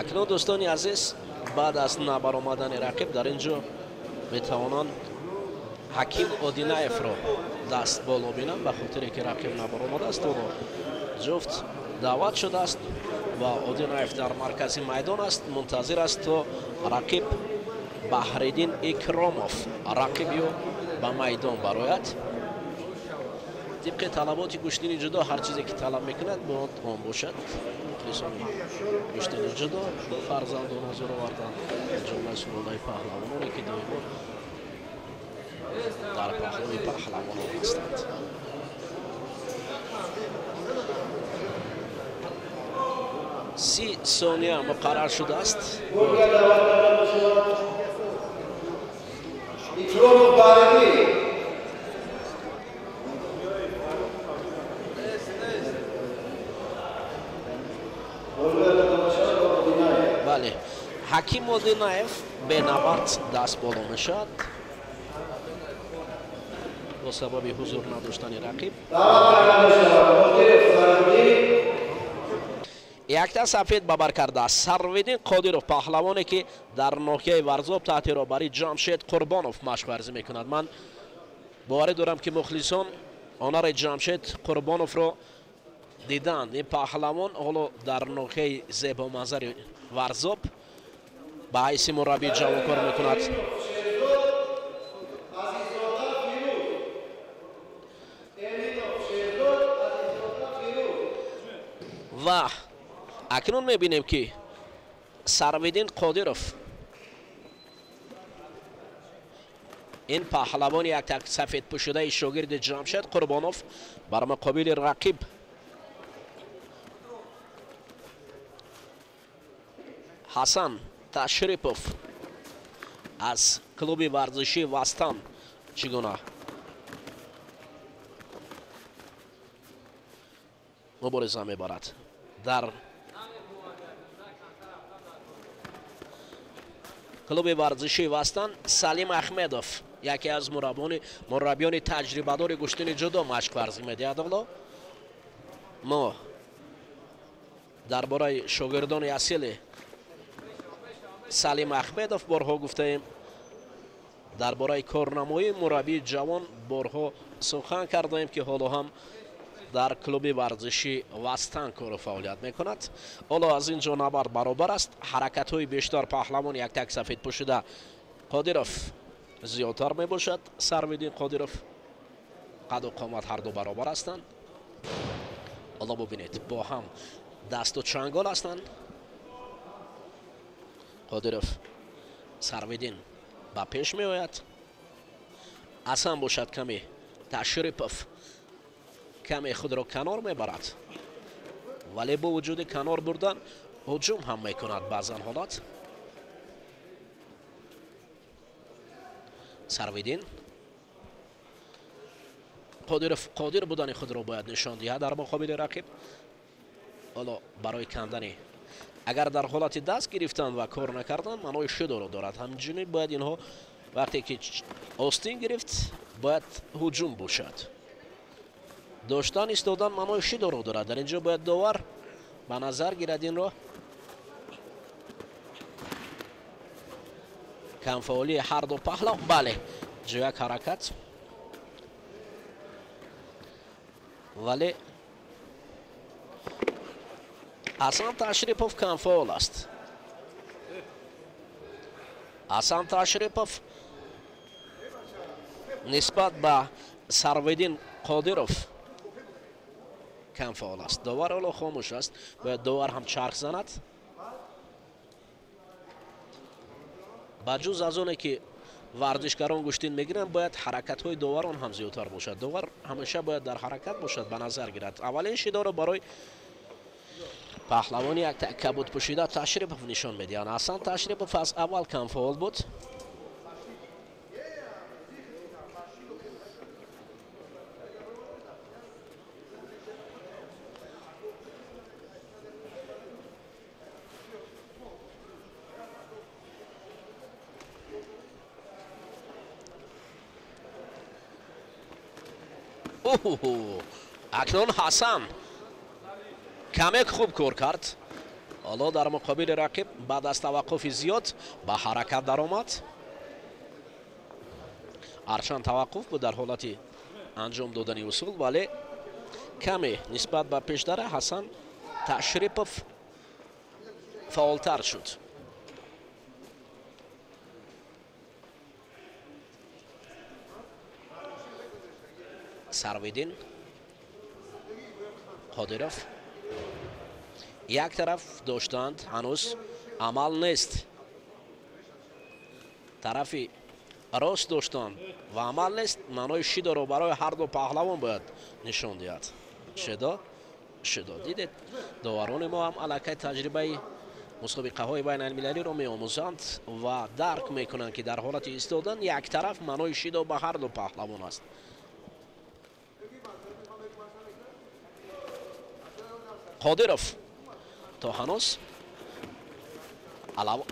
Акнун, дӯстони азиз, баъд аз набаромадани рақиб дар ин ҷо метавонанд Ҳаким Одинаевро даст боло бинанд, ба хотире ки рақиб набаромадааст. Ҳоло ҷуфт даъват шудааст ва Одинаев дар маркази майдон аст, мунтазир аст то рақиб Баҳриддин Икромов, рақиби ӯ, ба майдон барояд. Тибқи талаботи гӯштини ҷудо, ҳар чизе ки талаб мекунад, бояд он бошад. Мухлисони гӯштини ҷудо фарзандон ҳузур оварданд, ҷумлаи сулолаи паҳлавононе ки доимо дар паҳлӯи паҳлавонон ҳастанд. 30 сония муқаррар шудааст. Икромов Баҳриддин. Бале, Ҳаким Одинаев бенабард даст боло мешавад бо сабаби ҳузур надоштани рақиб. Даъват карда мешавад Қодиров Сарвиддин. Якта сафед бабар кардааст Сарвиддин Қодиров, паҳлавоне ки дар ноҳияи Варзоб таҳти роҳбарии Ҷамшед Қурбонов машқварзӣ мекунад. Ман боварӣ дорам, ки мухлисон ҳунари Ҷамшед Қурбоновро диданд. Ин паҳлавон ҳоло дар ноҳияи зебоманзари Варзоб ба ҳайси мураббии ҷавон кор мекунад. Шерзод Азиззода Фирӯз. Эминов Шерзод Азиззода Фирӯз. Ва акнун мебинем, ки Сарвиддин Қодиров, ин паҳлавони яктак сафедпӯшидаи шогирди Ҷамшед Қурбонов, бар муқобили рақиб Ҳасан Ташрипов аз клуби варзишии Вастан чӣ гуна мубориза мебарад. Дар клуби варзишии Вастан Салим Ахмедов, яке аз мураббиёни таҷрибадори гӯштини ҷудо, машқ варзӣ медиҳад. Ҳоло мо дар бораи шогирдони асили Салим Ахмедов борҳо гуфтаем, дар бораи корнамоии мураббии ҷавон борҳо сухан кардаем, ки ҳоло ҳам дар клуби варзиши Вастан кору фаъолият мекунад. Ҳоло аз ин ҷо набард баробар аст. Ҳаракатҳои бештар паҳлавон яктак сафедпӯшида Қодиров зиёдтар мебошад. Сарвиддин Қодиров, қаду қомат ҳарду баробар ҳастанд. Ҳоло бубинед, бо ҳам дасту чангол ҳастанд. Қодиров Сарвиддин ба пеш меояд, Ҳасан бошад каме, Ташрипов каме худро канор мебарад, вале бо вуҷуди канор бурдан ҳуҷум ҳам мекунад баъзан ҳолат. Сарвиддин Қодиров қодир будани худро бояд нишон диҳад дар муқобили рақиб. Ҳоло барои кандани, агар дар ҳолати даст гирифтан ва кор накардан, маънои шидоро дорад. Ҳамчунин бояд инҳо вақте ки остин гирифт, бояд ҳуҷум бошад. Доштан, истодан маънои шидоро дорад. Дар ин ҷо бояд довар ба назар гирад инро. Камфаъолии ҳарду паҳлав. Бале, ҷояк ҳаракат, вале Ҳасан Ташрипов камфаъол аст. Ҳасан Ташрипов нисбат ба Сарвиддин Қодиров камфаъол аст. Довар ҳоло хомӯш аст, бояд довар ҳам чарх занад. Ба ҷуз аз оне ки варзишгарон гӯштин мегиранд, бояд ҳаракатҳои доварон ҳам зиёдтар бошад. Довар ҳамеша бояд дар ҳаракат бошад, ба назар гирад. Аввалин шидоро барои паҳлавони як кабудпӯшида Ташрипов нишон медиҳанд. Ҳасан Ташрипов аз аввал камфаъол буд. Акнун Ҳасан каме хуб кор кард. Ҳоло дар муқобили рақиб баъд аз таваққуфи зиёд ба ҳаракат даромад. Ҳарчанд таваққуф буд дар ҳолати анҷом додани усул, вале каме нисбат ба пештара Ҳасан Ташрипов фаъолтар шуд. Сарвиддин Қодиров як тараф доштанд, ҳанӯз амал нест. Тарафи рост доштанд ва амал нест. Маънои шидоро барои ҳар ду паҳлавон бояд нишон диҳад. Шидо, шидо. Дидед, доварони мо ҳам аллакай таҷрибаи мусобиқаҳои байналмилалиро меомӯзанд ва дарк мекунанд, ки дар ҳолати истодан як тараф маънои шидо ба ҳар ду паҳлавон аст. Қодиров то ҳанӯз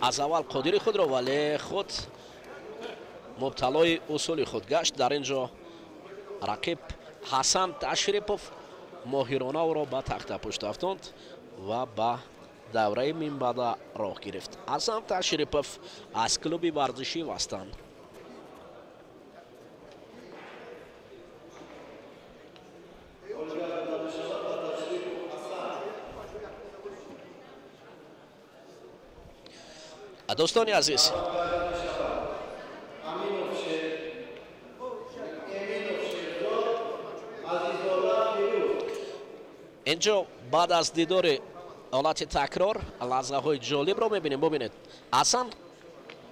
аз аввал қодири худро, вале худ мубталои усули худ гашт. Дар ин ҷо рақиб Ҳасан Ташрипов моҳирона ӯро ба тахтапушт афтонд ва ба давраи минбаъда роҳ гирифт. Ҳасан Ташрипов аз клуби варзишӣ Вастан. Дӯстони азиз, инҷо баъд аз дидори ҳолати такрор лаҳзаҳои ҷолибро мебинем. Бубинед, Ҳасан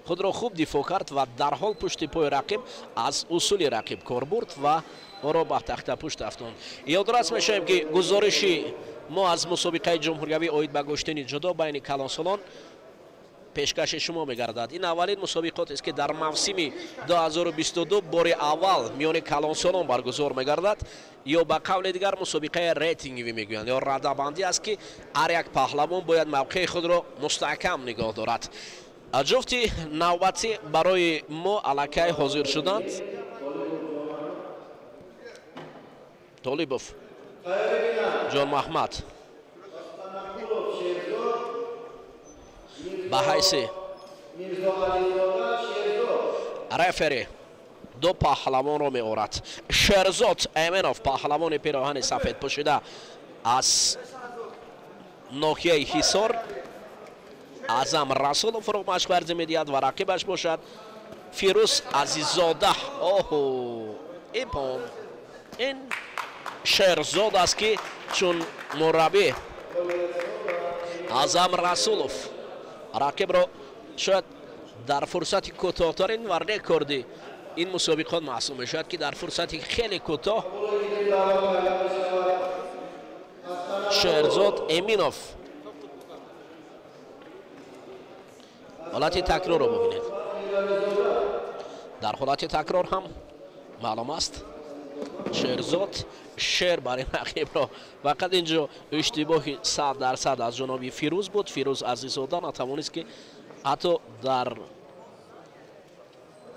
худро хуб дифоъ кард ва дарҳол пушти пои рақиб аз усули рақиб кор бурд ва ӯро ба тахтапушт афтонд. Ёдрас мешавем, ки гузориши мо аз мусобиқаи ҷумҳуриявӣ оид ба гӯштини ҷудо байни калонсолон пешкаши шумо мегардад. Ин аввалин мусобиқотест, ки дар мавсими 2022 бори аввал миёни калонсолон баргузор мегардад, ё ба қавли дигар мусобиқаи рейтингӣ мегӯянд, ё радабандӣ аст, ки ҳар як паҳлавон бояд мавқеи худро мустаҳкам нигоҳ дорад. Ҷуфти навбатӣ барои мо аллакай ҳозир шуданд. Толибов Ҷонмаҳмад ба ҳайси рефери ду паҳлавонро меорад. Шерзод Эминов, паҳлавони пироҳани сафед пӯшида аз ноҳияи Ҳисор, Аъзам Расуловро машварзӣ медиҳад ва рақибаш бошад Фирӯз Азиззода. Оҳо, ипон ин Шерзод аст, ки чун мураббӣ Аъзам Расулов рақибро шояд дар фурсати кӯтоҳтарин ва рекорди ин мусобиқот маҳсуб мешавад, ки дар фурсати хеле кӯтоҳ Шерзод Эминов. Ҳолати такрорро бубинед. Дар ҳолати такрор ҳам маълум аст, Шерзод шер бар ин рақибро. Фақат инҷо иштибоҳи 100% аз ҷоноби Фирӯз буд. Фирӯз Азиззода натавонист, ки ҳатто дар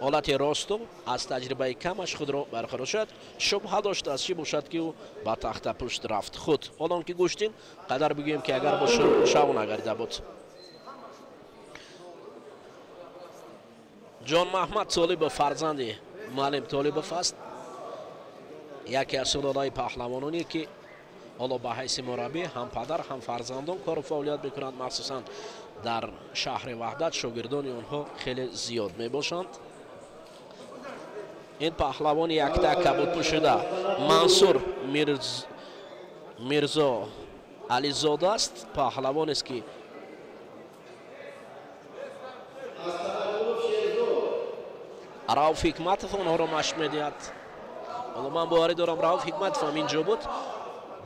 ҳолати росту аз таҷрибаи камаш худро барқарор шуд. Шубҳа дошт аз чӣ бошад, ки ӯ ба тахтапушт рафт худ. Ҳолон ки гӯштин қадар бигӯем, ки агар бо шав нагарида буд. Ҷонмаҳмад Толибов фарзанди муаллим Толибов аст, яке аз сулолаи паҳлавононе, ки ҳоло ба ҳайси мураббӣ ҳам падар ҳам фарзандон кору фаъолият мекунанд. Махсусан дар шаҳри Ваҳдат шогирдони онҳо хеле зиёд мебошанд. Ин паҳлавони якта кабудпӯшида Мансур Мирзо Ализода аст, паҳлавонест, ки Рауф Ҳикматов онҳоро машқ медиҳад. Ҳоло ман боварӣ дорам, Рауф Ҳикматов ҳам инҷо буд.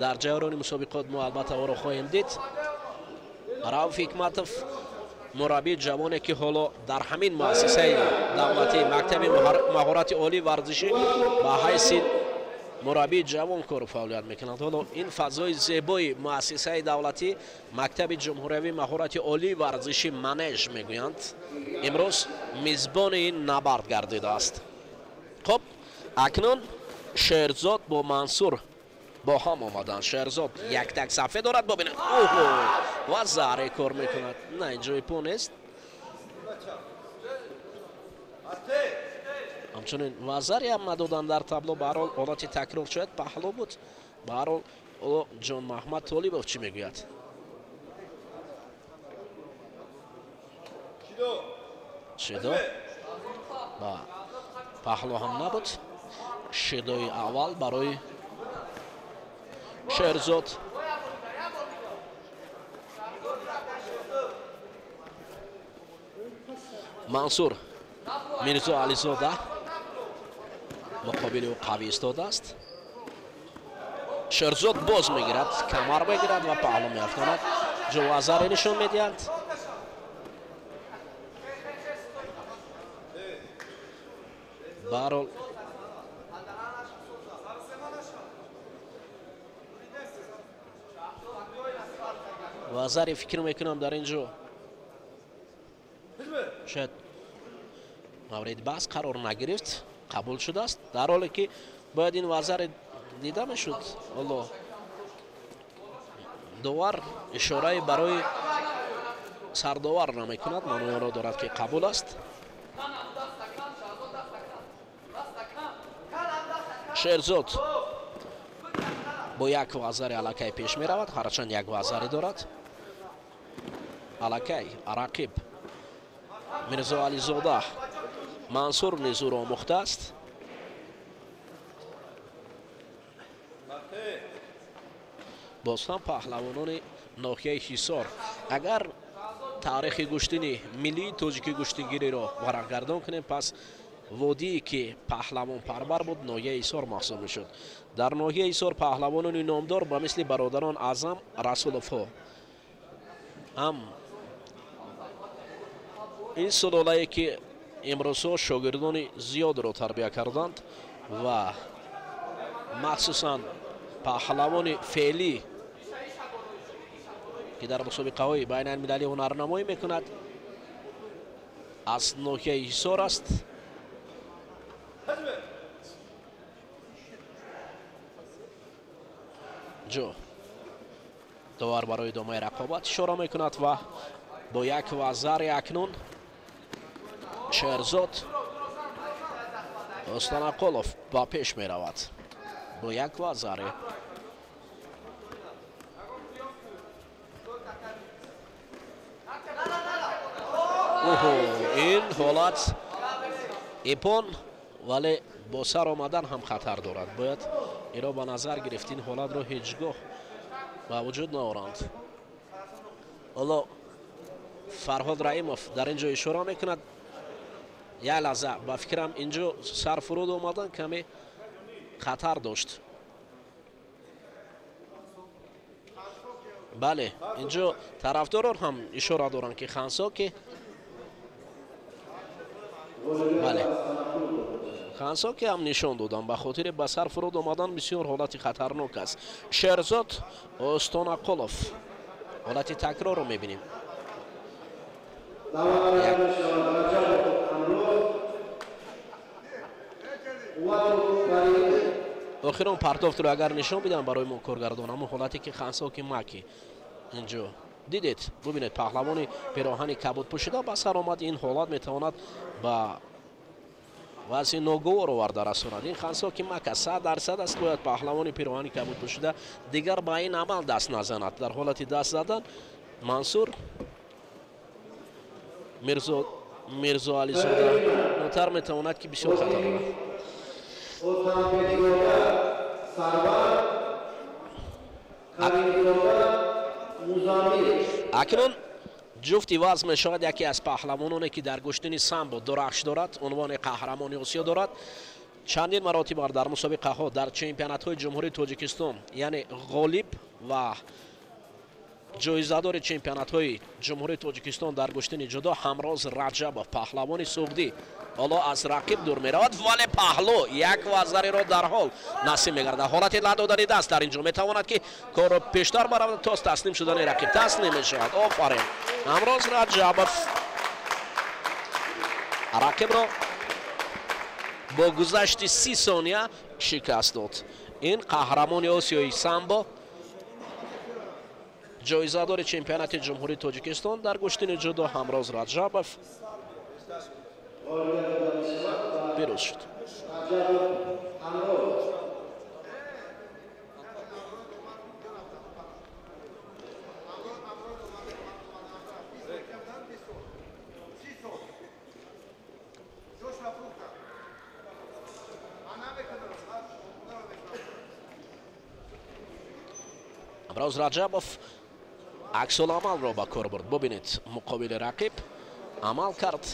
Дар ҷараёни мусобиқот мо албатта ӯро хоҳем дид. Рауф Ҳикматов мураббии ҷавоне, ки ҳоло дар ҳамин муассисаи давлатии мактаби маҳорати олии варзишӣ ба ҳайси мураббии ҷавон кору фаъолият мекунад. Ҳоло ин фазои зебои муассисаи давлатӣ мактаби ҷумҳуриявии маҳорати олии варзишӣ манеж мегӯянд, имрӯз мизбони ин набард гардидааст. Хуб, акнун Шерзод бо Мансур бо ҳам омаданд. Шерзод як так сафед дорад, бибинед. Оҳо, ва заре кор мекунад. На, ин ҷои по нест. Ҳамчунин вазаре ҳам надоданд дар табло. Ба ҳар ҳол ҳолати такрор шояд паҳлӯ буд. Ба ҳар ҳол ҳоло Ҷон Маҳмад Толибов чӣ мегӯяд? Шидо ба паҳлӯ ҳам набуд. Шидои аввал барои Шерзод. Мансур Мирзо Ализода муқобили ӯ қавӣ истодааст. Шерзод боз мегирад, камар мегирад ва паҳлӯ меафтонад. Ҷовазаре нишон медиҳанд. Баҳрҳол вазаре фикр мекунам дар ин ҷо шояд мавриди баҳс қарор нагирифт, қабул шудааст, дар ҳоле ки бояд ин вазаре дида мешуд. Ҳоло довар ишораи барои сардовар намекунад, маънои онро дорад ки қабул аст. Шерзод бо як вазари аллакай пеш меравад, ҳарчанд як вазаре дорад. Аллакай рақиб Мирзо Ализода Мансур низ ӯро омӯхтааст. Боз ҳам паҳлавонони ноҳияи Ҳисор. Агар таърихи гӯштини миллии тоҷики гӯштингириро варақгардон кунем, пас водие ки паҳлавонпарвар буд ноҳияи Ҳисор маҳсуб мешуд. Дар ноҳияи Ҳисор паҳлавонони номдор ба мисли бародарон Аъзам Расуловҳо ҳам ин сулолае ки имрӯзҳо шогирдони зиёдро тарбия карданд ва махсусан паҳлавони феълӣ ки дар мусобиқаҳои байналмилалӣ ҳунарнамоӣ мекунад аз ноҳияи Ҳисор аст. Ҷо довар барои идомаи рақобат ишора мекунад ва бо як вазари акнун Шерзод Останақулов ба пеш меравад бо як вазаре. Оҳо, ин ҳолат ипон, вале бо сар омадан ҳам хатар дорад. Бояд инро ба назар гирифт, ин ҳолатро ҳеҷ гоҳ ба вуҷуд наоранд. Ҳоло Фарҳод Раимов дар ин ҷо ишора мекунад. Як лаҳза ба фикрам ин ҷо сар фуруд омадан каме хатар дошт. Бале, ин ҷо тарафдорон ҳам ишора доранд ки хансоки, бале, хансоки ҳам нишон доданд. Ба хотири ба сар фуруд омадан бисёр ҳолати хатарнок аст. Шерзод Остонақулов ҳолати такрорро мебинем. Охирон партофтро агар нишон бидам барои мо коргардон, ҳамон ҳолате ки хансоки маки инҷо дидед, бубинед, паҳлавони пироҳани кабуд пӯшида ба сар омад. Ин ҳолат метавонад ба вазъи ногувор оварда расонад. Ин хансоки мака 100% аст. Бояд паҳлавони пироҳани кабуд пӯшида дигар ба ин амал даст назанад. Дар ҳолати даст задан Мансур Мирзо Ализода нотар метавонад ки бисёр хатар дорад. Акнун ҷуфти вазн мешавад яке аз паҳлавононе ки дар гӯштини самбо дурахш дорад, унвони қаҳрамони Осиё дорад. Чандин маротиба дар мусобиқаҳо дар чемпионатҳои Ҷумҳурии Тоҷикистон, яъне ғолиб ва ҷоизадори чемпионатҳои Ҷумҳурии Тоҷикистон дар гӯштини ҷудо Ҳамроз Раҷабов, паҳлавони суғдӣ, ҳоло аз рақиб дур меравад, вале паҳлӯ як вазареро дарҳол насиб мегардад. Ҳолати ладодани даст дар ин ҷо метавонад ки корро пештар баравад то таслим шудани рақиб. Таслим мешавад. Офарин, Ҳамроз Раҷабов рақибро бо гузашти 30 сония шикаст дод. Ин қаҳрамони Осиёи самбо, ҷоизадори чемпионати Ҷумҳурии Тоҷикистон дар гӯштини ҷудо Ҳамроз Раҷабов пирӯз шуд. Ҳамроз Раҷабов аксуламалро ба кор бурд. Бубинед, муқобили рақиб амал кард,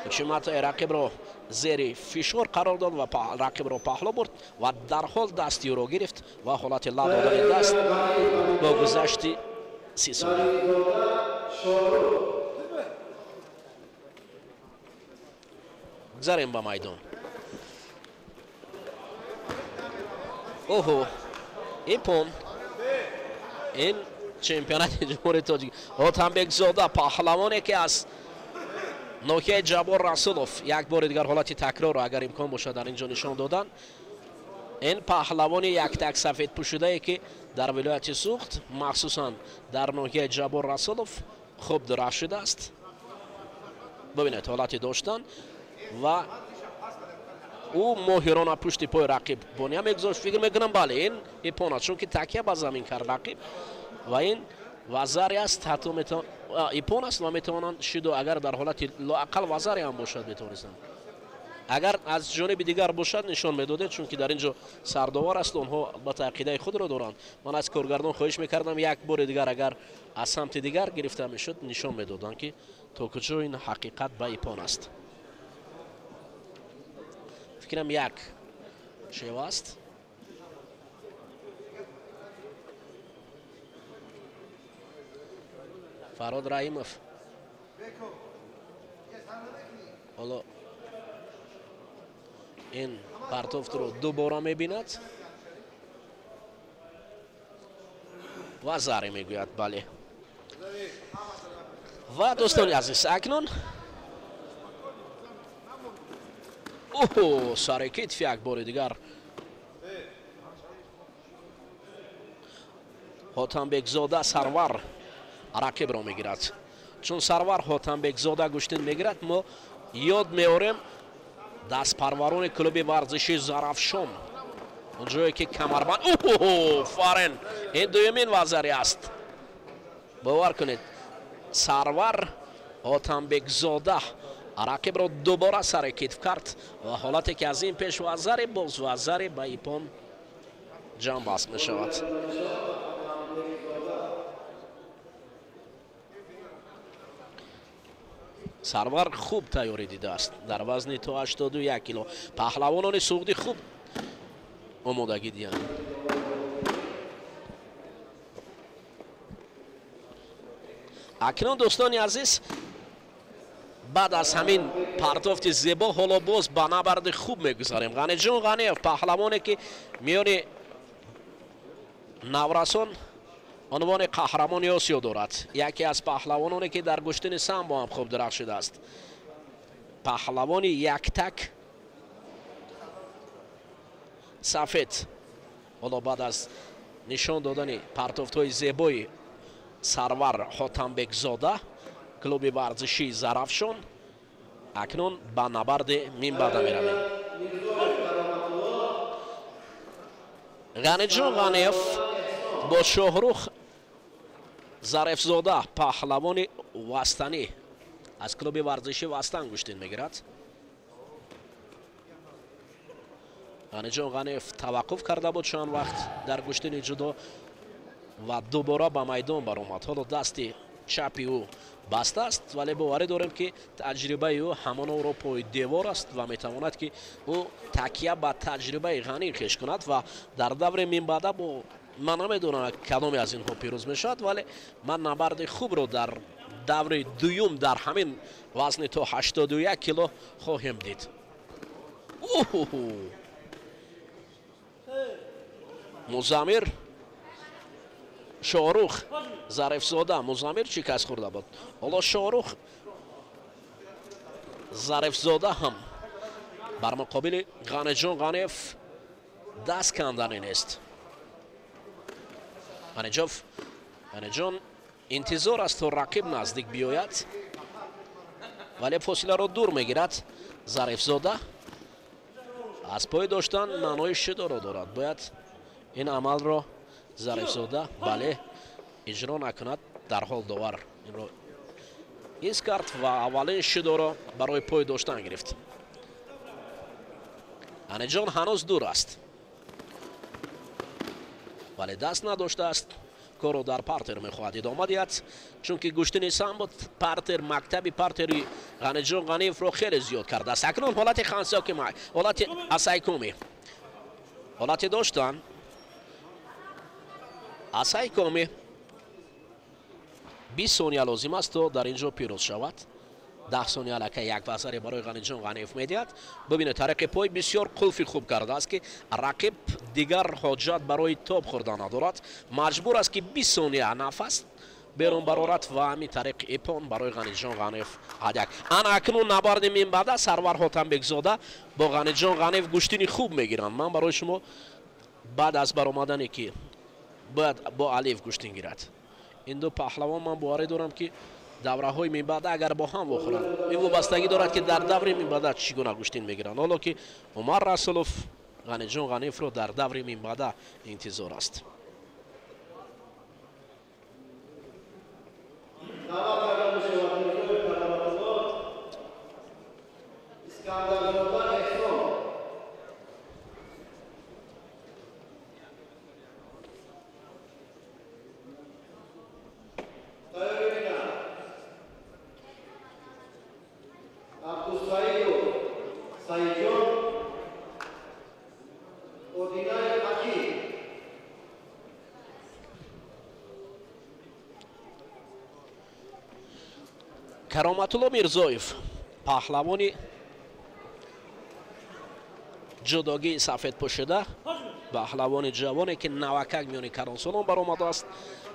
ҳучуматҳои рақибро зери фишор қарор дод ва рақибро паҳлӯ бурд ва дарҳол дасти ӯро гирифт ва ҳолати ла додани даст бо гузашти 30 сония. Гузарем ба майдон. Оҳо, ипон ин чемпионати Ҷумҳурии Тоҷик. Ҳотамбекзода, паҳлавоне ки аз ноҳияи Ҷаббор Расулов, як бори дигар ҳолати такрорро агар имкон бошад дар ин ҷо нишон додан. Ин паҳлавони яктак сафедпӯшидае ки дар вилояти Суғд, махсусан дар ноҳияи Ҷаббор Расулов хуб дурахшидааст. Бубинед ҳолати доштан ва ӯ моҳирона пушти пои рақиб бония мегузошт. Фикр мекунам, бале, ин ипон аст, чунки такя ба замин кард рақиб ва ин вазаре аст, ҳатто ипон аст ва метавонанд шиду агар дар ҳолати лоақал вазаре ҳам бошад метавонистанд. Агар аз ҷониби дигар бошад нишон медодед, чунки дар ин ҷо сардовар аст, онҳо албатта ақидаи худро доранд. Ман аз коргардон хоҳиш мекардам як бори дигар агар аз самти дигар гирифта мешуд нишон медоданд, ки то куҷо ин ҳақиқат ба ипон аст. Фикрам як шева аст. Фарҳод Раҳимов ҳоло ин партофтро дубора мебинад ва заре мегӯяд, бале. Ва дӯстони азиз, акнун оҳо, сари китф як бори дигар Ҳотамбекзода Сарвар рақибро мегирад. Чун Сарвар Ҳотамбекзода гӯштин мегирад, мо ёд меорем дастпарварони клуби варзиши Зарафшон, он ҷое ки камарбанд. Оҳо, фарен, ин дуюмин вазари аст. Бовар кунед, Сарвар Ҳотамбекзода рақибро дубора сари китф кард ва ҳолате ки аз ин пеш вазаре, боз вазаре ба ипон ҷамъбаст мешавад. Сарвар хуб тайёрӣ дидааст дар вазни то 81 кило. Паҳлавонони суғдӣ хуб омодагӣ диҳанд. Акнун дӯстони азиз, баъд аз ҳамин партофти зебо ҳоло боз ба набарди хуб мегузарем. Ғаниҷон Ғаниев, паҳлавоне ки миёни наврасон унвони қаҳрамони Осиё дорад, яке аз паҳлавононе ки дар гӯштини самбо ҳам хуб дурахшидааст, паҳлавони яктак сафед. Ҳоло баъд аз нишон додани партофтҳои зебои Сарвар Ҳотамбекзода, клуби варзишии Зарафшон, акнун ба набарди минбаъда меравем. Ғаниҷон Ғаниев бо Шоҳрух Зарифзода, паҳлавони вастанӣ аз клуби варзиши Вастан гӯштин мегирад. Ғаниҷон Ғаниев таваққуф карда буд чанд вақт дар гӯштини ҷудо ва дубора ба майдон баромад. Ҳоло дасти чапи ӯ баста аст, вале боварӣ дорем ки таҷрибаи ӯ ҳамон ӯро пои девор аст ва метавонад ки ӯ такя ба таҷрибаи ғанӣ хеш кунад ва дар даври минбаъда бо ман намедонам кадоме аз инҳо пирӯз мешавад, вале ман набарди хубро дар даври дуюм дар ҳамин вазни то 81 кило хоҳем дид. Музамир Шоҳрух Зарифзода, Музамир чӣ кас хӯрда буд? Ҳоло Шоҳрух Зарифзода ҳам бар муқобили Ғаниҷон Ғаниев Даст кандани нест. Ғаниҷон интизор аст то рақиб наздик биёяд, вале фосиларо дур мегирад. Зарифзода аз пой доштан маънои шидоро дорад. Бояд ин амалро Зарифзода бале иҷро накунад. Дарҳол довар инро ҳис кард ва аввалин шидоро барои пой доштан гирифт. Ғаниҷон ҳанӯз дур аст, вале даст надоштааст. Корро дар партер мехоҳад идома диҳад, чунки гӯштини самбо партер, мактаби партери Ғаниҷон Ғаниевро хеле зиёд кардааст. Акнун ҳолати хансоки, ҳолати асайкоми, ҳолати доштан асайкоми. 20 сония лозим аст то дар ин ҷо пирӯз шавад. 10 сония аллакай як вазаре барои Ғаниҷон Ғаниев медиҳад. Бибинед, тариқи пой бисёр қулфи хуб кардааст, ки рақиб дигар ҳоҷат барои тоб хӯрдан надорад. Маҷбур аст, ки 20 сония нафас берун барорад ва ҳамин тариқи ипон барои Ғаниҷон Ғаниев ҳадяк. Ана акнун набарди минбаъда Сарвар Ҳотамбекзода бо Ғаниҷон Ғаниев гӯштини хуб мегиранд. Ман барои шумо баъд аз баромадане ки бояд бо Алиев гӯштин гирад, ин ду паҳлавон ман боварӣ дорам, ки давраҳои минбаъда агар бо ҳам вохӯранд, ин вобастагӣ дорад, ки дар даври минбаъда чӣ гуна гӯштин мегиранд. Ҳоло ки Умар Расулов Ғаниҷон Ғаниевро дар даври минбаъда интизор аст. Кароматулло Мирзоев, паҳлавони ҷудогии сафедпӯшида, паҳлавони ҷавоне, ки навакак миёни калонсолон баромадааст,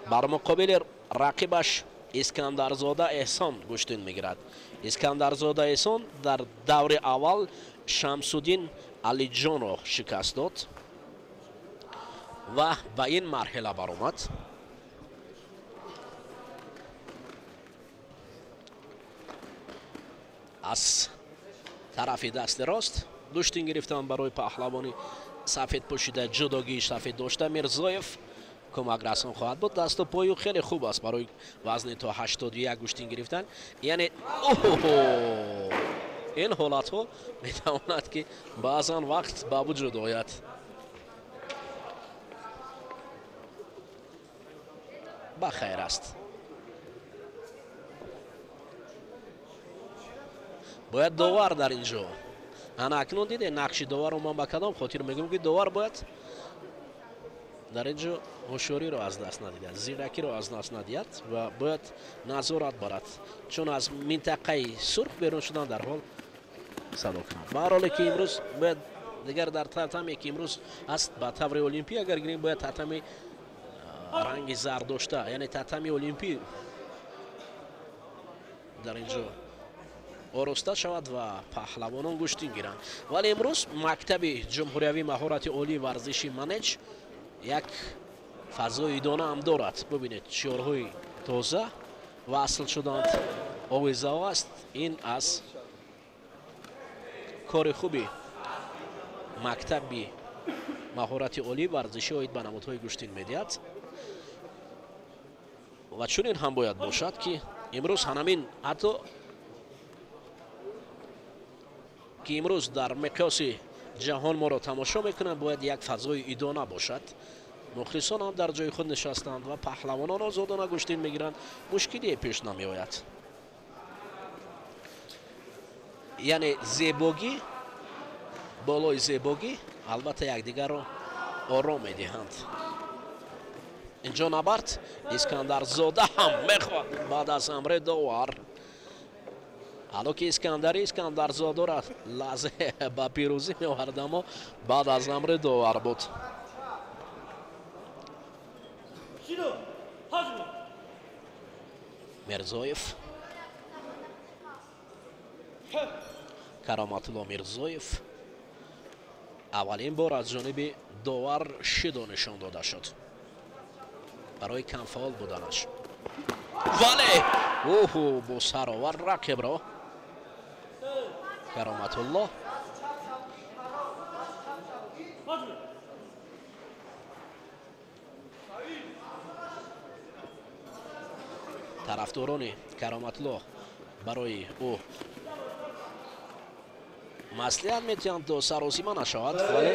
бар муқобили рақибаш Искандарзода Эҳсон гӯштин мегирад. Искандарзода Эҳсон дар даври аввал Шамсуддин Алиҷонро шикаст дод ва ба ин марҳила баромад. Аз тарафи дасти рост гӯштин гирифтан барои паҳлавони сафедпӯшида, ҷудогии сафед дошта Мирзоев кӯмакрасон хоҳад буд. Дасту пою хеле хуб аст барои вазни то 81 гӯштин гирифтан. Яъне ин ҳолатҳо метавонад, ки баъзан вақт ба вуҷуд ояд. Ба хайр аст. Бояд довар дар ин ҷо. Ана акнун диде нақши доварро ман ба кадом хотир мегӯям, ки довар бояд дар ин ҷо ҳушёриро аз даст надиҳад, зиракиро аз даст надиҳад ва бояд назорат барад, чун аз минтақаи сурх берун шудан дарҳол садо кунад. Ба ҳар ҳоле ки имрӯз бояд дигар дар татаме ки имрӯз аст ба таври олимпӣ агар гирем, бояд татами ранги зард дошта, яъне татами олимпӣ дар ин ҷо ороста шавад ва паҳлавонон гӯштин гиранд. Вале имрӯз мактаби ҷумҳуриявии маҳорати олии варзиши манеҷ як фазои идона ҳам дорад. Бибинед, шиорҳои тоза васл шуданд, овезаҳо аст. Ин аз кори хуби мактаби маҳорати олии варзиши оид ба намудҳои гӯштин медиҳад. Ва чунин ҳам бояд бошад, ки имрӯз ҳанамин ҳатто ки имрӯз дар миқёси ҷаҳон моро тамошо мекунанд, бояд як фазои идона бошад. Мухлисон ҳам дар ҷои худ нишастанд ва паҳлавонон озодона гӯштин мегиранд, мушкилие пеш намеояд. Яъне зебогӣ болои зебогӣ албатта якдигарро ором медиҳанд. Инҷо набард Искандарзода ҳам мехоҳад баъд аз амри довар. Ҳало ки Искандари Искандарзодаро лаҳза ба пирӯзӣ меовард, аммо баъд аз амри довар буд. Мирзоев, Кароматулло Мирзоев аввалин бор аз ҷониби Довар шидо нишон дода шуд барои камфаъол буданаш. Вале оҳу, бо саровар рақибро Кароматулло. Тарафдорони Кароматулло барои ӯ маслиҳат метиҳанд, то саросима нашавад, вале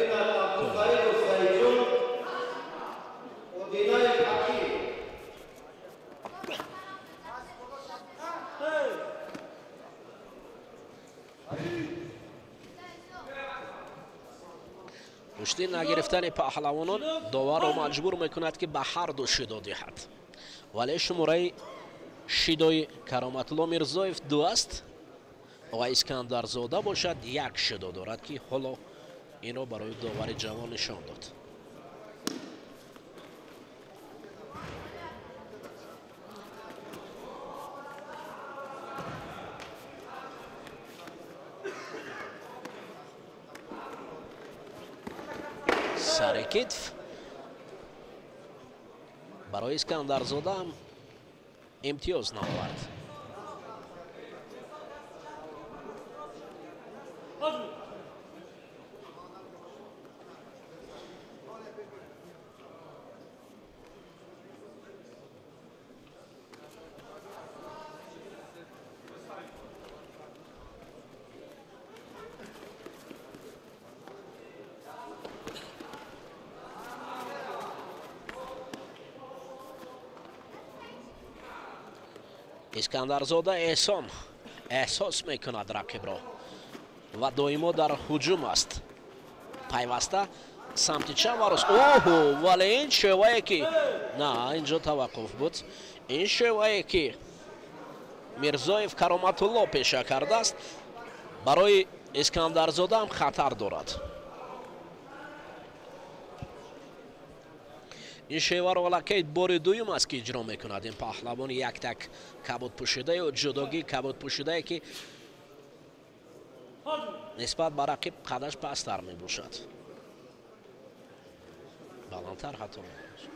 гӯшти нагирифтани паҳлавонон доварро маҷбур мекунад, ки ба ҳар ду шидо диҳад. Вале шумораи шидои Кароматулло Мирзоев 2 аст ва Искандарзода бошад 1 шидо дорад, ки ҳоло инро барои довари ҷавон нишон дод. Сари китф барои Искандарзода ҳам имтиёз наовард. Искандарзода эҳсон эҳсос мекунад рақибро ва доимо дар ҳуҷум аст, пайваста самти чап ва рост. Оҳу, вале ин шевае ки на, инҷо таваққуф буд. Ин шевае ки Мирзоев Кароматулло пеша кардааст, барои Искандарзода ҳам хатар дорад. Ин шеваро аллакай бори дуюм аст, ки иҷро мекунад ин паҳлавони яктак кабудпӯшидаю ҷудогии кабудпӯшидае, ки нисбат ба рақиб қадаш пасттар мебошад, баландтар ҳатто мебошад.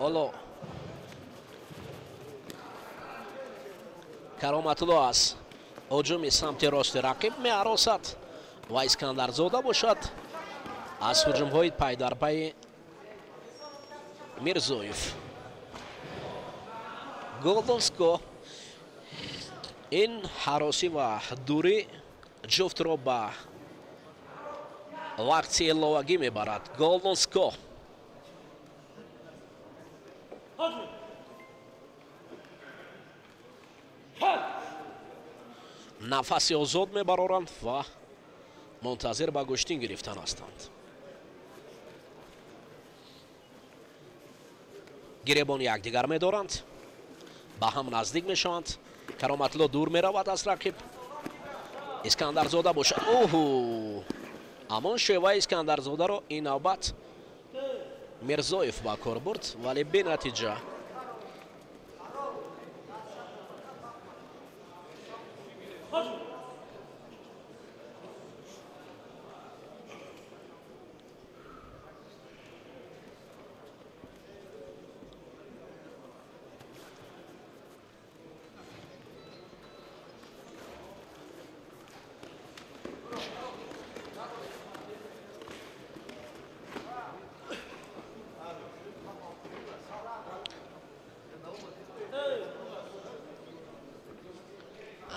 Ҳоло Кароматулло аз ҳуҷуми самти рости рақиб меаросад ва Искандарзода бошад аз ҳуҷумҳои пайдарпайи Мирзоев. Голдонско ин ҳаросӣ ва дурӣ ҷуфтро ба вақти иловагӣ мебарад. Голдонско нафаси озод мебароранд ва мунтазир ба гӯштин гирифтан ҳастанд. Гиребон якдигар медоранд, ба ҳам наздик мешаванд. Кароматулло дур меравад аз рақиб. Искандарзода бошад, оҳу, ҳамон шеваи Искандарзодаро ин навбат Мирзоев ба кор бурд, вале бенатиҷа.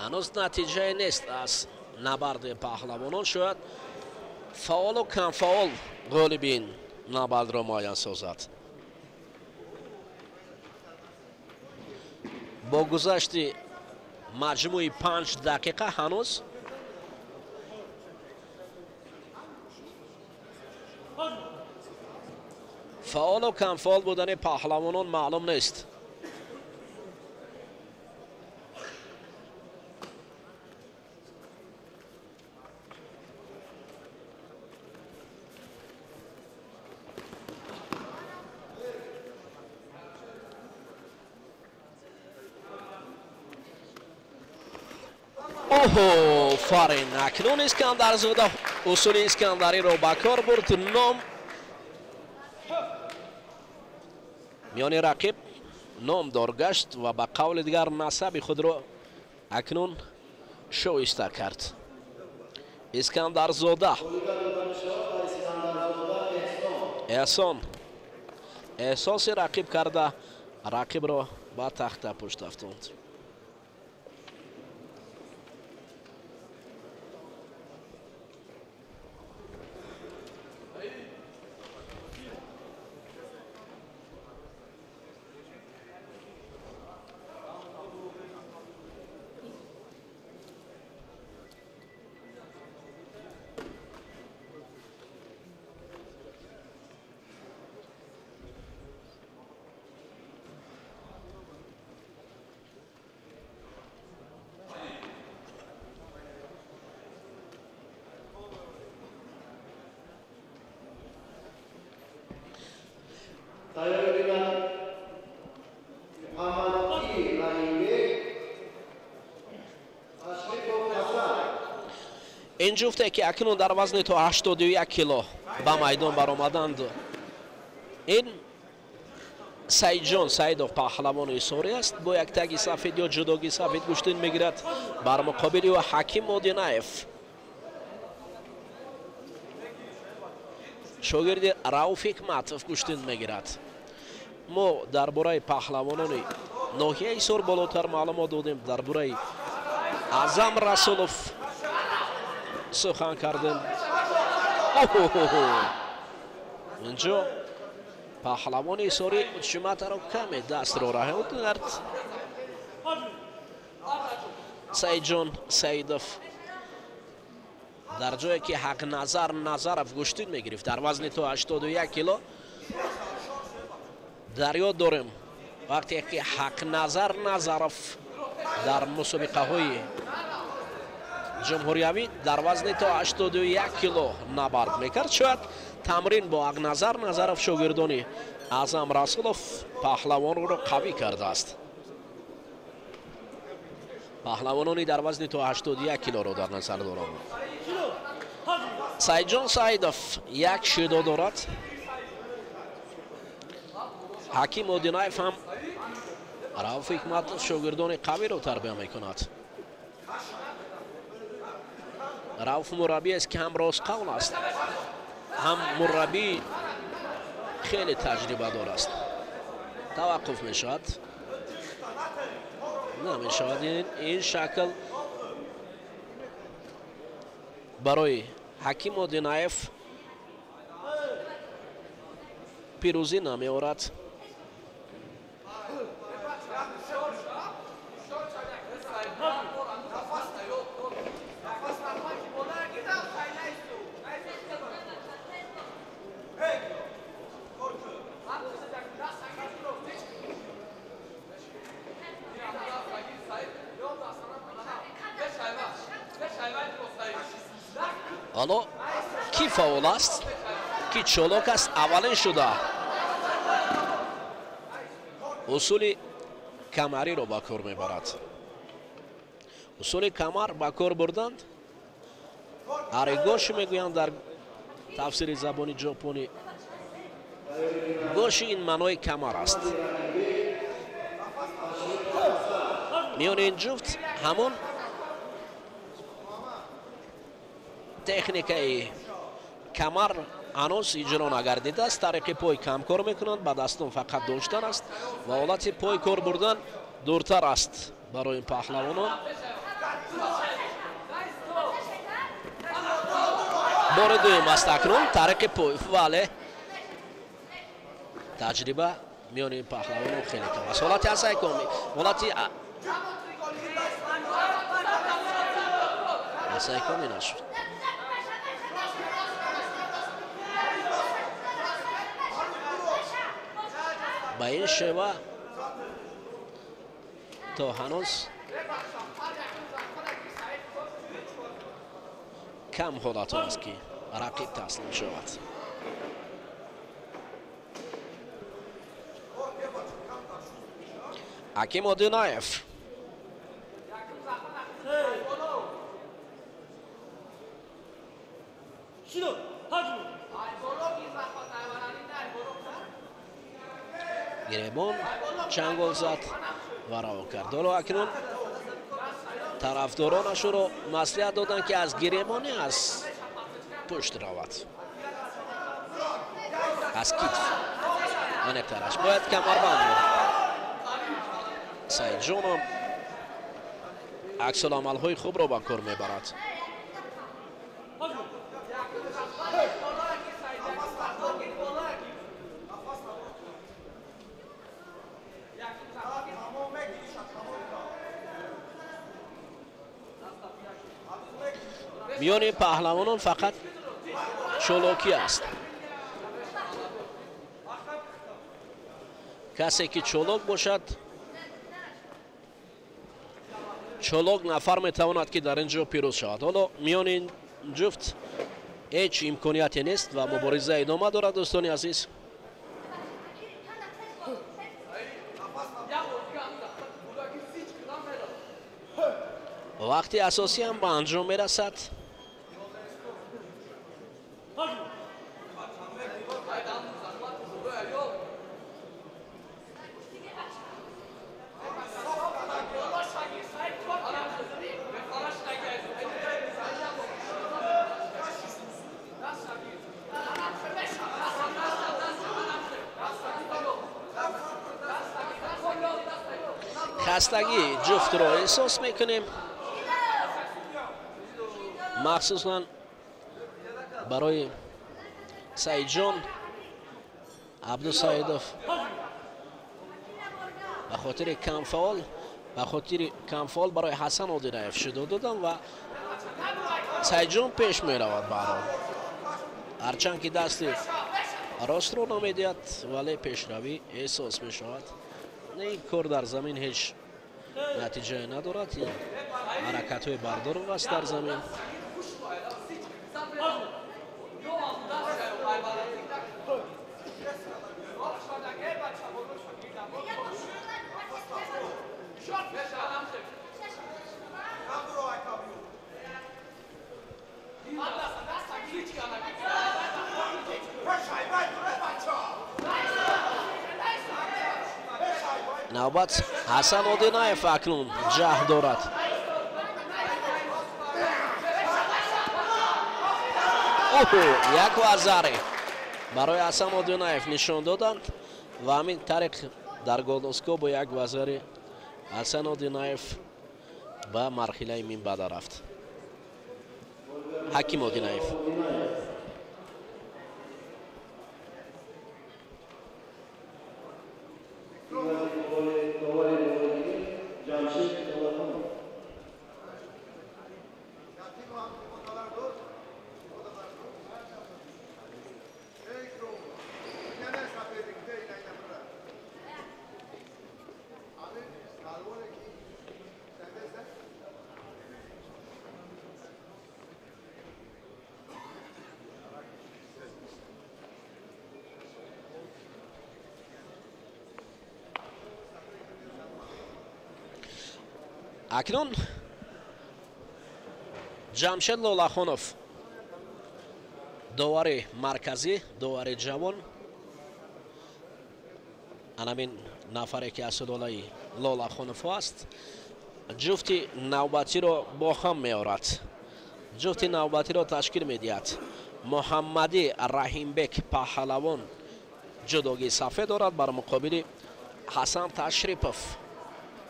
Ҳанӯз натиҷае нест аз набарди паҳлавонон. Шояд фаъолу камфаъол ғолиби ин набардро муайян созад. Бо гузашти маҷмӯи 5 дақиқа ҳанӯз фаъолу камфаъол будани паҳлавонон маълум нест. Оҳо, фарин! Акнун Искандарзода усули искандариро ба кор бурд. Ном миёни рақиб номдор гашт ва ба қавли дигар насаби худро акнун шоиста кард. Искандарзода Эҳсон эҳсоси рақиб карда, рақибро ба тахта пушт афтонд. Ин ҷуфте ки акнун дар вазни то 81 кило ба майдон баромаданд, ин Саидҷон Саидов паҳлавони Ҳисорӣ аст, бо як таги сафед ё ҷудоги сафед гӯштин мегирад. Бар муқобили ӯ Ҳаким Одинаев, шогирди Рауф Ҳикматов, гӯштин мегирад. Мо дар бораи паҳлавонони ноҳияи Ҳисор болотар маълумот додем, дар бораи Аъзам Расулов сухан кардем. Инҷо паҳлавони Ҳисорӣ Учиматаро каме дастро раҳо кард. Саидҷон Саидов дар ҷое ки Ҳақназар Назаров гӯштин мегирифт дар вазни то 81 кило, дар ёд дорем вақте ки Ҳақназар Назаров дар мусобиқаҳои ҷумҳуриявӣ дар вазни то 81 кило набард мекард, шояд тамрин бо Ҳақназар Назаров шогирдони Аъзам Расулов паҳлавонро қавӣ кардааст. Паҳлавонони дар вазни то 81 килоро дар назар дорам. Саидҷон Саидов як шидо дорад. Ҳаким Одинаев ҳам Рауф Ҳикматов шогирдони қавиро тарбия мекунад. Рауф мураббӣ аст ки ҳам ростқавл аст, ҳам мураббӣ хеле таҷрибадор аст. Таваққуф мешавад, намешавад. Ин шакл барои Ҳаким Одинаев пирӯзӣ намеорад. Ҳоло ки фаъол аст, ки чолок аст, аввалин шуда усули камариро ба кор мебарад. Усули камар ба кор бурданд аригоши мегӯянд дар тафсири забони ҷопонӣ. Гоши ин маънои камар аст. Миёни ин ҷуфт ҳамон техникаи камар ҳанӯз иҷро нагардидааст. Тариқи пой кам кор мекунанд, ба дастон фақат доштан аст ва ҳолати пой кор бурдан дуртар аст барои ин паҳлавонон. Бори дуюм аст акнун тариқи пой, вале таҷриба миёни ин паҳлавонон хеле кам аст. Ҳолати асайкоми, ҳолати асайкоми нашуд. Ба ин шева то ҳанӯз кам ҳолатҳо аст ки рақиб таслим шавад. Ҳаким Одинаев Гиребон чангол зад ва раво кард. Ҳоло акнун тарафдоронашро маслиҳат доданд, ки аз гиребоне аз пушт равад, аз китф аниқтараш бояд камарбанд. Саидҷоном аксуламалҳои хубро ба кор мебарад. Миёни паҳлавонон фақат чолокӣ аст. Касе ки чолок бошад, чолок нафар метавонад, ки дар ин ҷо пирӯз шавад. Ҳоло миёни ин ҷуфт ҳеҷ имконияте нест ва мубориза идома дорад, дӯстони азиз. Вақти асосӣ ҳам ба анҷом мерасад. Хастагӣ ҷуфтро эҳсос мекунем, махсусан барои Саидҷон Абдусаидов ба хотири камфаол, ба хотири камфаол барои Ҳасан Одинаев шудо додам ва Саидҷон пеш меравад. Баҳром ҳарчанд ки дасти ростро намедиҳад, вале пешравӣ эҳсос мешавад. Ин кор дар замин ҳеҷ натиҷае надорад. Ин ҳаракатҳои бардоров аст дар замин. Навбат Ҳасан Одинаев акнун ҷаҳд дорад. Оҳо, як вазаре барои Ҳасан Одинаев нишон доданд ва ҳамин тариқ дар голдоско бо як вазари Ҳасан Одинаев ба марҳилаи минбаъда рафт. Ҳаким Одинаев. Акнун Ҷамшед Лолахонов, довари марказӣ, довари ҷавон, анамин нафаре ки аз сулолаи Лолахоновҳо аст, ҷуфти навбатиро бо ҳам меорад. Ҷуфти навбатиро ташкил медиҳад Муҳаммадӣ Раҳимбек, паҳлавон, ҷудогии сафед дорад, бар муқобили Ҳасан Ташрипов,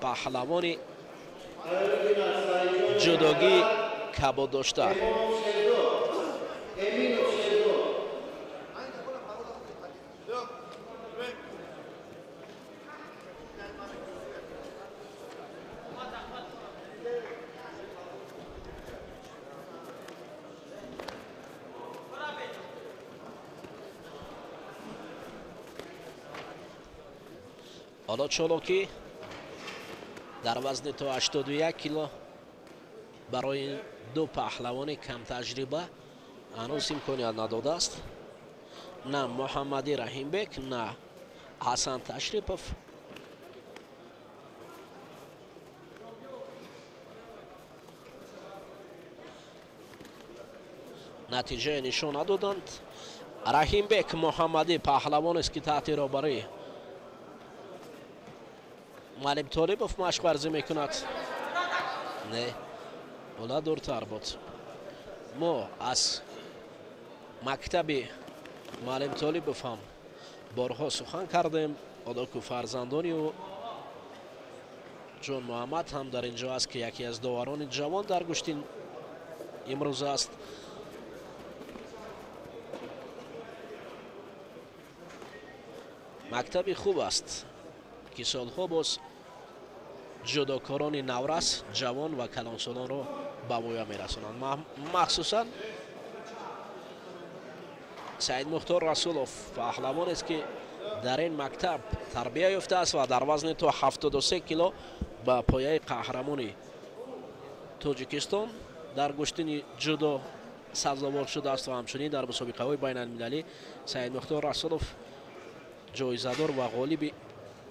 паҳлавони ҷудогии кабод дошта. Ҳоло чолокӣ дар вазни то 81 кило барои ду паҳлавони камтаҷриба ҳанӯз имконият надодааст. На Муҳаммадӣ Раҳимбек, на Ҳасан Ташрипов. Натиҷае нишон надоданд. Раҳимбек Муҳаммадӣ паҳлавонест, ки таҳти роҳбарии Муаллим Толибов машқварзӣ мекунад. Не, ола дуртар буд. Мо аз мактаби Муаллим Толибов ҳам борҳо сухан кардем. Одоку фарзандони ӯ Ҷон Муҳаммад ҳам дар ин ҷо аст, ки яке аз доварони ҷавон дар гӯштин имрӯз аст. Мактаби хуб аст, ки солҳо боз ҷудокорони наврас, ҷавон ва калонсолонро ба воя мерасонанд. Махсусан Саидмухтор Расулов паҳлавонест, ки дар ин мактаб тарбия ёфтааст ва дар вазни то 73 кило ба пояи қаҳрамони Тоҷикистон дар гӯштини ҷудо сазовор шудааст ва ҳамчунин дар мусобиқаҳои байналмилалӣ Саидмухтор Расулов ҷоизадор ва ғолиби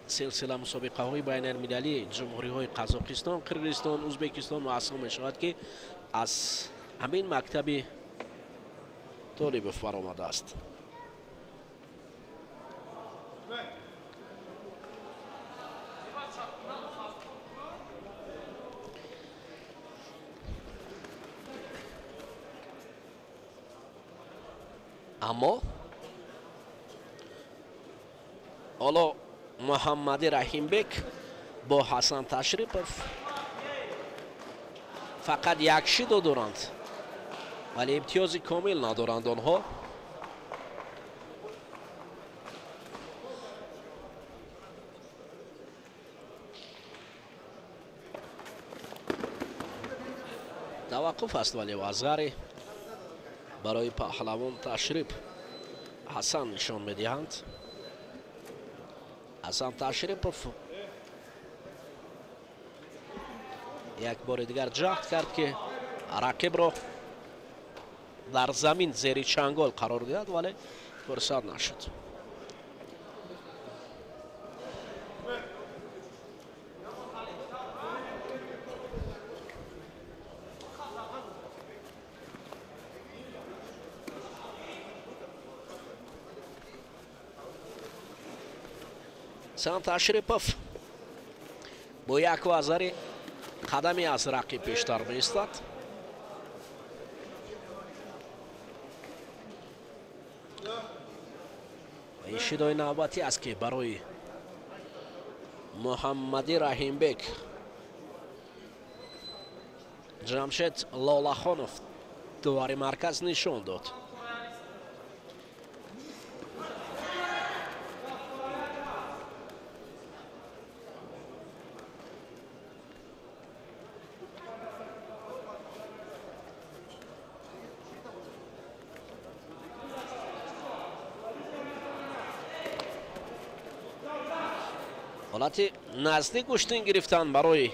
силсила мусобиқаҳои байналмилалии ҷумҳуриҳои Қазоқистон, Қирғизистон, Ӯзбекистон маҳсуб мешавад, ки аз ҳамин мактаби Толибов баромадааст. Аммо ҳоло Муҳаммади Раҳимбек бо Ҳасан Ташрипов фақат як шидо доранд, вале имтиёзи комил надоранд онҳо. Таваққуф аст, вале вазғари барои паҳлавон Ташрип Ҳасан нишон медиҳанд. Ҳасан Ташрипов як бори дигар ҷаҳд кард, ки рақибро дар замин зери чангол қарор диҳад, вале фурсат нашуд. Ҳасан Ташрипов бо як вазари қадаме аз рақиб пештар меистад. Ин шидои навбатӣ аст, ки барои Муҳаммади Раҳимбек Ҷамшед Лолахонов довари марказ нишон дод. Ҳолати наздик гӯштин гирифтан барои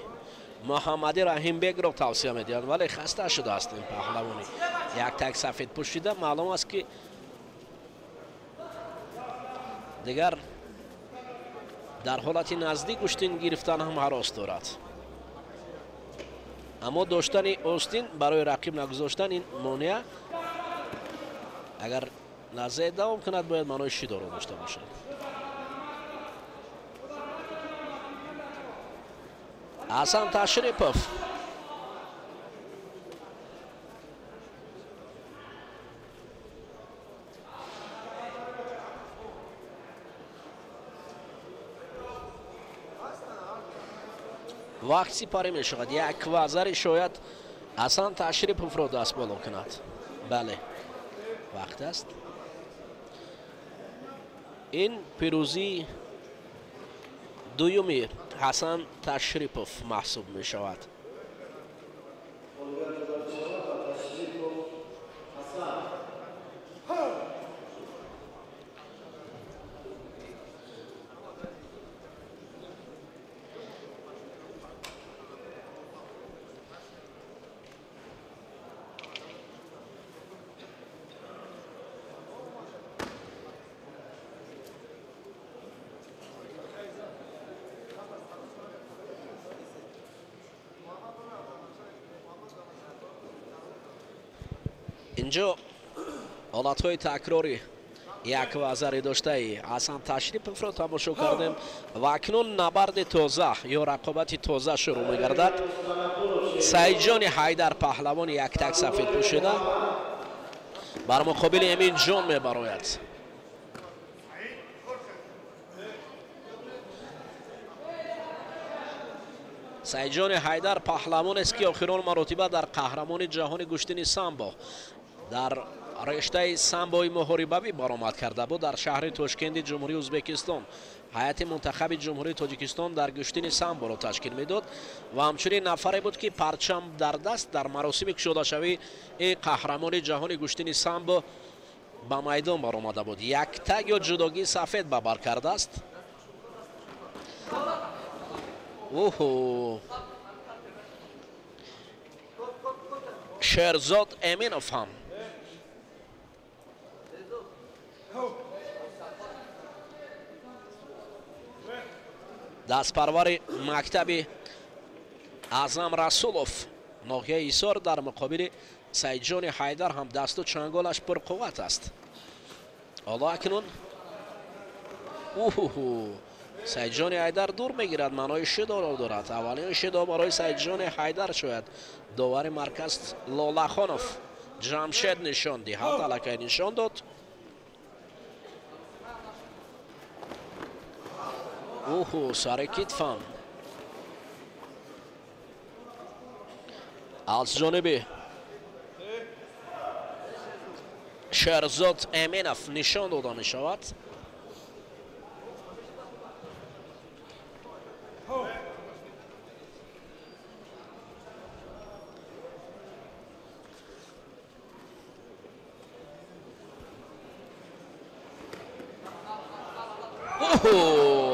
Муҳаммади Раҳимбекро тавсия медиҳанд, вале хаста шудааст ин паҳлавони як так сафед пӯшида. Маълум аст, ки дигар дар ҳолати наздик гӯштин гирифтан ҳам ҳарос дорад. Аммо доштани остин барои рақиб нагузоштан ин монеа, агар лаҳзае давом кунад, бояд маънои шидоро дошта бошад. Ҳасан Ташрипов вақт сипарӣ мешавад. Як вазари шояд Ҳасан Ташриповро даст боло кунад. Бале, вақт аст. Ин пирӯзии дуюми Ҳасан Ташрипов маҳсуб мешавад. Инҷо Ҳолатҳои такрорӣ як вазари доштаи Ҳасан Ташриповро тамошо кардем ва акнун набарди тоза ё рақобати тоза шурӯъ мегардад. Саидҷони Ҳайдар паҳлавони яктак сафед пӯшида бар муқобили Эминҷон мебарояд. Саидҷони Ҳайдар паҳлавонест, ки охирон маротиба дар қаҳрамони ҷаҳони гӯштини самбо дар рештаи самбои муҳорибавӣ баромад карда буд дар шаҳри Тошкенди Ҷумҳурии Ӯзбекистон. Ҳайати мунтахаби Ҷумҳурии Тоҷикистон дар гӯштини самборо ташкил медод ва ҳамчунин нафаре буд, ки парчам дар даст дар маросими кушодашавии қаҳрамони ҷаҳони гӯштини самбо ба майдон баромада буд. Яктак ё ҷудогии сафед ба бар кардааст. Оҳо, Шерзод Эминов ҳам дастпарвари мактаби Аъзам Расулов ноҳияи Ҳисор дар муқобили Саидҷони Ҳайдар ҳам дасту чанголаш пурқувват аст. Ҳоло акнун уҳу Саидҷони Ҳайдар дур мегирад, маънои шидоро дорад. Аввалин шидо барои Саидҷони Ҳайдар шояд довари марказ Лолахонов Ҷамшед нишон диҳад, аллакай нишон дод. Уҳу, сари китфам аз ҷониби Шерзод Эминов нишон дода мешавад.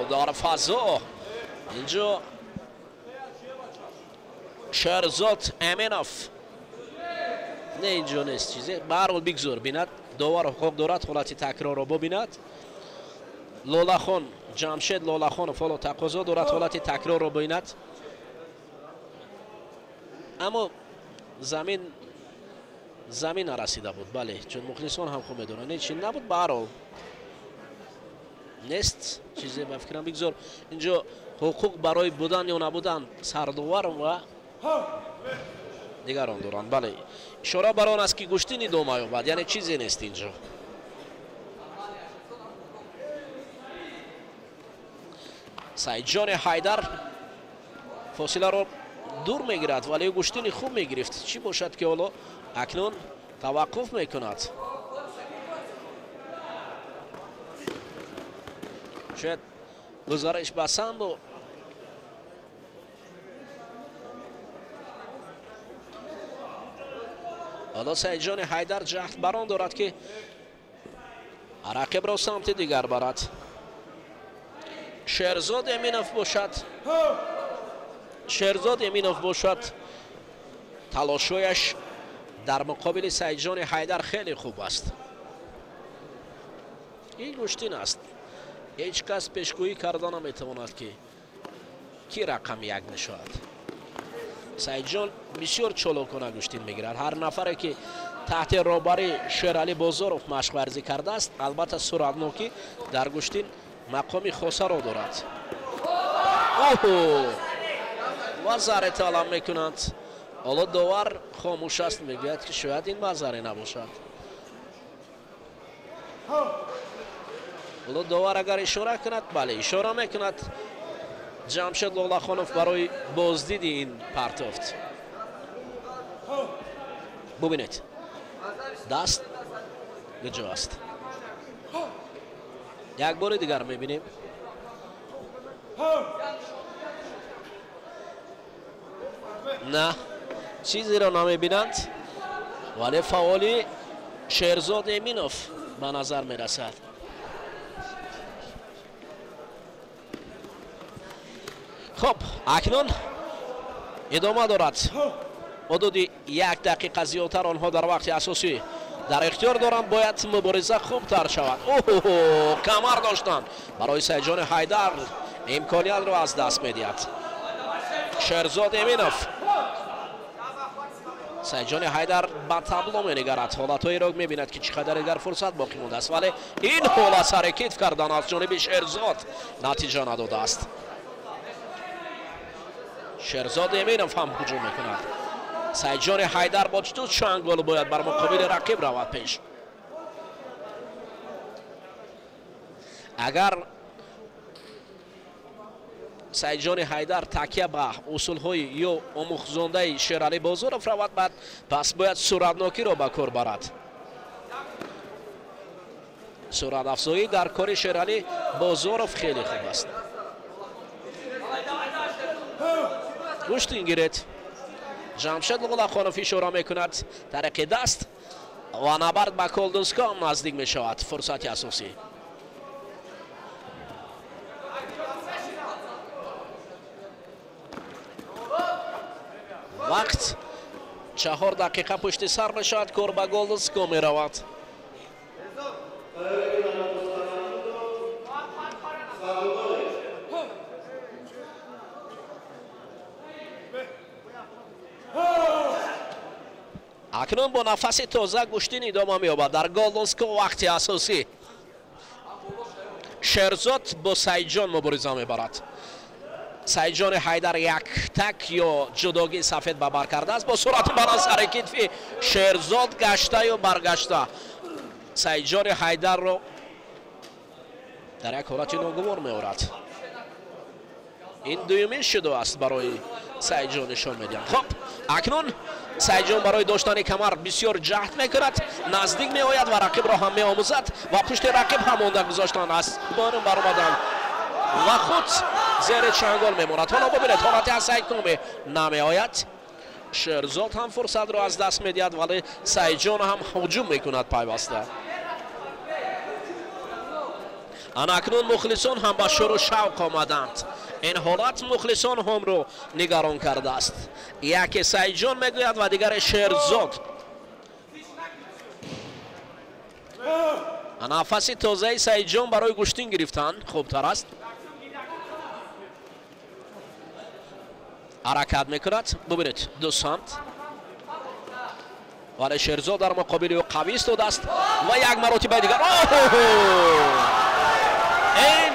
Дар фазо инҷо Шерзод Эминов не, инҷо нест чизе. Ба ҳар ҳол бигзор бинад, довар ҳуқуқ дорад ҳолати такрорро бибинад. Лолахон Ҷамшед Лолахонов ҳоло тақозо дорад ҳолати такрорро бибинад, аммо замин нарасида буд. Бале, чун мухлисон ҳам хуб медонанд, ҳеч набуд. Ба ҳар ҳол нест чизе ба фикрам. Бигзор инҷо ҳуқуқ барои будан ё набудан сардовар ва дигарон доранд. Бале, ишора бар он аст, ки гӯштин идома ёбад, яъне чизе нест инҷо. Саидҷони Ҳайдар фосиларо дур мегирад, вале ӯ гӯштини хуб мегирифт. Чӣ бошад, ки ҳоло акнун таваққуф мекунад? Шояд гузариш ба самбо. Ҳоло Саидҷони Ҳайдар ҷаҳд бар он дорад, ки рақибро самти дигар барад. Шерзод Эминов бошад, Шерзод Эминов бошад, талошҳояш дар муқобили Саидҷони Ҳайдар хеле хуб аст. Ин гӯштин аст, ҳеҷ кас пешгӯӣ карда наметавонад, ки ки рақами як мешавад. Саидҷон бисёр чолокона гӯштин мегирад. Ҳар нафаре, ки таҳти роҳбарии Шералӣ Бозоров машқварзӣ кардааст, албатта суратнокӣ дар гӯштин мақоми хосаро дорад. Оҳо, вазаре талаб мекунанд. Ҳоло довар хомӯш аст, мегӯяд, ки шояд ин вазаре набошад. Ҳоло довар агар ишора кунад, бале, ишора мекунад Ҷамшед Лолахонов барои боздиди ин партофт. Бубинед, даст куҷо аст. Як бори дигар мебинем. На, чизеро намебинанд, вале фаъоли Шерзод Эминов ба назар мерасад. Хуб, акнун идома дорад. Ҳудуди як дақиқа зиёдтар онҳо дар вақти асосӣ дар ихтиёр доранд. Бояд мубориза хубтар шавад. Оҳо, камар доштанд барои Саидҷони Ҳайдар, имкониятро аз даст медиҳад. Шерзод Эминов Саидҷони Ҳайдар ба табло менигарад, ҳолатҳоеро мебинад, ки чӣ қадар дигар фурсат боқӣ мондааст, вале ин ҳолат сари китф кардан аз ҷониби Шерзод натиҷа надодааст. Шерзод Эминов ҳам ҳуҷум мекунад. Саидҷони Ҳайдар бо ду чангол бояд бар муқобили рақиб равад пеш. Агар Саидҷони Ҳайдар такя ба усулҳои ё омӯхзондаи Шералӣ Бозоров равад, баъд пас бояд суратнокиро ба кор барад. Суратафзоӣ дар кори Шералӣ Бозоров хеле хуб аст. Гӯштин гиред. Ҷамшед Лоғулахонов ишора мекунад тариқи даст ва набард ба Колдунско наздик мешавад. Фурсати асосӣ. Вақт 4 дақиқа пушти сар мешавад, кор ба Голдунско меравад. Акнун бо нафаси тоза гӯштин идома меёбад дар Голдунско. Вақти асосӣ Шерзод бо Саидҷон мубориза мебарад. Саидҷони Ҳайдар як так ё ҷудогии сафед ба бар кардааст. Бо суръати баланд сари китфи Шерзод гаштаю баргашта Саидҷони Ҳайдарро дар як ҳолати ногувор меорад. Ин дуюмин шудо аст барои Саидҷон нишон медиҳам. Хоб, акнун Саидҷон барои доштани камар бисёр ҷаҳд мекунад, наздик меояд ва рақибро ҳам меомӯзад ва пушти рақиб ҳам монда гузоштан аст. Берун баромадан ва худ зери чангол мемонад. Ҳоло бибинед, ҳолати аз Саидкоме намеояд. Шерзод ҳам фурсатро аз даст медиҳад, вале Саидҷон ҳам ҳуҷум мекунад пайваста. Ана акнун мухлисон ҳам ба шуру шавқ омаданд. Ин ҳолат мухлисон ҳамро нигарон кардааст. Яке Саидҷон мегӯяд ва дигаре Шерзод. Нафаси тозаи Саидҷон барои гӯштин гирифтан хубтар аст. Ҳаракат мекунад. Бубинед, ду самт. Вале Шерзод дар муқобили ӯ қавӣ истодааст ва як маротибаи дигар. Ин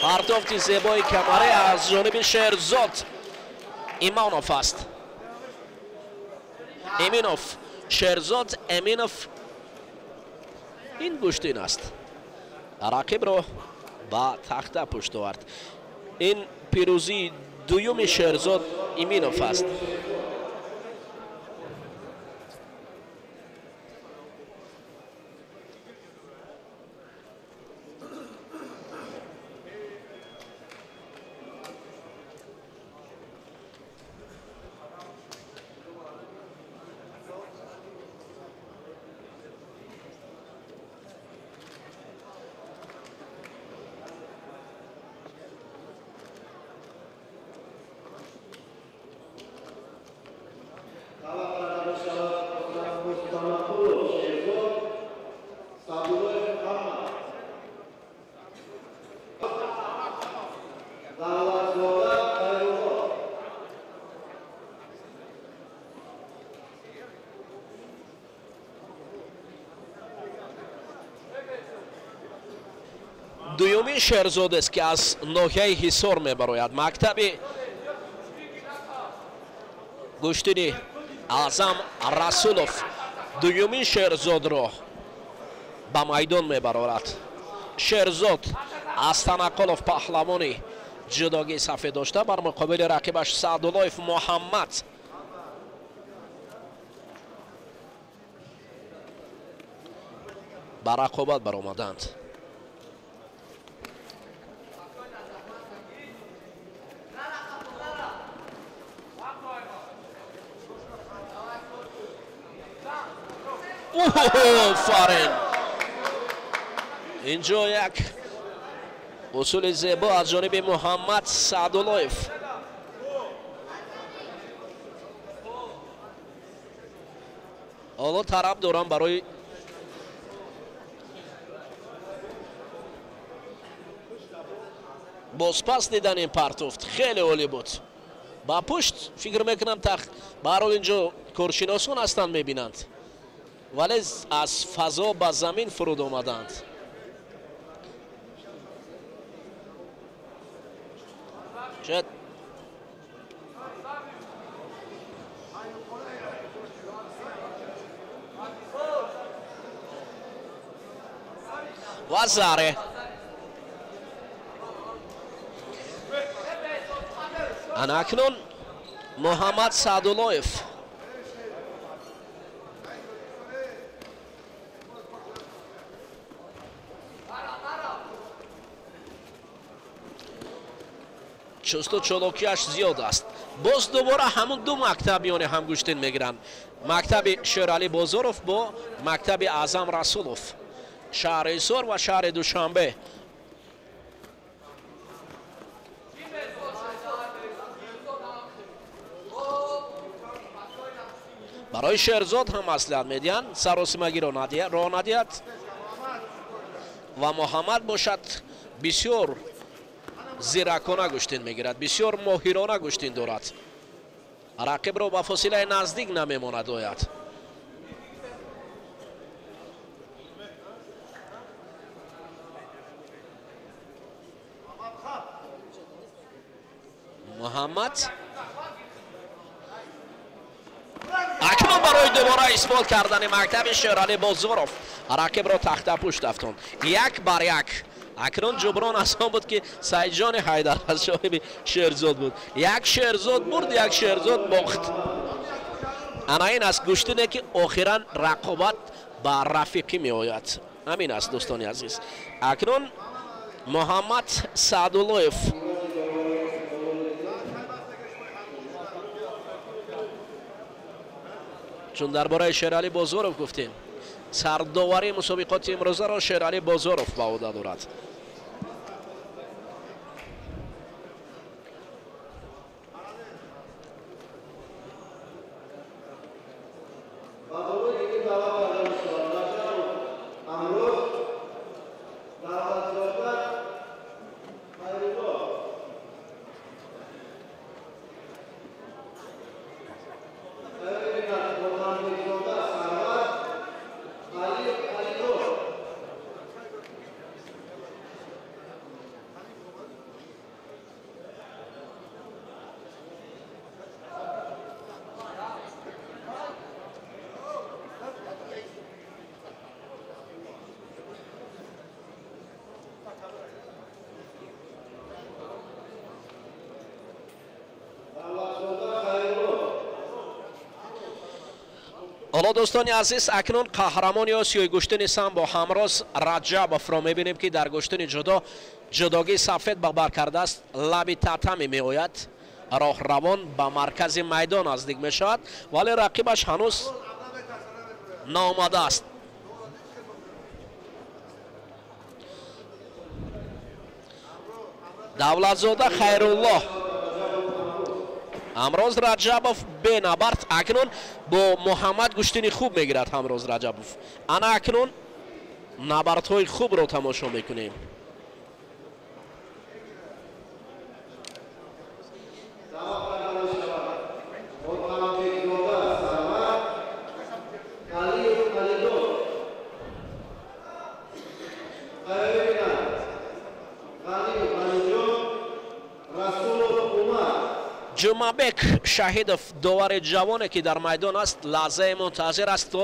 партофти зебои камаре аз ҷониби Шерзод Имонов аст. Эминов, Шерзод Эминов. Ин гӯштин аст. Рақибро ба тахта пушт овард. Ин пирӯзии дуюми Шерзод Иминов аст. Дуюмин Шерзод аст, ки аз ноҳияи Ҳисор мебарояд. Мактаби гӯштини Аъзам Расулов дуюмин Шерзодро ба майдон мебарорад. Шерзод Астанақулов паҳлавони ҷудогии сафед дошта бар муқобили рақибаш Саъдуллоев Муҳаммад. Ба рақобат баромаданд. Офарин! Инҷо як усули зебо аз ҷониби Муҳаммад Саъдуллоев. Ҳоло тараф дорам барои бозпас дидани ин партофт. Хеле олӣ буд. Ба пушт фикр мекунам ба ҳар ҳол инҷо коршиносон ҳастанд, мебинанд, вале аз фазо ба замин фуруд омаданд. Шояд ва заре. Ана акнун Муҳаммад Саъдуллоев. Чусту чолокиаш зиёд аст. Боз дубора ҳамун ду мактаб миёни ҳам гӯштин мегиранд. Мактаби Шералӣ Бозоров бо мактаби Аъзам Расулов. Шаҳри Ҳисор ва шаҳри Душанбе. Барои Шерзод ҳам маслиҳат медиҳанд, саросимагиро роҳ надиҳад ва Муҳаммад бошад бисёр зиракона гӯштин мегирад, бисёр моҳирона гӯштин дорад. Рақибро ба фосилаи наздик намемонад ояд. Муҳаммад акнун барои дубора исбот кардани мактаби Шералӣ Бозоров рақибро тахтапушт афтонд. 1-1. Акнун ҷуброн аз он буд, ки Саидҷони Ҳайдар аз ҷониби Шерзод буд. Як Шерзод бурд, як Шерзод бохт. Ана ин аст гӯштине, ки охиран рақобат ба рафиқӣ меояд. Ҳамин аст, дӯстони азиз. Акнун Муҳаммад Саъдуллоев. Чун дар бораи Шералӣ Бозоров гуфтем, сардоварии мусобиқоти имрӯзаро Шералӣ Бозоров ба ӯҳда дорад. Ҳоло дӯстони азиз, акнун қаҳрамони Осиёи гӯштини самбо Ҳамроз Раҷабовро мебинем, ки дар гӯштини ҷудо ҷудогии сафед ба бар кардааст. Лаби татами меояд, роҳравон ба маркази майдон наздик мешавад, вале рақибаш ҳанӯз наомадааст. Давлатзода Хайруллоҳ. Ҳамроз Раҷабов бенабард акнун бо Муҳаммад гӯштини хуб мегирад. Ҳамроз Раҷабов. Ана акнун набардҳои хубро тамошо мекунем. Ҷумъабек Шаҳидов, довари ҷавоне, ки дар майдон аст, лаҳзаи мунтазир аст, то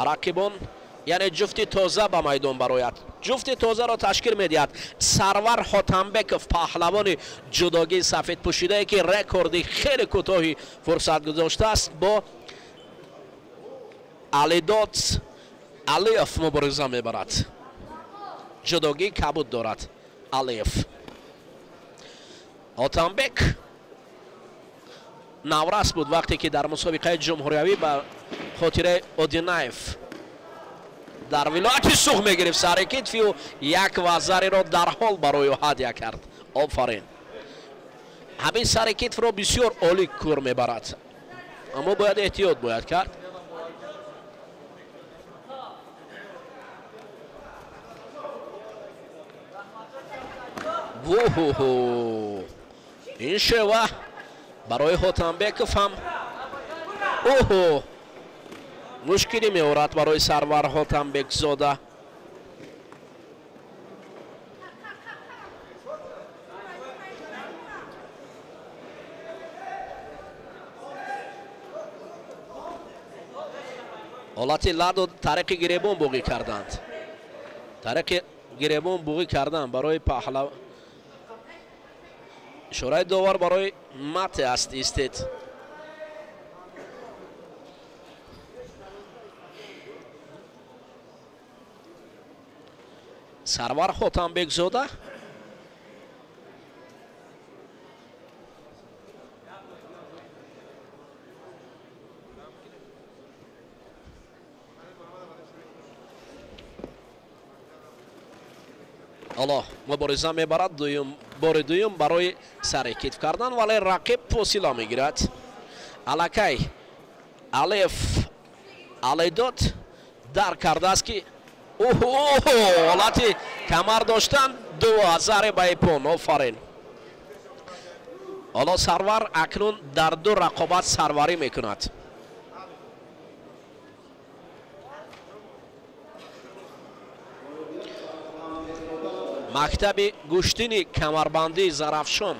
рақибон, яъне ҷуфти тоза ба майдон барояд. Ҷуфти тозаро ташкил медиҳад Сарвар Ҳотамбеков, паҳлавони ҷудогии сафедпӯшидае, ки рекорди хеле кӯтоҳи фурсат гузоштааст, бо Алидод Алиев мубориза мебарад. Ҷудогии кабуд дорад Алиев. Ҳотамбек наврас буд вақте ки дар мусобиқаи ҷумҳуриявӣ ба хотираи Одинаев дар вилояти Суғд мегирифт сари китфию як вазариро дарҳол барои ӯ ҳадя кард. Офарин! Ҳамин сари китфро бисёр олӣ кор мебарад, аммо бояд эҳтиёт бояд кард. Воҳо! Ин шева Барои Ҳотамбеков ҳам оҳо мушкилӣ меорад барои Сарвар Ҳотамбекзода. Ҳолати ладу тариқи гиребон буғӣ карданд. Тариқи гиребон буғӣ карданд барои паҳлав. Ишораи довар барои мате аст истед. Сарвар Ҳотамбекзода ҳоло мубориза мебарад дуюм бори дуюм барои сари китф кардан, вале рақиб фосила мегирад. Аллакай Алиев Алидод дарк кардааст ки ҳолати камар доштан ду азари ба ипон. Офарин. Ҳоло Сарвар акнун дар ду рақобат сарварӣ мекунад. Мактаби гӯштини камарбандии Зарафшон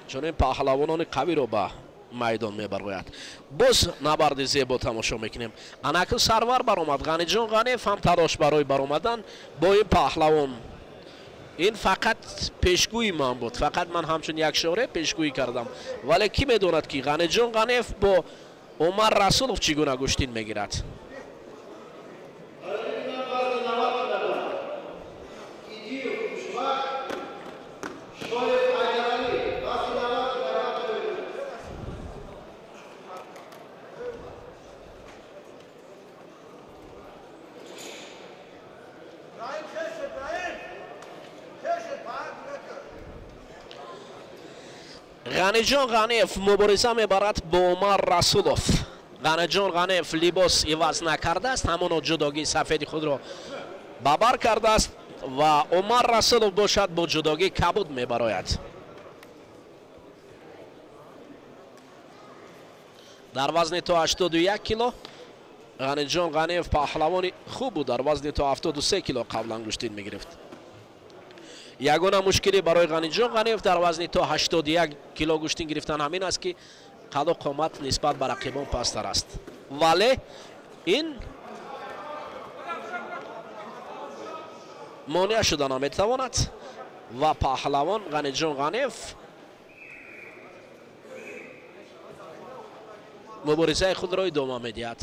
чунин паҳлавонони қавиро ба майдон мебарояд. Боз набарди зебо тамошо мекунем. Анаку Сарвар баромад. Ғаниҷон Ғаниев ҳам талош барои баромадан бо ин паҳлавон. Ин фақат пешгӯи ман буд. Фақат ман ҳамчун як шоре пешгӯӣ кардам. Вале кӣ медонад ки Ғаниҷон Ғаниев бо Умар Расулов чӣ гуна гӯштин мегирад? Ғаниҷон Ғаниев мубориза мебарад бо Умар Расулов. Ғаниҷон Ғаниев либос иваз накардааст, ҳамоно ҷудогии сафеди худро ба бар кардааст ва Умар Расулов бошад бо ҷудогии кабуд мебарояд. Дар вазни то 81 кило Ғаниҷон Ғаниев паҳлавони хуб буд. Дар вазни то 73 кило қаблан гӯштин мегирифт. Ягона мушкилӣ барои Ғаниҷон Ғаниев дар вазни то 81 кило гӯштин гирифтан ҳамин аст ки қаду қомат нисбат ба рақибон пасттар аст. Вале ин монеа шуда наметавонад ва паҳлавон Ғаниҷон Ғаниев муборизаи худро идома медиҳад.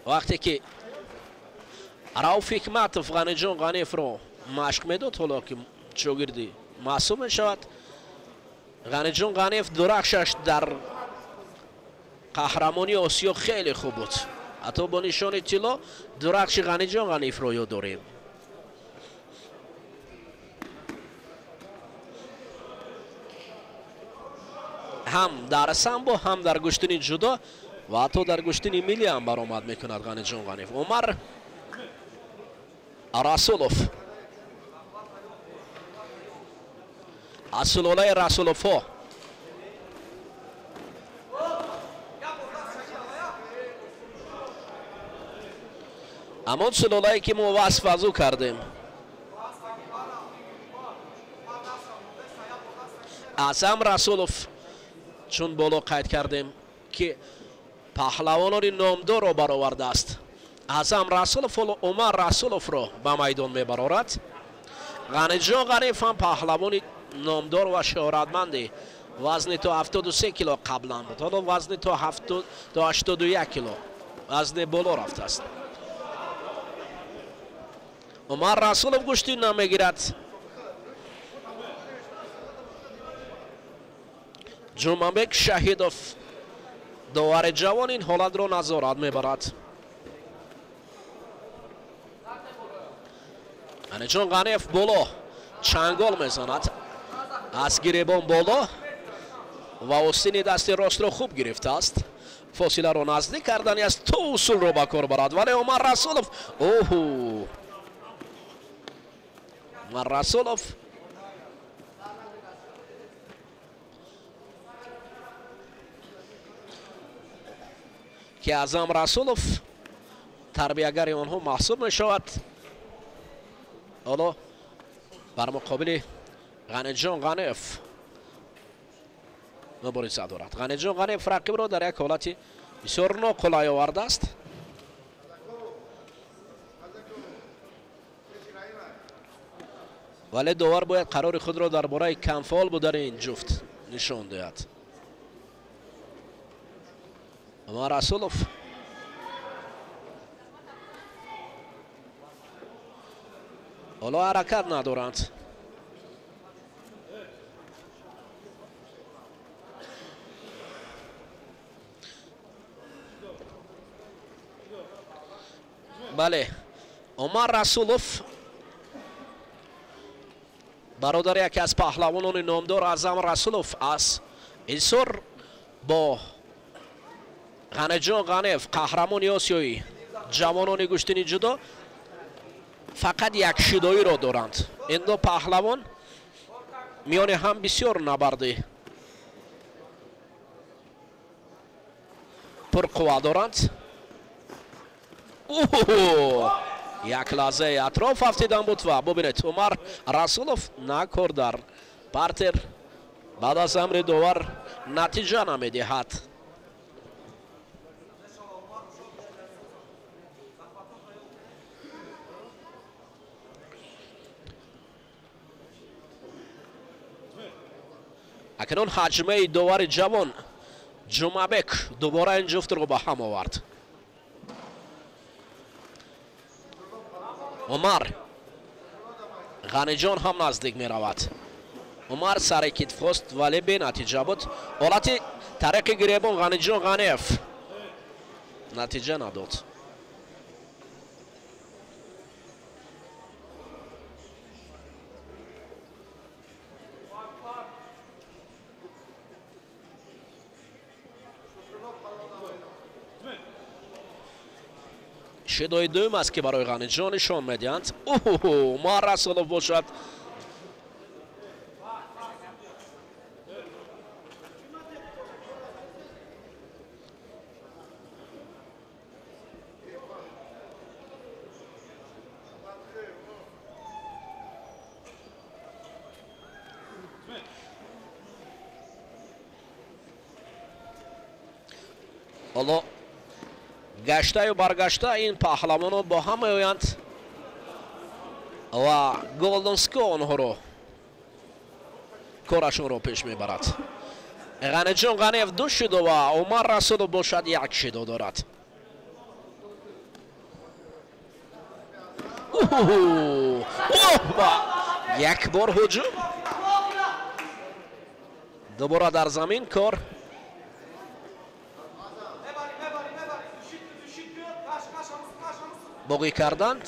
Вақте ки Рауф Ҳикматов Ғаниҷон Ғаниевро машқ медод, ҳоло ки шогирди маъсум мешавад, Ғаниҷон Ғаниев дурахшаш дар қаҳрамонии Осиё хеле хуб буд. Ҳатто бо нишони тилло дурахши Ғаниҷон Ғаниевро ёд дорем. Ҳам дар самбо, ҳам дар гӯштини ҷудо ва ҳатто дар гӯштини миллӣ ҳам баромад мекунад Ғаниҷон Ғаниев. Умар Расулов аз сулолаи Расуловҳо. Ҳамон сулолае ки мо васф аз ӯ кардем. Аъзам Расулов чун боло қайд кардем ки паҳлавонони номдорро баровардааст. Аъзам Расулов ҳоло Умар Расуловро ба майдон мебарорад. Ғаниҷон Ғаниев ҳам паҳлавони номдор ва шӯҳратманди вазни то 73 кило қаблан буд. Ҳоло вазни то 81 кило вазни боло рафтааст. Умар Расулов гӯштин намегирад. Ҷумъабек Шаҳидов довари ҷавон ин ҳолатро назорат мебарад. Ғаниҷон Ғаниев боло чангол мезанад, аз гиребон боло ва остини дасти ростро хуб гирифтааст. Фосиларо наздик кардани аст, то усулро ба кор барад, вале Умар Расулов оҳу Умар Расулов ки Аъзам Расулов тарбиягари онҳо маҳсуб мешавад, ҳоло бар муқобили Ғаниҷон Ғаниев мубориза дорад. Ғаниҷон Ғаниев рақибро дар як ҳолати бисёр ноқулай овардааст. Вале довар бояд қарори худро дар бораи камфаъол будани ин ҷуфт нишон диҳад. Умар Расулов ҳоло ҳаракат надоранд. Бале, Умар Расулов бародари яке аз паҳлавонони номдор Аъзам Расулов аз Ҳисор бо Ғаниҷон Ғаниев, қаҳрамони осиёӣ ҷавонони гӯштини ҷудо, фақат як шидоиро доранд. Ин ду паҳлавон миёни ҳам бисёр набарди пурқувва доранд. Як лаҳзаи атроф афтидан буд ва бубинед, Умар Расулов накор дар партер баъд аз амри довар натиҷа намедиҳад. Акнун ҳаҷмаи довари ҷавон Ҷумъабек дубора ин ҷуфтро ба ҳам овард. Умар Ғаниҷон ҳам наздик меравад. Умар сари китф хост, вале бенатиҷа буд. Ҳолати тариқи гиребон Ғаниҷон Ғаниев натиҷа надод. Шидои дуюм аст, ки барои Ғаниҷон нишон медиҳанд. Умар Расулов бошад. Ҳоло гаштаю баргашта ин паҳлавонҳо бо ҳам меоянд ва Голденско онҳоро корашонро пеш мебарад. Ғаниҷон Ғаниев ду шидо ва Умар Расулов бошад як шидо дорад. Як бор ҳуҷум, дубора дар замин кор. Боғӣ карданд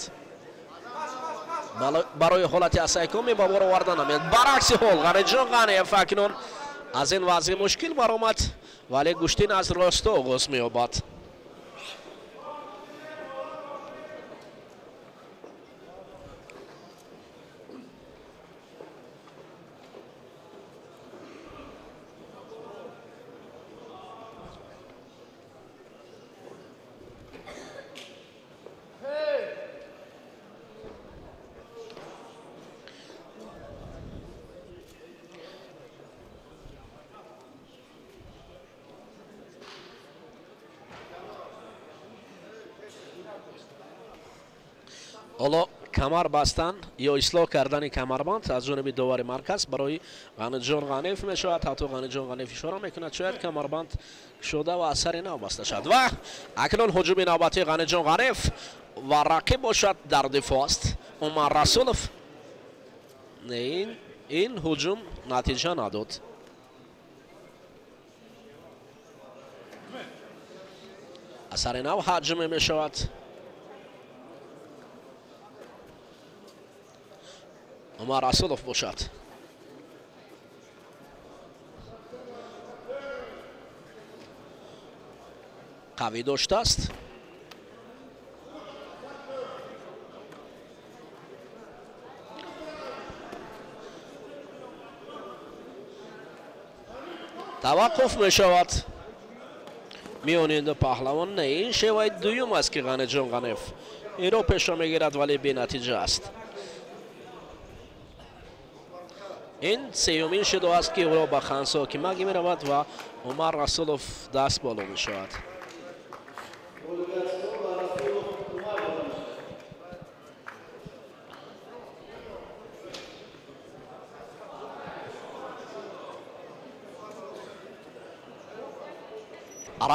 барои ҳолати асайкоми ба бор овардан намеяд. Баръакси ҳол Ғаниҷон Ғаниев акнун аз ин вазъи мушкил баромад, вале гӯштин аз росто оғоз меёбад. Ҳоло камар бастан ё ислоҳ кардани камарбанд аз ҷониби довари марказ барои Ғаниҷон Ғаниев мешавад. Ҳатто Ғаниҷон Ғаниев ишора мекунад, шояд камарбанд кушода ва аз сари нав баста шавад. Ва акнун ҳуҷуми навбатии Ғаниҷон Ғаниев ва рақиб бошад дар дифоъ аст Умар Расулов. Ин ҳуҷум натиҷа надод. Аз сари нав ҳаҷме мешавад. Умар Расулов бошад. Қавӣ доштааст. Таваққуф мешавад миёни ин ду паҳлавон. Не, ин шеваи дуюм аст, ки Ғаниҷон Ғаниев инро пешо мегирад, вале бенатиҷа аст. Ин сеюмин шидо аст, ки ӯро ба хансо кимаги меравад ва Умар Расулов даст боло мешавад.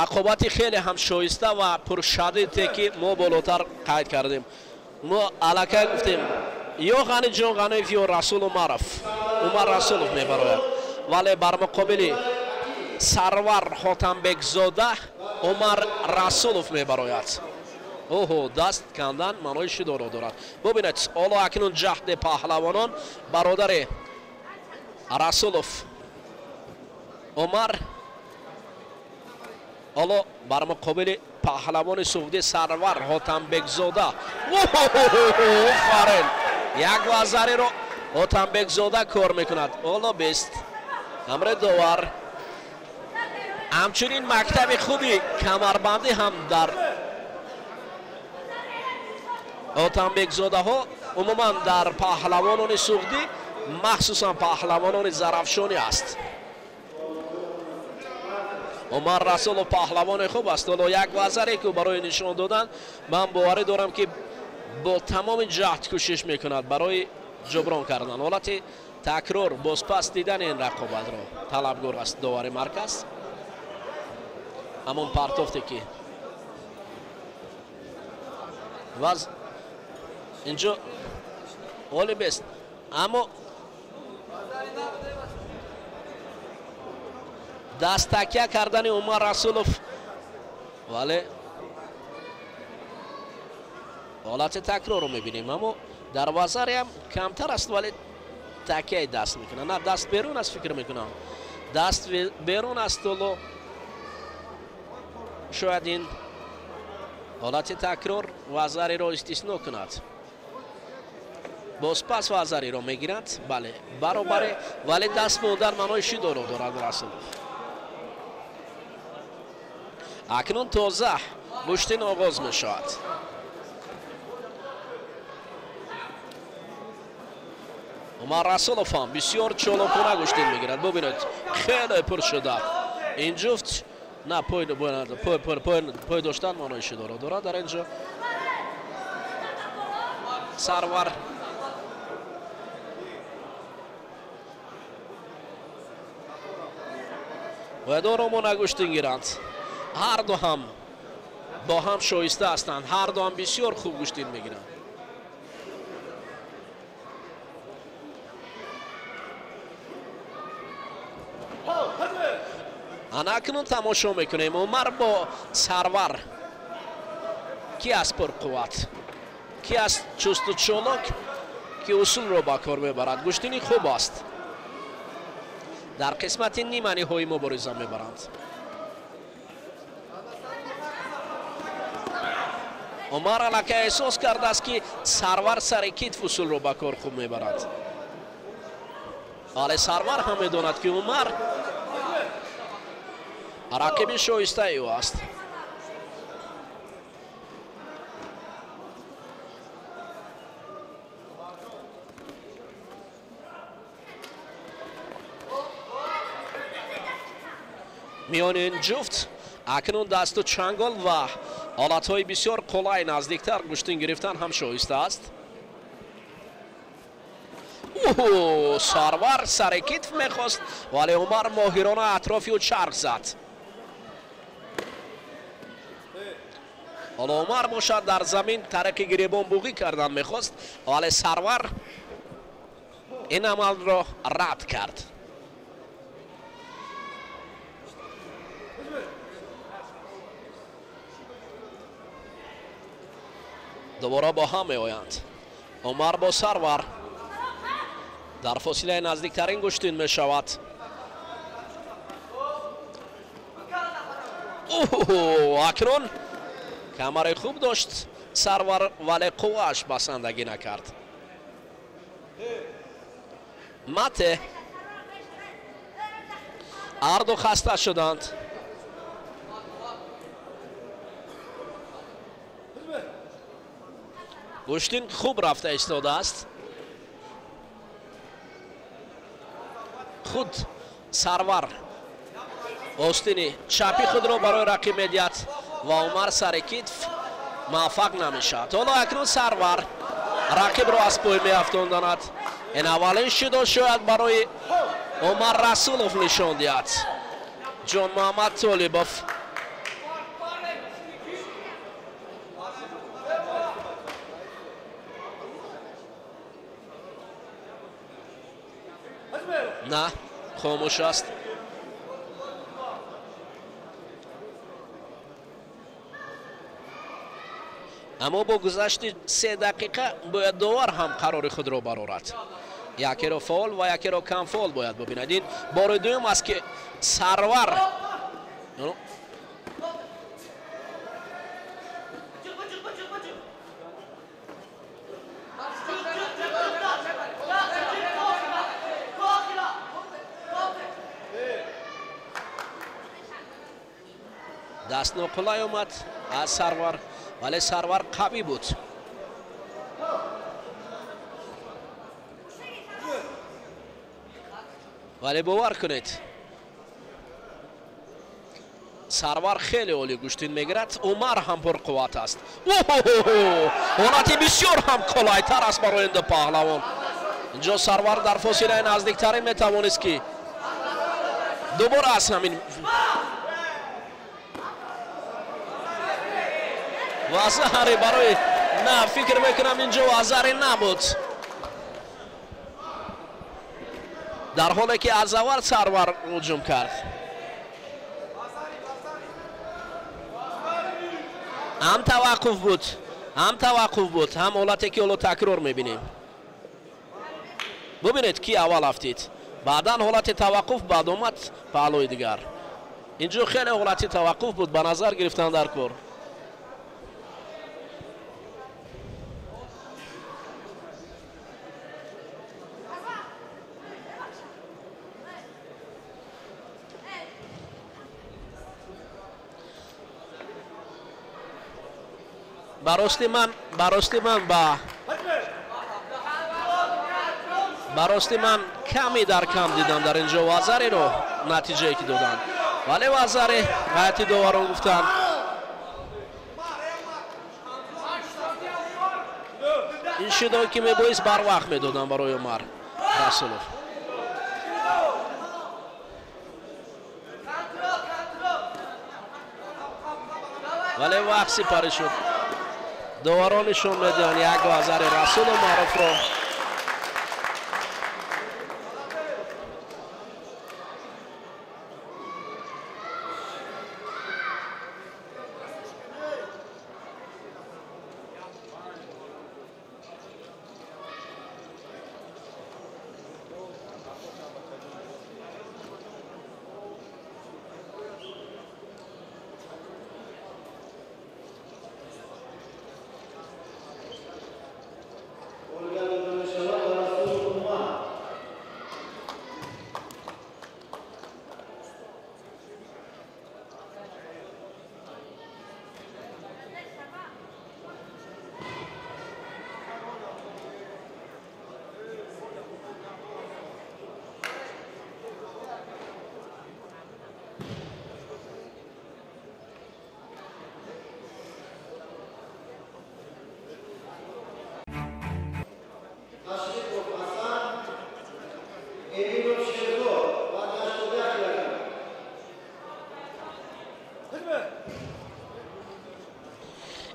Рақобати хеле ҳам шоиста ва пуршадиде, ки мо болотар қайд кардем. Мо аллакай гуфтем, ё Ғаниҷон Ғаниев, ё Расул Умаров, Умар Расулов мебарояд, вале бар муқобили Сарвар Хотамбекзода Умар Расулов мебарояд. Оҳо, даст кандан маънои шидоро дорад. Бубинед, ҳоло акнун ҷаҳди паҳлавонон, бародари Расулов Умар ҳоло бар муқобили паҳлавони суғдӣ Сарвар Ҳотамбекзода. Офарин, як вазариро Ҳотамбекзода кор мекунад. Ҳоло бест амри довар. Ҳамчунин мактаби хуби камарбандӣ ҳам дар Ҳотамбекзодаҳо, умуман дар паҳлавонони суғдӣ, махсусан паҳлавонони зарафшонӣ аст. Умар Расулов паҳлавони хуб аст. Ҳоло як вазаре, ки барои нишон додан, ман боварӣ дорам, ки бо тамоми ҷаҳд кӯшиш мекунад барои ҷуброн кардан. Ҳолати такрор, бозпас дидани ин рақобатро талабгор аст довари марказ. Ҳамон партофте, ки ваз инҷо ғолибест, аммо даст такя кардани Умар Расулов, вале ҳолати такрорро мебинем, аммо дар вазариам камтар аст, вале такяи даст мекунад. На, даст берун аст, фикр мекунам, даст берун аст. Ҳоло шояд ин ҳолати такрор вазариро истисно кунад. Бозпас вазариро мегиранд, бале, баробаре, вале даст мондан маънои шидоро дорад Расулов. Акнун тоза гӯштин оғоз мешавад. Умар Расулов ҳам бисёр чолокона гӯштин мегирад. Бубинед, хеле пур шуда ин ҷуфт. На, пой доштан маънои шидоро дорад дар инҷо. Сарвар бояд оромона гӯштин гиранд. Ҳар ду ҳам бо ҳам шоиста ҳастанд, ҳар ду ҳам бисёр хуб гӯштин мегиранд. Ана акнун тамошо мекунем Умар бо Сарвар. Ки аст пурқувват, ки аст чусту чолок, ки усулро ба кор мебарад. Гӯштини хуб аст. Дар қисмати ниманиҳои мубориза мебаранд. Умар аллакай эҳсос кардааст, ки Сарвар сари китф усулро ба кор хуб мебарад, вале Сарвар ҳам медонад, ки Умар рақиби шоистаи ӯ аст. Миёни ин ҷуфт акнун дасту чангол ва ҳолатҳои бисёр қулай наздиктар гӯштин гирифтан ҳам шоиста аст. Сарвар сари китф мехост, вале Умар моҳирона атрофи ӯ чарх зад. Ҳоло Умар бошад дар замин тариқи гиребон буғӣ кардан мехост, вале Сарвар ин амалро рад кард. Дубора бо ҳам меоянд. Умар бо Сарвар дар фосилаи наздиктарин гӯштин мешавад. Акнун камари хуб дошт Сарвар, вале қуввааш басандагӣ накард. Мате Ҳарду хаста шуданд. Гӯштин хуб рафта истодааст. Худ Сарвар остини чапи худро барои рақиб медиҳад ва Умар сари китф муваффақ намешавад. Ҳоло акнун Сарвар рақибро аз пой меафтонданад. Ин аввалин шидо шояд барои Умар Расулов нишон диҳад. Ҷон Муҳаммад Толибов на хомӯш аст. Аммо бо гузашти 3 дақиқа бояд довар ҳам қарори худро барорад. Якеро фаъол ва якеро камфаъол бояд бибинад. Ин бори дуюм аст ки Сарвар даст ноқулай омад аз Сарвар, вале Сарвар қавӣ буд. Вале бовар кунед, Сарвар хеле олӣ гӯштин мегирад. Умар ҳам пурқувват аст. Ҳолати бисёр ҳам қулайтар аст барои ин ду паҳлавон. Инҷо Сарвар дар фосилаи наздиктарин метавонист ки дубора аз ҳамин вазаре барои на фикр мекунам инҷо вазаре набуд. Дар ҳоле ки аз аввал Сарвар ҳуҷум кард. Ҳам таваққуф буд, ҳам таваққуф буд, ҳам ҳолате ки ҳоло такрор мебинем. Бубинед ки аввал афтид, баъдан ҳолати таваққуф, баъд омад паҳлӯи дигар. Инҷо хеле ҳолати таваққуф буд, ба назар гирифтан дар кор. Барости ман ками дар кам дидам дар инҷо вазареро натиҷае ки доданд, вале вазаре ҳайати доварон гуфтанд ин шидо ки мебоист барвақт медоданд барои Умар Расулов. Вале вақт сипарӣ шуд. Доварон нишон медиҳанд як вазари Расул Умаровро.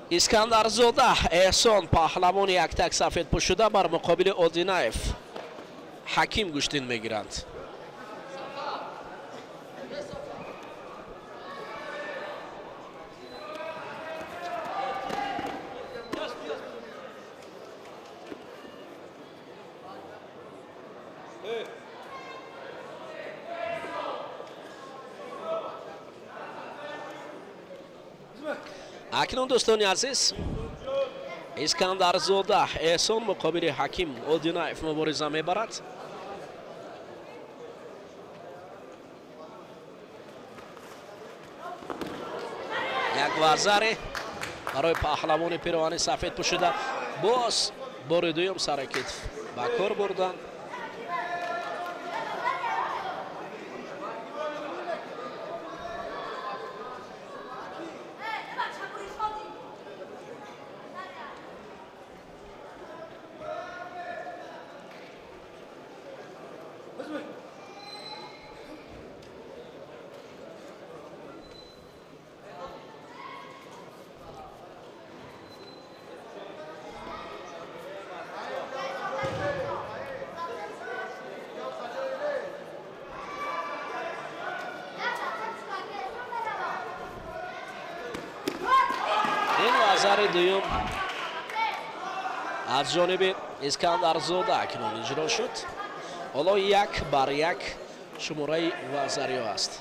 Искандарзода Эҳсон паҳлавони яктак сафедпӯшшуда бар муқобили Одинаев Ҳаким гӯштин мегиранд. Акнун дӯстони азиз, Искандарзода Эҳсон муқобили Ҳаким Одинаев мубориза мебарад. Як вазаре барои паҳлавони пироҳани сафед пӯшида, боз бори дуюм сари китф ба кор бурданд. Вазари дуюм аз ҷониби Искандарзода акнун иҷро шуд. Ҳоло 1-1 шумораи вазариҳо аст.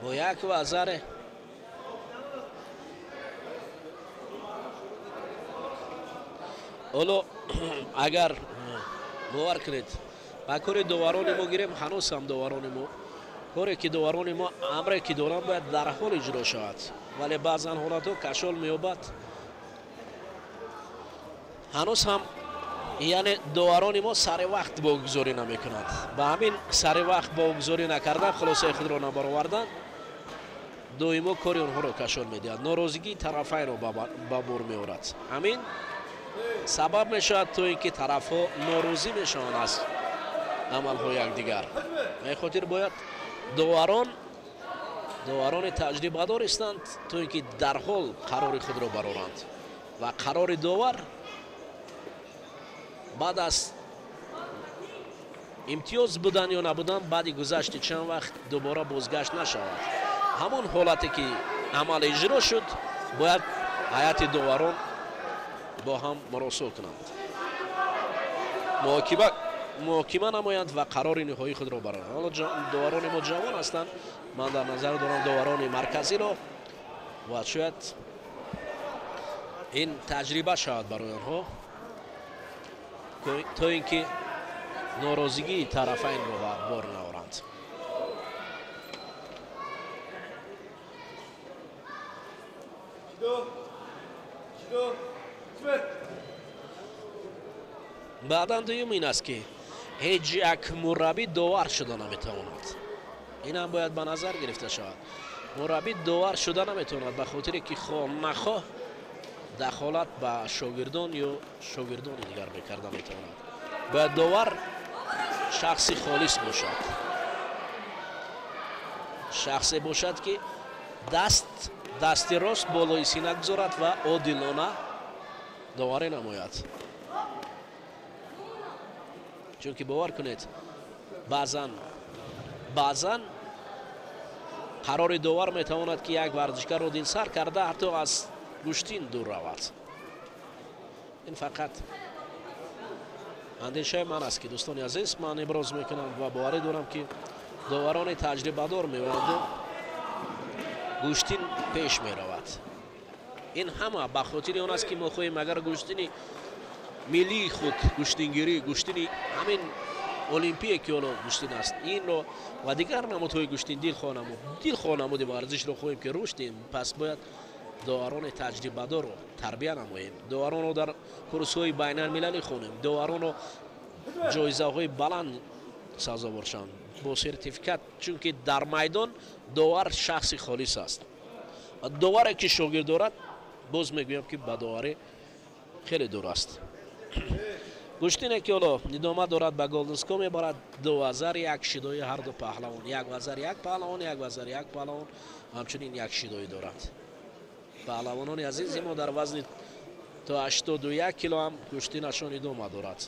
Бо як вазаре ҳоло агар бовар кунед, ба кори доварони мо гирем, ҳанӯз ҳам доварони мо коре ки доварони мо амре ки доранд бояд дар ҳол иҷро шавад, вале баъзан ҳолатҳо кашол меёбад. Ҳанӯз ҳам яъне доварони мо сари вақт богузорӣ намекунанд. Ба ҳамин сари вақт богузорӣ накардан, хулосаи худро набаровардан доимо кори онҳоро кашол медиҳад, норозигии тарафайнро ба бор меорад. Ҳамин сабаб мешавад то ин ки тарафҳо норозӣ мешаванд аз амалҳои якдигар. Ба ин хотир бояд доварони таҷрибадор истанд, то ин ки дарҳол қарори худро бароранд ва қарори довар баъд аз имтиёз будан ё набудан баъди гузашти чанд вақт дубора бозгашт нашавад. Ҳамон ҳолате ки амал иҷро шуд, бояд ҳайати доварон бо ҳам муросо кунанд, муҳокима намоянд ва қарори ниҳоии худро бароранд. Ҳоло доварони мо ҷавон ҳастанд, ман дар назар дорам доварони марказиро, ва шояд ин таҷриба шавад барои онҳо, то ин ки норозигии тарафайнро ба бор наоранд. Баъдан дуюм ин аст, ки ҳеҷ як мураббӣ довар шуда наметавонад. Ин ҳам бояд ба назар гирифта шавад. Мураббӣ довар шуда наметавонад, ба хотире ки хоҳ нахоҳ дахолат ба шогирдон ё шогирдони дигар мекарда метавонад. Бояд довар шахси холис бошад, шахсе бошад, ки дасти рост болои сина гузорад ва одилона доварӣ намояд. Чунки бовар кунед, баъзан қарори довар метавонад, ки як варзишгарро дилсар карда ҳатто аз гӯштин дур равад. Ин фақат андешаи ман аст, ки дӯстони азиз, ман иброз мекунам ва боварӣ дорам, ки доварони таҷрибадор меоянду гӯштин пеш меравад. Ин ҳама ба хотири он аст, ки мо хоҳем агар гӯштини миллии худ, гӯштингирӣ, гӯштини ҳамин олимпие ки ҳоло гӯштин аст, инро ва дигар намудҳои гӯштин дилхоҳ намуди варзишро хоҳем ки рушд диҳем, пас бояд доварони таҷрибадорро тарбия намоем, доваронро дар курсҳои байналмилалӣ хонем, доваронро ҷоизаҳои баланд сазовор шаванд бо сертификат, чунки дар майдон довар шахси холис аст. Доваре ки шогирд дорад, боз мегӯям, ки ба доварӣ хеле дур аст. Гӯштине ки ҳоло идома дорад ба голденско мебарад, 2-1 шидои ҳар ду паҳлавон, 1-1 паҳлавон, 1-1 паҳлавон, ҳамчунин як шидоӣ дорад. Паҳлавонони азизи мо дар вазни То 81 кило ҳам гӯштинашон идома дорад.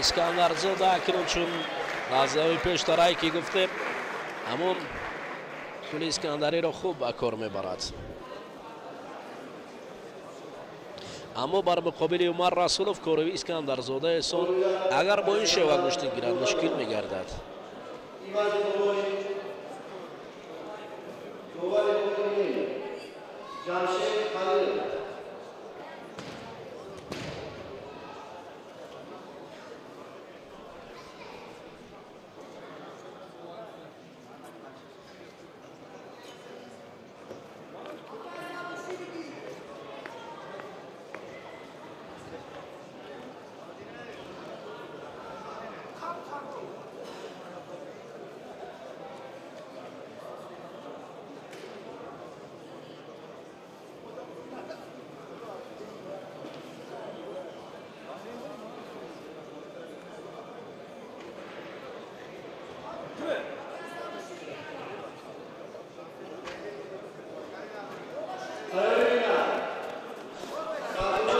Искандарзода акнун чун лаҳзаҳои пештарае ки гуфтем, ҳамон пули Искандариро хуб ба кор мебарад. Аммо бар муқобили Умар Расулов кори Искандарзода эсон агар бо ин шева гӯштин гирад, мушкил мегардад.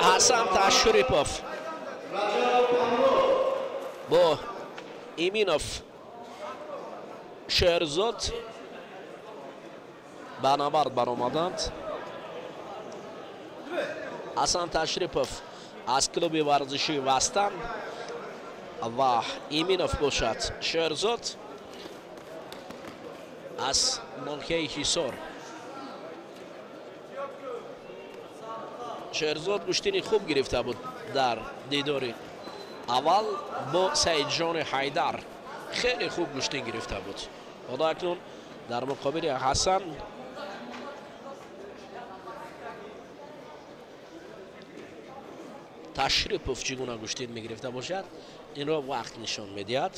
Ҳасан Ташрипов бо Иминов Шерзод ба набард баромаданд. Ҳасан Ташрипов аз клуби варзишии Вастан ва Иминов бошад Шерзод аз ноҳияи Ҳисор. Шерзод гӯштини хуб гирифта буд дар дидори аввал бо Саидҷони Ҳайдар, хеле хуб гӯштин гирифта буд. Ҳоло акнун дар муқобили Ҳасан Ташрипов чӣ гуна гӯштин мегирифта бошад, инро вақт нишон медиҳад.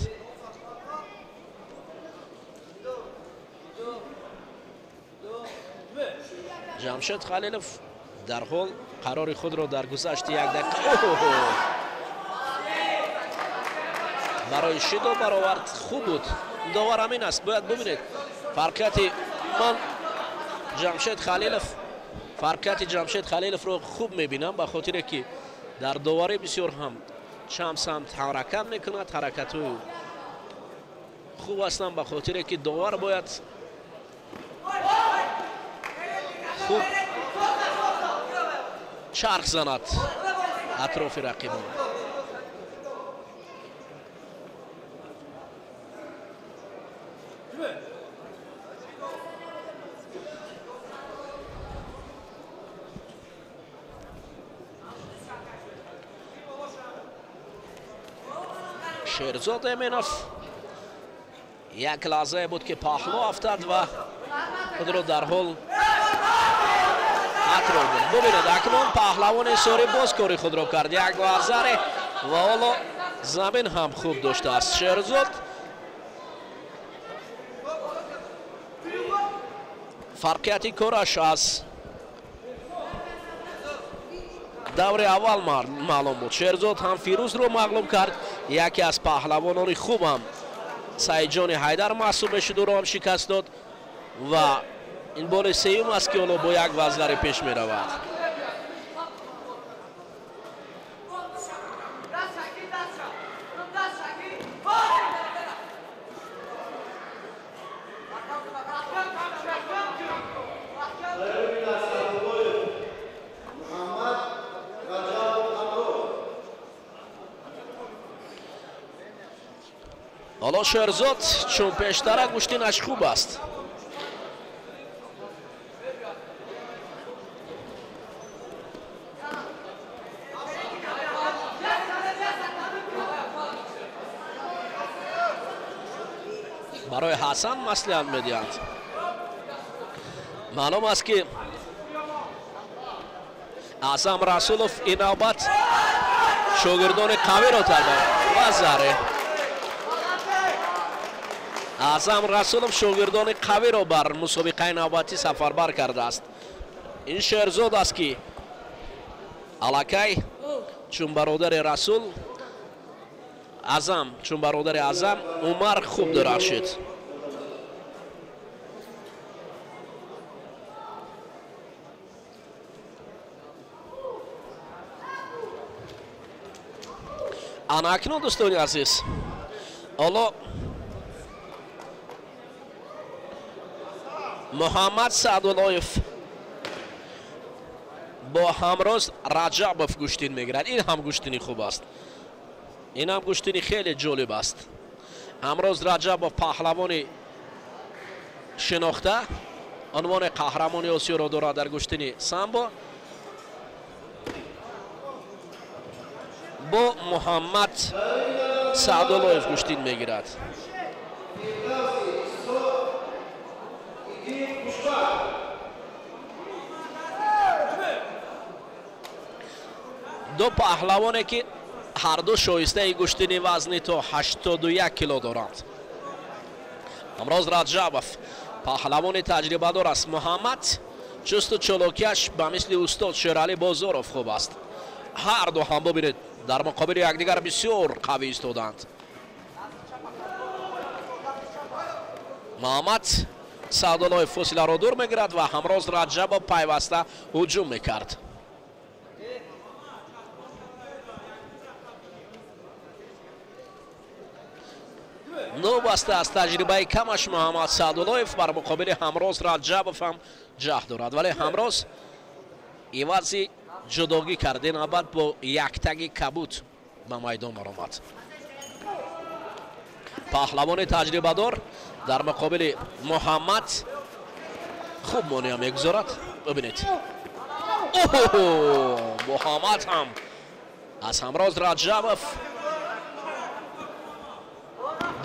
Ҷамшед Халилов дарҳол қарори худро дар гузашти як дақиқа барои шидо баровард. Хуб буд, довар ҳамин аст. Бояд бубинед фарқияти ман Ҷамшед Халилов, фарқияти Ҷамшед Халиловро хуб мебинам, ба хотире ки дар доварӣ бисёр ҳам чанд самт ҳаракат мекунад, ҳаракатҳои хуб ҳастанд, ба хотире ки довар бояд хуб чарх занад атрофи рақибон. Шерзод Эминов як лаҳзае буд ки паҳлӯ афтад ва худро дарҳол атроф буд. Бубинед, акнун паҳлавони сори боз кори худро кард, як варзаре ва ҳоло замин ҳам хуб доштааст Шерзод. Фарқияти кораш аз даври аввал маълум буд. Шерзод ҳам Фирӯзро мағлуб кард, яке аз паҳлавонони хуб ҳам Саидҷони Ҳайдар маҳсуб мешуд, ӯро ҳам шикаст дод ва ин бори сеюм аст ки ҳоло бо як вазнаре пеш меравад. Ҳоло Шерзод чун пештара гӯштинаш хуб аст. Барои Ҳасан маслиҳат медиҳанд. Маълум аст, ки Аъзам Расулов ин навбат шогирдони қавиро тарбия ва заре. Аъзам Расулов шогирдони қавиро бар мусобиқаи навбатӣ сафарбар кардааст. Ин Шерзод аст, ки аллакай чун бародари Расул Аъзам, чун бародари Аъзам Умар хуб дурахшид. Ана акнун, дӯстони азиз, ҳоло Муҳаммад Саъдуллоев бо ҳамроз Раҷабов гӯштин мегирад. Ин ҳам гӯштини хуб аст. Ин ҳам гӯштини хеле ҷолиб аст. Ҳамроз Раҷабов паҳлавони шинохта, унвони қаҳрамони Осиёро дорад дар гӯштини самбо, бо Муҳаммад Саъдуллоев гӯштин мегирад. Ду паҳлавоне, ки ҳарду шоистаи гӯштини вазни то 81 кило доранд. Ҳамроз Раҷабов паҳлавони таҷрибадор аст. Муҳаммад чусту чолокиаш ба мисли устод Шералӣ Бозоров хуб аст. Ҳарду ҳам бубинед, дар муқобили якдигар бисёр қавӣ истоданд. Муҳаммад Саъдуллоев фосиларо дур мегирад ва ҳамроз Раҷабов пайваста ҳуҷум мекард. Новобаста аз таҷрибаи камаш Муҳаммад Саъдуллоев бар муқобили ҳамроз Раҷабов ҳам ҷаҳд дорад, вале ҳамроз ивази ҷудогӣ кард, ин навбат бо яктаги кабуд ба майдон баромад. Паҳлавони таҷрибадор дар муқобили Муҳаммад хуб монеа мегузорад. Бибинед, Муҳаммад ҳам аз ҳамроз Раҷабов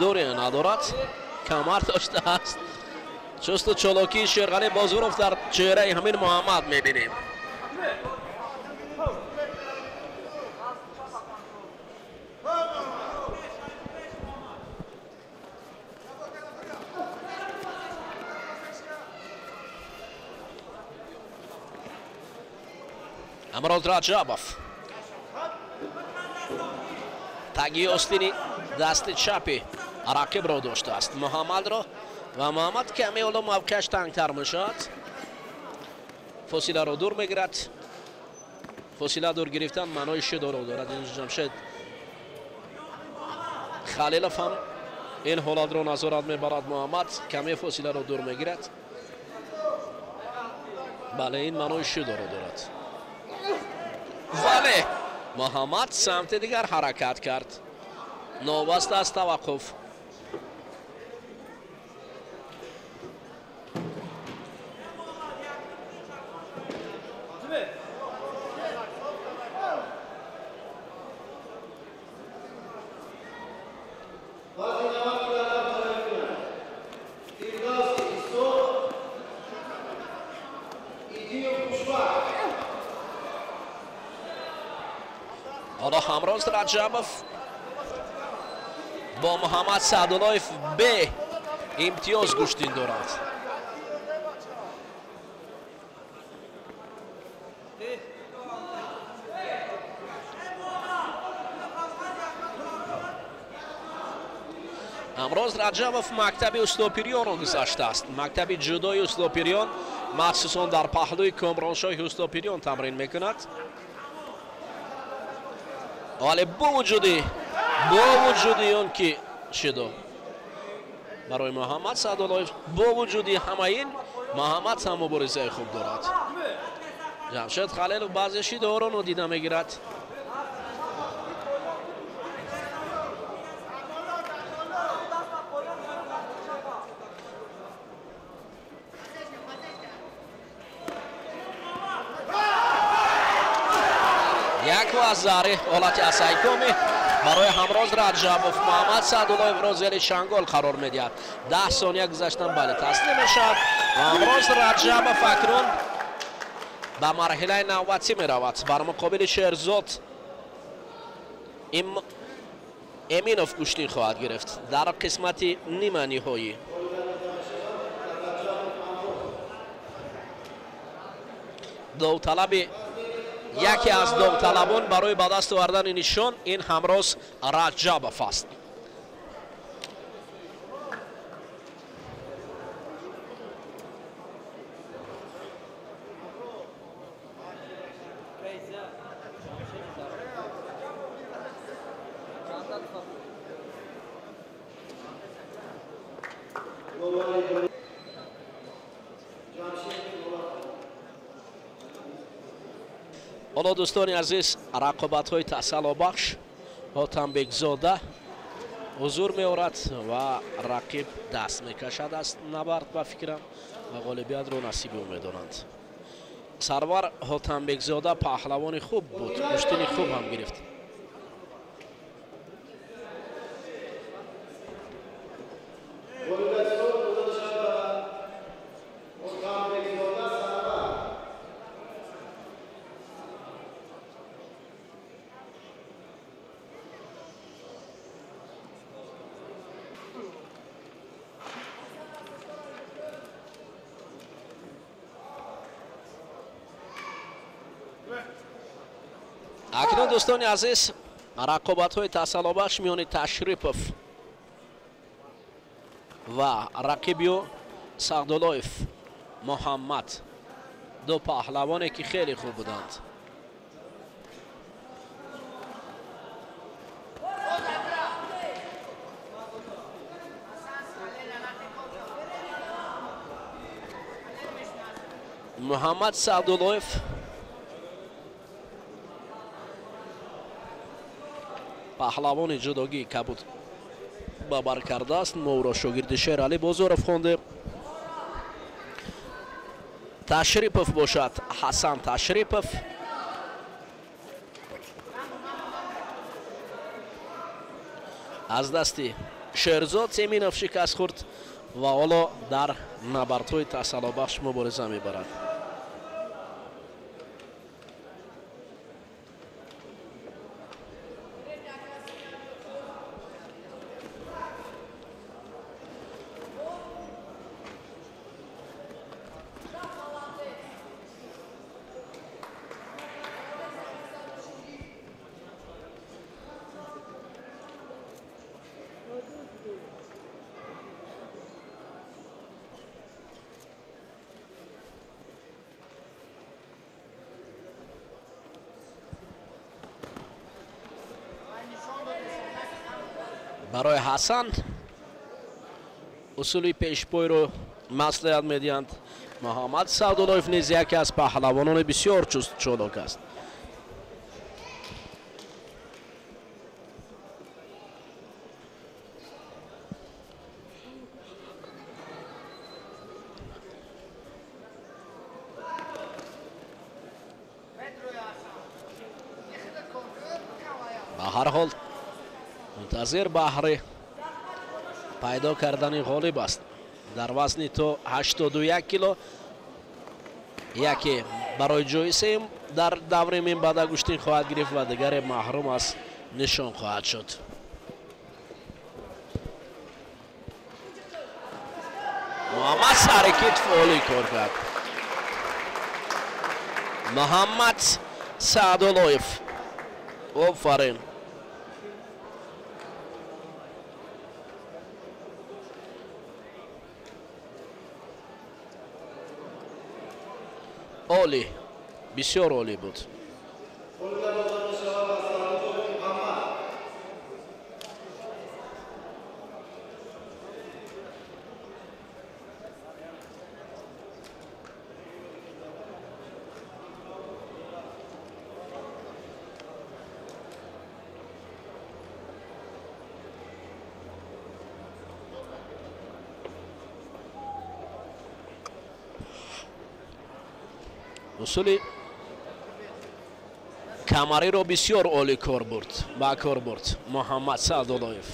дуре надорад, камар доштааст. Чусту чолокии Шерғалӣ Бозуров дар чеҳраи ҳамин Муҳаммад мебинем. Ҳамроз Раҷабов таги остини дасти чапи рақибро доштааст Муҳаммадро, ва Муҳаммад каме ҳоло мавқеаш тангтар мешавад. Фосиларо дур мегирад. Фосила дур гирифтан маънои шидоро дорад. Ин Ҷамшед Халилов ҳам ин ҳолатро назорат мебарад. Муҳаммад каме фосиларо дур мегирад. Бале, ин маънои шидоро дорад. Вале Муҳаммад самти дигар ҳаракат кард, новобаста аз таваққуф. Ҳоло ҳамроз Раҷабов бо Муҳаммад Саъдуллоев бе имтиёз гӯштин дорад. Ҳамроз Раҷабов мактаби устопирёнро гузаштааст. Мактаби ҷудои устопирён, махсусан дар паҳлӯи Комроншоҳи устопирён тамрин мекунад. Вале бо вуҷуди он ки шидо барои Муҳаммад Саъдуллоев, бо вуҷуди ҳама ин Муҳаммад ҳам муборизаи хуб дорад. Ҷамшед Халилов баъзе шидоҳоро нодида мегирад. Як вазари ҳолати асайкоми барои Ҳамроз Раҷабов. Муҳаммад Саъдуллоевро зери чангол қарор медиҳад. 10 сония гузаштан, бале, таслим мешавад. Ҳамроз Раҷабов акнун ба марҳилаи навбатӣ меравад. Бар муқобили Шерзод Эминов гӯштин хоҳад гирифт дар қисмати нима ниҳоӣ. Довталаби яке аз довталабон барои ба даст овардани нишон ин Ҳамроз Раҷабов аст. Ҳоло дӯстони азиз, рақобатҳои тасаллобахш Ҳотамбекзода ҳузур меорад ва рақиб даст мекашад аз набард, ба фикрам, ва ғолибиятро насиби ӯ медонанд. Сарвар Ҳотамбекзода паҳлавони хуб буд, гӯштини хуб ҳам гирифт. Акнун дӯстони азиз, рақобатҳои тасаллобахш миёни Ташрипов ва рақиби ӯ Саъдуллоев Муҳаммад, ду паҳлавоне ки хеле хуб буданд. Муҳаммад Саъдуллоев паҳлавони ҷудогии кабуд бабар кардааст. Мо ӯро шогирди Шералӣ Бозоров хондем. Ташрипов бошад Ҳасан Ташрипов. Аз дасти Шерзод Семинов шикаст хӯрд ва ҳоло дар набардҳои тасаллобахш мубориза мебарад. Барои Ҳасан усули пешпойро маслиҳат медиҳанд. Муҳаммад Саъдуллоев низ яке аз паҳлавонони бисёр чолок аст. Ба ҳар ҳол мунтазир баҳри пайдо кардани ғолиб аст. Дар вазни то 81 кило яке барои ҷои сеюм дар даври минбаъда гӯштин хоҳад гирифт ва дигаре маҳрум аз нишон хоҳад шуд. Муҳаммад сари китф олӣ кор кард. Муҳаммад Саъдуллоев, офарин. Олӣ, бисёр олӣ буд. Усули Камариро бисёр олӣ кор бурд, ба кор бурд Муҳаммад Саъдуллоев.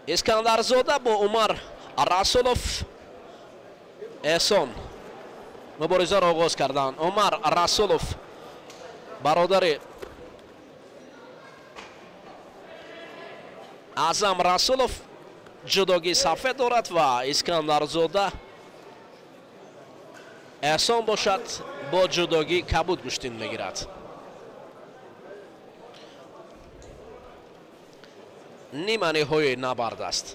Искандарзода бо Умар Расулов Эҳсон муборизаро оғоз карданд. Умар Расулов бародари Аъзам Расулов ҷудогии сафед дорад ва Искандарзода Эҳсон бошад бо ҷудогии кабуд гӯштин мегирад. Нима ниҳоии набард аст.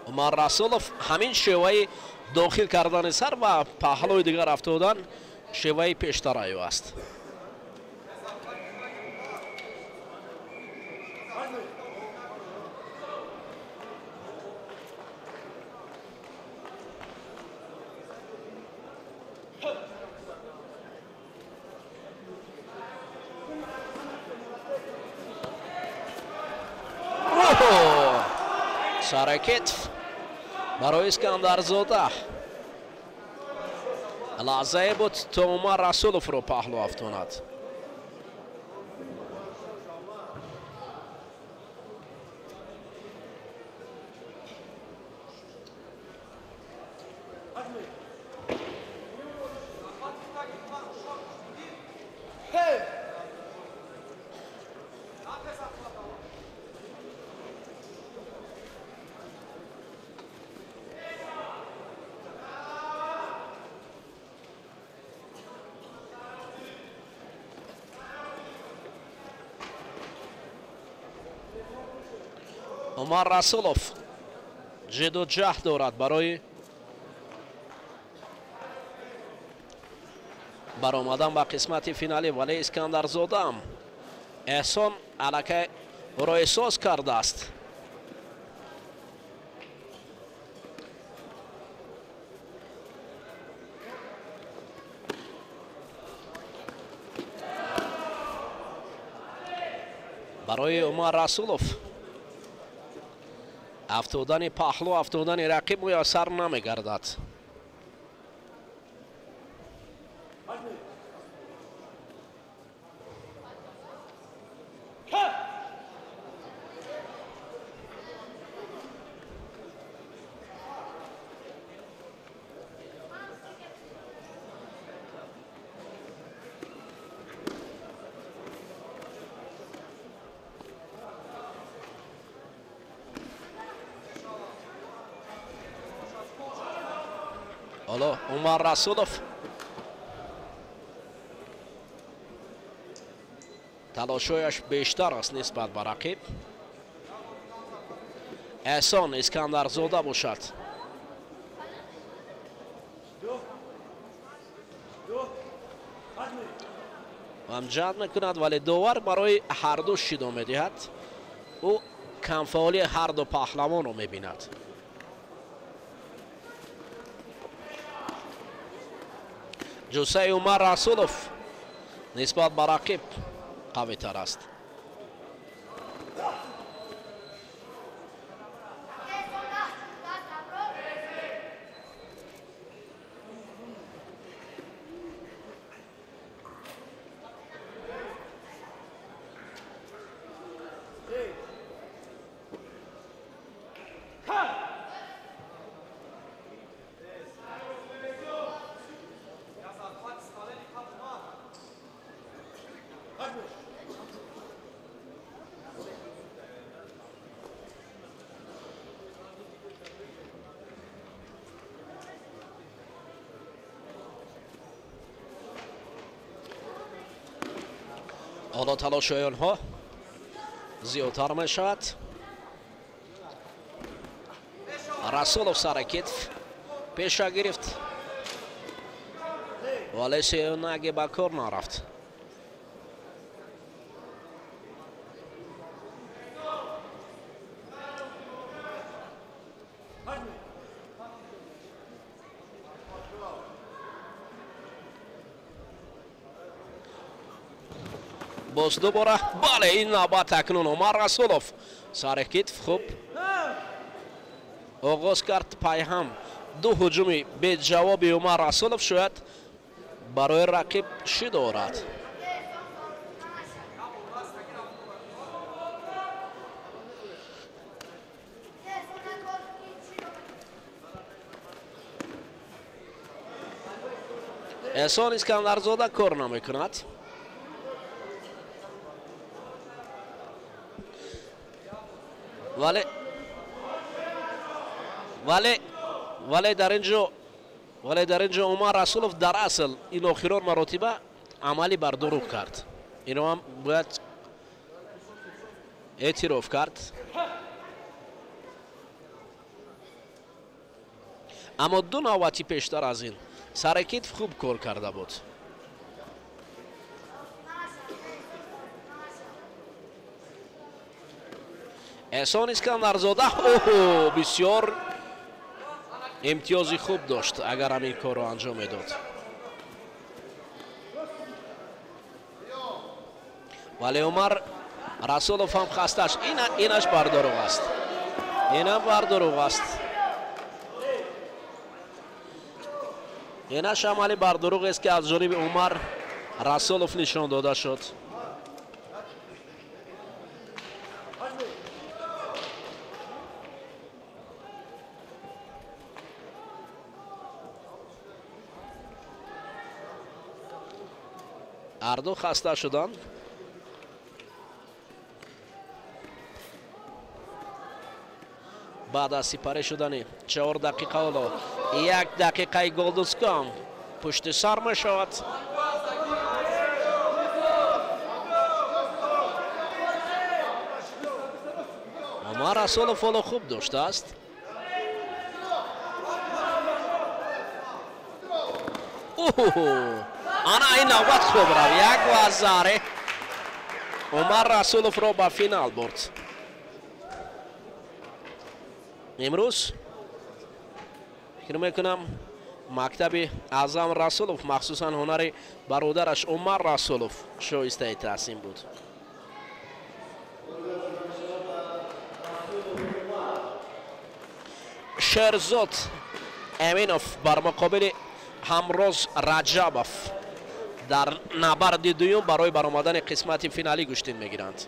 Умар Расулов ҳамин шеваи дохил кардани сар ва паҳлӯи дигар афтодан шеваи пештараи ӯ аст. Саракетов барои Искандарзода лаҳзае буд то Умар Расуловро паҳлӯ афтонад. Умар Расулов ҷидду ҷаҳд дорад барои баромадан ба қисмати финалӣ, вале Искандарзодаам Эҳсон аллакай ӯро эҳсос кардааст. Барои Умар Расулов афтодани паҳлӯ, афтодани рақиб муяссар намегардад. Ҳоло Умар Расулов талошҳояш бештар аст нисбат ба рақиб. Эҳсон Искандарзода бошад. Ҳамҷад мекунад, вале довар барои ҳарду шидо медиҳад. Ӯ камфаъолии ҳарду паҳлавонро мебинад. Ҷуссаи Умар Расулов нисбат ба рақиб қавитар аст. Ҳоло талошҳои онҳо зиёдтар мешавад. Расулов саракетов пеша гирифт, вале сеюнаги ба кор нарафт. Боз дубора, бале, ин навбат акнун Умар Расулов сари китф хуб оғоз кард. Пайҳам ду ҳуҷуми беҷавоби Умар Расулов шояд барои рақиб чӣ дорад. Эҳсон Искандарзода кор намекунад. Вале вале вале дар инҷо вале дар инҷо Умар Расулов дар асл ин охирон маротиба амалӣ бар дурӯғ кард. Ино ҳам бояд эътироф кард. Аммо ду навбати пештар аз ин сари китф хуб кор карда буд. Эҳсон Искандарзода оҳо бисёр имтиёзи хуб дошт, агар ҳамин корро анҷом медод. Вале Умар Расулов ҳам хасташ. Инаш бардурӯғ аст. Инам бардурӯғ аст. Инаш амали бардурӯғ аст, ки аз ҷониби Умар Расулов нишон дода шуд. Ҳарду хаста шуданд. Баъд аз сипарӣ шудани 4 дақиқа ҳоло 1 дақиқаи голдускам пушти сар мешавад. Умар Расулов ҳоло хуб доштааст. Ана ин навбат хуб рафт. Як вазаре Умар Расуловро ба финал бурд. Имрӯз фикр мекунам мактаби Аъзам Расулов, махсусан ҳунари бародараш Умар Расулов шоистаи таҳсин буд. Шерзод Эминов бар муқобили Ҳамроз Раҷабов дар набарди дуюм барои баромадани қисмати финалӣ гӯштин мегиранд.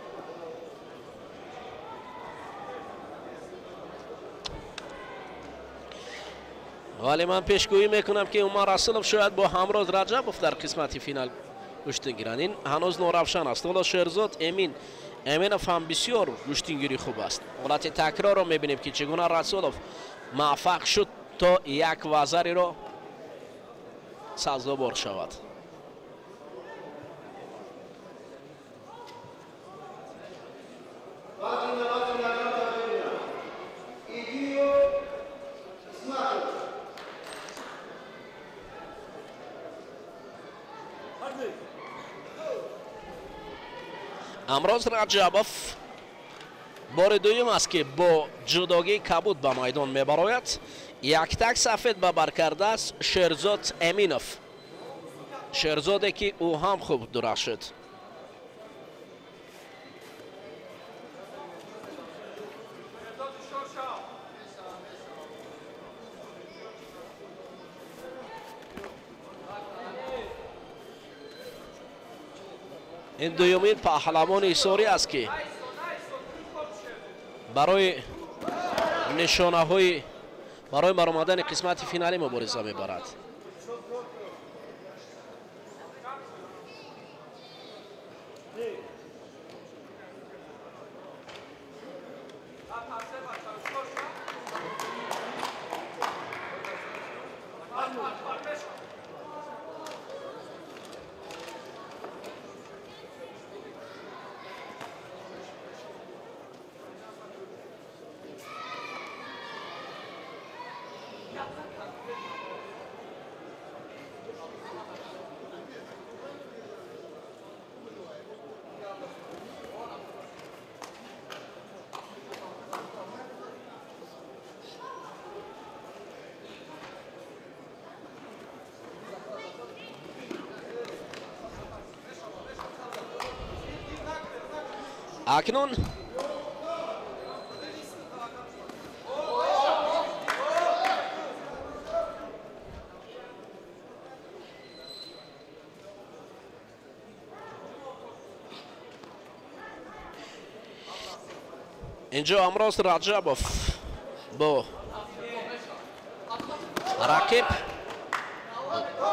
Вале ман пешгӯӣ мекунам, ки Умар Расулов шояд бо Ҳамроз Раҷабов дар қисмати финал гӯштин гиранд. Ин ҳанӯз норавшан аст. Ҳоло Шерзод Эминов ҳам бисёр гӯштингирӣ хуб аст. Ҳолати такрорро мебинем, ки чӣ гуна Расулов муваффақ шуд то як вазариро сазовор шавад. Ҳамроз Раҷабов бори дуюм аст, ки бо ҷудогии кабуд ба майдон мебарояд. Яктак сафед ба бар кардааст Шерзод Эминов. Шерзоде, ки ӯ ҳам хуб дурахшид. Ин дуюмин паҳлавони ҳисорӣ аст, ки барои нишонаҳои барои баромадани қисмати финалӣ мубориза мебарад. Акнун инҷо Ҳамроз Раҷабов бо рақиб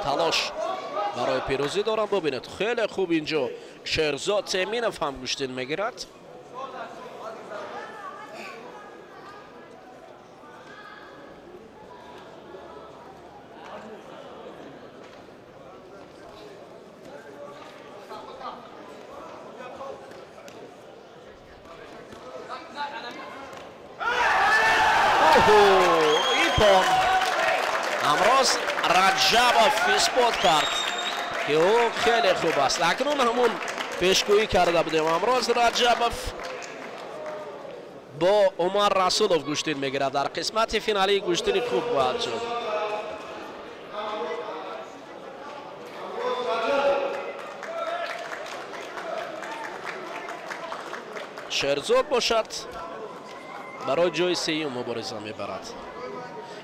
талош барои пирӯзӣ дорам. Бубинед, хеле хуб инҷо Шерзод Теминов ҳам гӯштин мегирад. Ипон Ҳамроз Раҷабов исбот кард, ки ӯ хеле хуб аст. Акнун ҳамун пешгӯӣ карда будем. Ҳамроз Раҷабов бо Умар Расулов гӯштин мегирад. Дар қисмати финалии гӯштини хуб бояд шуд. Шерзод бошад барои ҷои сеюм мубориза мебарад.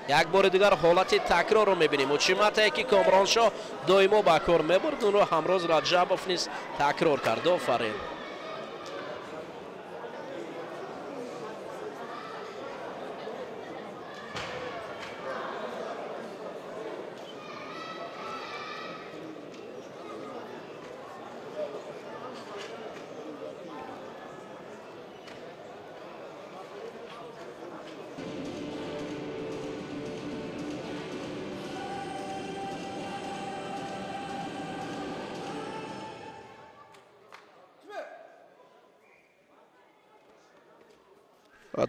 Як бори дигар ҳолати такрорро мебинем. Учиматае ки Комроншоҳ доимо ба кор мебурд, онро Ҳамроз Раҷабов низ такрор кард. Офарин.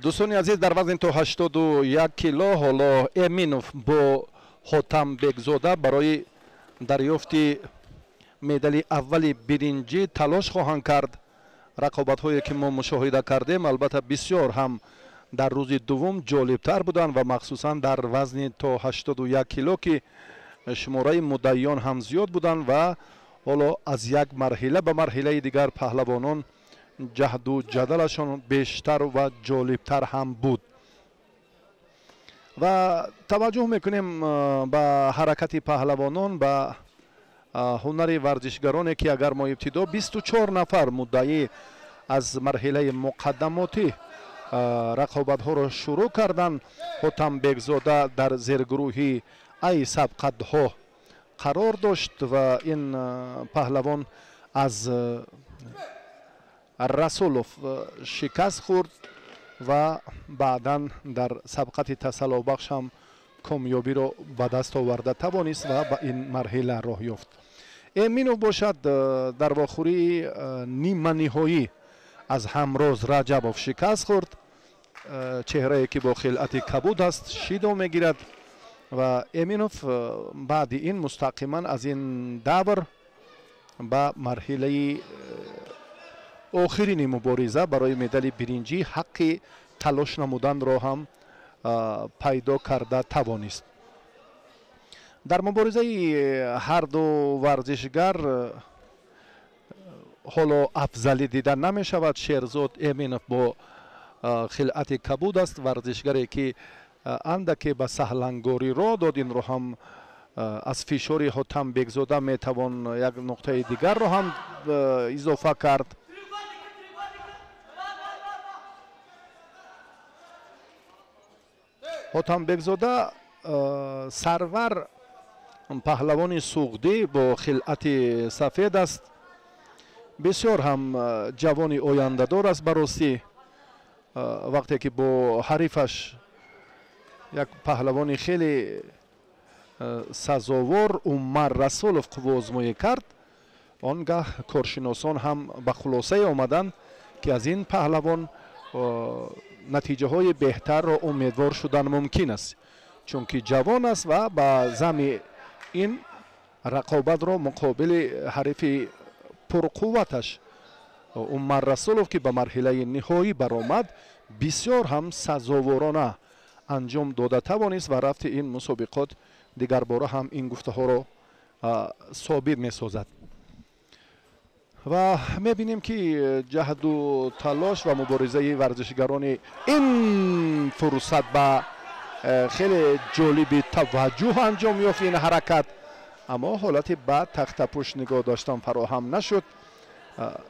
Дӯстони азиз, дар вазни то 81 кило ҳоло Эминов бо Ҳотамбекзода барои дарёфти медали аввали биринҷӣ талош хоҳанд кард. Рақобатҳое ки мо мушоҳида кардем, албатта бисёр ҳам дар рӯзи дуввум ҷолибтар буданд ва махсусан дар вазни то 81 кило, ки шумораи муддаиён ҳам зиёд буданд ва ҳоло аз як марҳила ба марҳилаи дигар паҳлавонон ҷаҳду ҷадалашон бештар ва ҷолибтар ҳам буд. Ва таваҷҷӯҳ мекунем ба ҳаракати паҳлавонон, ба ҳунари варзишгароне, ки агар мо ибтидо 24 нафар муддаӣ аз марҳилаи муқаддамотӣ рақобатҳоро шурӯъ карданд, Ҳотамбекзода дар зергурӯҳи ай сабқатҳо қарор дошт ва ин паҳлавон аз Расулов шикаст хӯрд ва баъдан дар сабқати тасаллобахш ҳам комёбиро ба даст оварда тавонист ва ба ин марҳила роҳ ёфт. Эминов бошад дар вохӯрии ниманиҳоӣ аз Ҳамроз Раҷабов шикаст хӯрд. Чеҳрае ки бо хилъати кабуд аст шидо мегирад ва Эминов баъди ин мустақиман аз ин давр ба марҳилаи охирини мубориза барои медали биринҷӣ ҳаққи талош намуданро ҳам пайдо карда тавонист. Дар муборизаи ҳарду варзишгар ҳоло афзалӣ дида намешавад. Шерзод Эминов бо хилъати кабуд аст, варзишгаре ки андаке ба саҳлангорӣ роҳ дод. Инро ҳам аз фишори Ҳотамбекзода метавон як нуқтаи дигарро ҳам изофа кард. Ҳотамбекзода Сарвар паҳлавони суғдӣ бо хилъати сафед аст. Бисёр ҳам ҷавони ояндадор аст. Ба ростӣ вақте ки бо ҳарифаш як паҳлавони хеле сазовор Умар Расулов қувваозмоӣ кард, он гаҳ коршиносон ҳам ба хулосае омаданд, ки аз ин паҳлавон натиҷаҳои беҳтарро умедвор шудан мумкин аст, чунки ҷавон аст ва ба зами ин рақобатро муқобили ҳарифи пурқувваташ Умар Расулов, ки ба марҳилаи ниҳоӣ баромад, бисёр ҳам сазоворона анҷом дода тавонист ва рафти ин мусобиқот дигарбора ҳам ин гуфтаҳоро собит месозад. Ва мебинем, ки ҷаҳду талош ва муборизаи варзишгарони ин фурсат ба хеле ҷолиби таваҷҷӯҳ анҷом ёфт ин ҳаракат, аммо ҳолати ба тахтапӯш нигоҳ доштан фароҳам нашуд.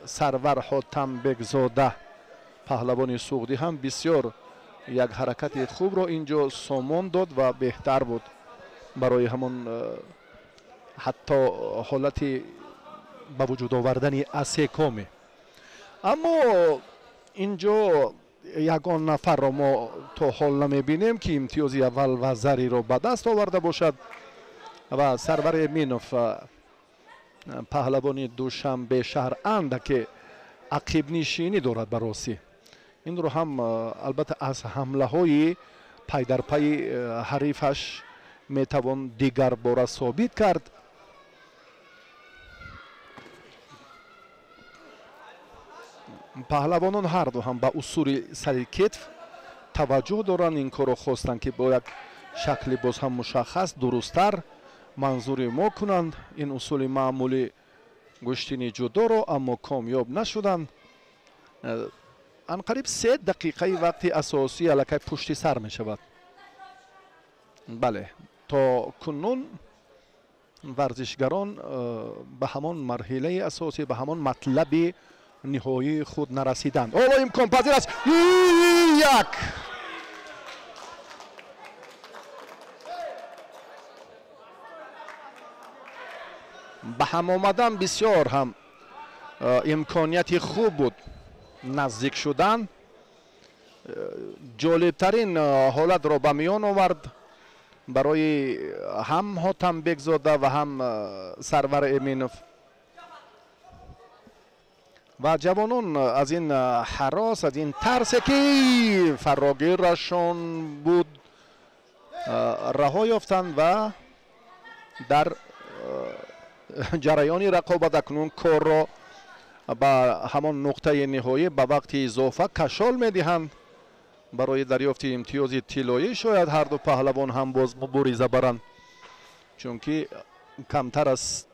Сарвар Ҳотамбекзода, паҳлавони суғдӣ, ҳам бисёр як ҳаракати хубро инҷо сомон дод ва беҳтар буд барои ҳамон ҳатто ҳолати ба вуҷуд овардани асекоме. Аммо инҷо ягон нафарро мо то ҳол намебинем, ки имтиёзи аввал ва зариро ба даст оварда бошад. Ва Сарвар Эминов, паҳлавони Душанбе шаҳр, андаке ақибнишинӣ дорад ба ростӣ. Инро ҳам албатта аз ҳамлаҳои пайдарпайи ҳарифаш метавон дигарбора собит кард. Паҳлавонон ҳарду ҳам ба усули сари кетф таваҷҷӯҳ доранд. Ин корро хостанд, ки бо як шакли боз ҳам мушаххас, дурусттар манзури мо кунанд ин усули маъмули гӯштини ҷудоро, аммо комёб нашуданд. Анқариб 3 дақиқаи вақти асосӣ аллакай пушти сар мешавад. Бале, то кунун варзишгарон ба ҳамон марҳилаи асосӣ, ба ҳамон матлаби ниҳоии худ нарасиданд. Ҳоло имконпазир аст. Як ба ҳам омадан бисёр ҳам имконияти хуб буд, наздик шудан. Ҷолибтарин ҳолатро ба миён овард барои ҳам Ҳотамбекзода ва ҳам Сарвар Эминов. Ва ҷавонон аз ин ҳарос, аз ин тарсе, ки фарогирашон буд, раҳо ёфтанд ва дар ҷараёни рақобат акнун корро ба ҳамон нуқтаи ниҳоӣ, ба вақти изофа кашол медиҳанд барои дарёфти имтиёзи тиллоӣ. Шояд ҳарду паҳлавон ҳам боз мубориза баранд, чунки камтар аз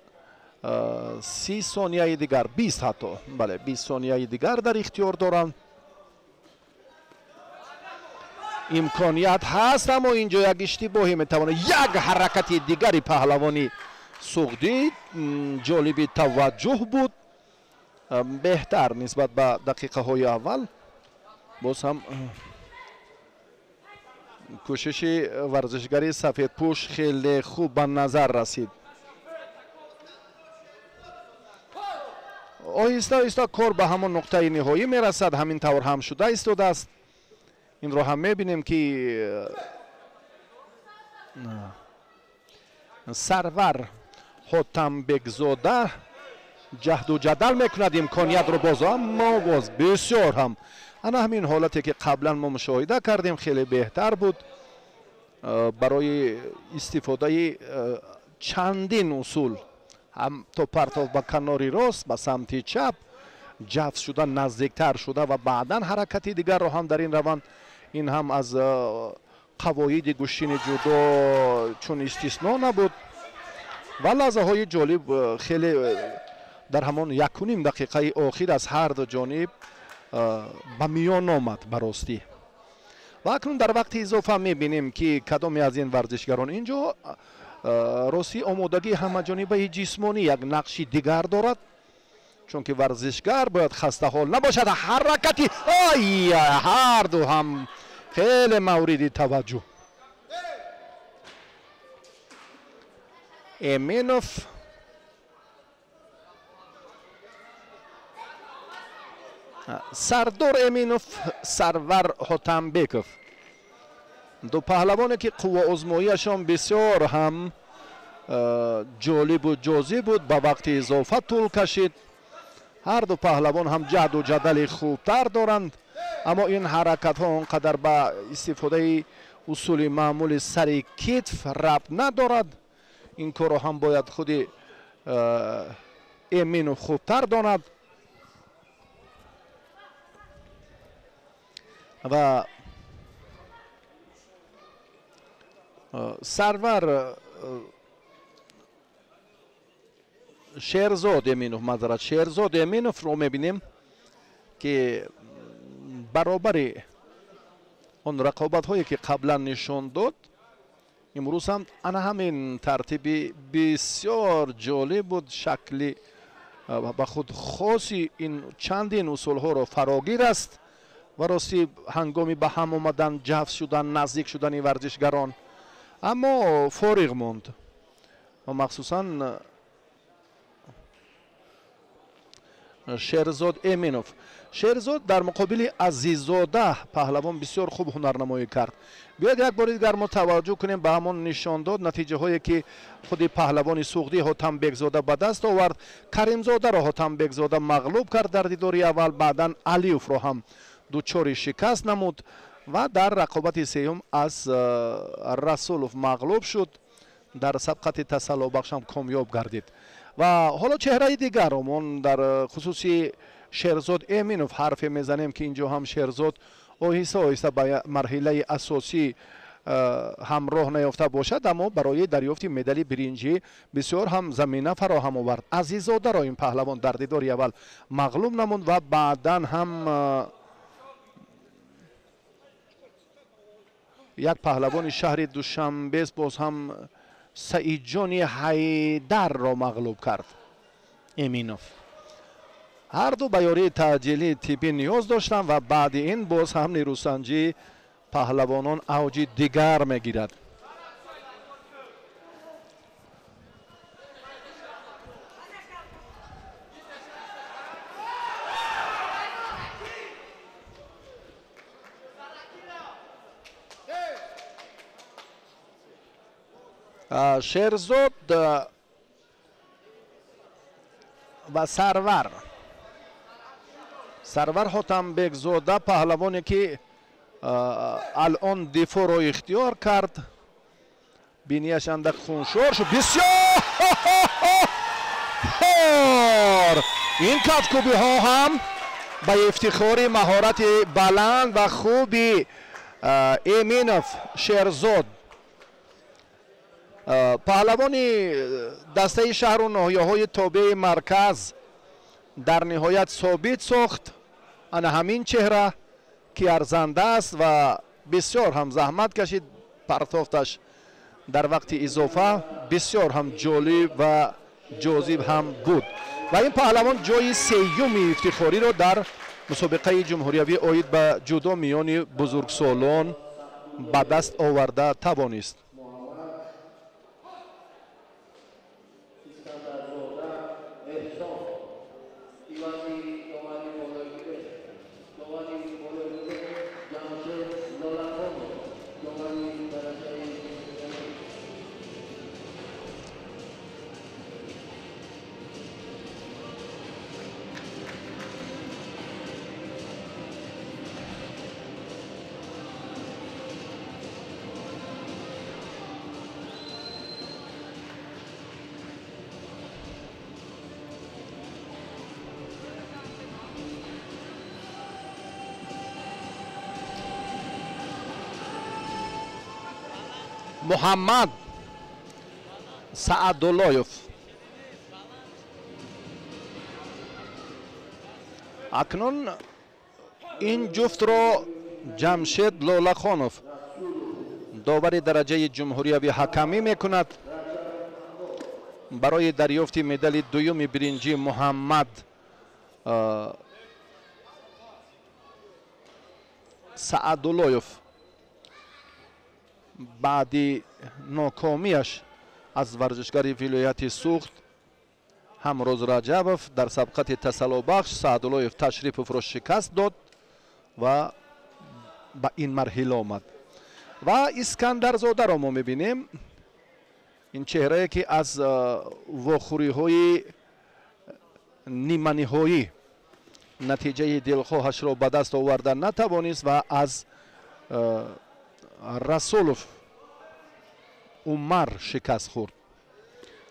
30 сонияи дигар, 20 ҳатто, бале, 20 сонияи дигар дар ихтиёр доранд. Имконият ҳаст, аммо инҷо як иштибоҳе метавонад. Як ҳаракати дигари паҳлавони суғдӣ ҷолиби таваҷҷӯҳ буд, беҳтар нисбат ба дақиқаҳои аввал. Боз ҳам кӯшиши варзишгари сафедпӯш хеле хуб ба назар расид. Оҳиста оҳиста кор ба ҳамон нуқтаи ниҳоӣ мерасад. Ҳамин тавр ҳам шуда истодааст. Инро ҳам мебинем, ки Сарвар Ҳотамбекзода ҷаҳду ҷадал мекунад имкониятро боз, аммо боз бисёр ҳам ана ҳамин ҳолате, ки қаблан мо мушоҳида кардем, хеле беҳтар буд барои истифодаи чандин усул, ҳам то партов ба канори рост, ба самти чап ҷафз шуда, наздиктар шуда ва баъдан ҳаракати дигарро ҳам дар ин раванд. Ин ҳам аз қавоиди гӯштини ҷудо чун истисно набуд. Ва лаҳзаҳои ҷолиб хеле дар ҳамон 1.5 дақиқаи охир аз ҳар ду ҷониб ба миён омад ба ростӣ. Ва акнун дар вақти изофа мебинем, ки кадоме аз ин варзишгарон инҷо ростӣ омодагии ҳамаҷонибаи ҷисмонӣ як нақши дигар дорад, чунки варзишгар бояд хастаҳол набошад. Ҳаракати ай ҳарду ҳам хеле мавриди таваҷҷӯҳ. Эминов Сардор Эминов, Сарвар Ҳотамбеков, ду паҳлавоне, ки қувваозмоияшон бисёр ҳам ҷолибу ҷозиб буд, ба вақти изофа тӯл кашид. Ҳар ду паҳлавон ҳам ҷаҳду ҷадали хубтар доранд, аммо ин ҳаракатҳо он қадар ба истифодаи усули маъмули сари китф рабт надорад. Ин корро ҳам бояд худи Эминов хубтар донад. Ва Сарвар Шерзод Эминов, маъзарат, Шерзод Эминовро мебинем, ки баробари он рақобатҳое, ки қаблан нишон дод, имрӯз ҳам ана ҳамин тартиби бисёр ҷолиб буд, шакли ба худ хоси ин чандин усулҳоро фарогир аст ва ростӣ ҳангоми ба ҳам омадан, ҷафс шудан, наздик шудани варзишгарон, аммо фориғ монд ва махсусан Шерзод Эминов. Шерзод дар муқобили Азиззода паҳлавон бисёр хуб ҳунарнамоӣ кард. Биёед як бори дигар мо таваҷҷӯҳ кунем ба ҳамон нишондод натиҷаҳое, ки худи паҳлавони суғдӣ Ҳотамбекзода ба даст овард. Каримзодаро Ҳотамбекзода мағлуб кард дар дидори аввал, баъдан Алиевро ҳам дучори шикаст намуд ва дар рақобати сеюм аз Расулов мағлуб шуд, дар сабқати тасаллобахш ҳам комёб гардид. Ва ҳоло чеҳраи дигарро мо дар хусуси Шерзод Эминов ҳарфе мезанем, ки инҷо ҳам Шерзод оҳиста оҳиста ба марҳилаи асосӣ ҳамроҳ наёфта бошад, аммо барои дарёфти медали биринҷӣ бисёр ҳам замина фароҳам овард. Азиззодаро ин паҳлавон дар дидори аввал мағлуб намуд ва баъдан ҳам як паҳлавони шаҳри Душанбе боз ҳам Саидҷони Ҳайдарро мағлуб кард Эминов. Ҳарду ба ёрии таъҷилии тиббӣ ниёз доштанд ва баъди ин боз ҳам нерӯсанҷии паҳлавонон авҷи дигар мегирад. Шерзод ва Сарвар. Сарвар Ҳотамбекзода паҳлавоне, ки алон дифоъро ихтиёр кард, бинияш андак хуншор шуд. Бисёр ин кафкӯбиҳо ҳам ба ифтихори маҳорати баланд ва хуби Эминов Шерзод, паҳлавони дастаи шаҳру ноҳияҳои тобеи марказ, дар ниҳоят собит сохт ана ҳамин чеҳра, ки арзанда аст ва бисёр ҳам заҳмат кашид. Партофташ дар вақти изофа бисёр ҳам ҷолиб ва ҷозиб ҳам буд ва ин паҳлавон ҷои сеюми ифтихориро дар мусобиқаи ҷумҳуриявӣ оид ба ҷудо миёни бузургсолон ба даст оварда тавонист. Муҳаммад Саадуллоев. Акнун ин ҷуфтро Ҷамшед Лолахонов, довари дараҷаи ҷумҳуриявӣ, ҳакамӣ мекунад. Барои дарёфти медали дуюми биринҷӣ Муҳаммад Саадуллоев баъди нокомиаш аз варзишгари вилояти Суғд Ҳамроз Раҷабов дар сабқати тасаллобахш Саадуллоев Ташриповро шикаст дод ва ба ин марҳила омад. Ва Искандарзодаро мо мебинем, ин чеҳрае, ки аз вохӯриҳои ниманиҳоӣ натиҷаи дилхоҳашро ба даст оварда натавонист ва аз Расулов Умар шикаст хӯрд.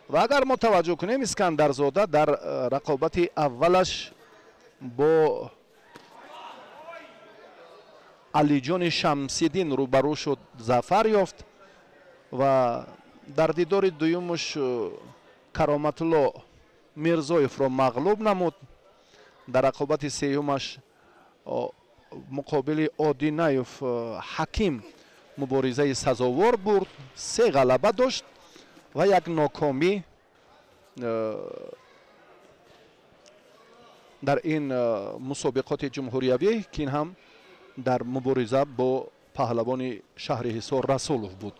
Ва агар мо таваҷҷӯҳ кунем, Искандарзода дар рақобати аввалаш бо Алиҷони Шамсиддин рӯбарӯ шуд, зафар ёфт ва дар дидори дуюмаш Кароматулло Мирзоевро мағлуб намуд. Дар рақобати сеюмаш муқобили Одинаев Ҳаким муборизаи сазовор бурд, 3 ғалаба дошт ва як нокомӣ дар ин мусобиқоти ҷумҳуриявӣ, ки ин ҳам дар мубориза бо паҳлавони шаҳри Ҳисор Расулов буд.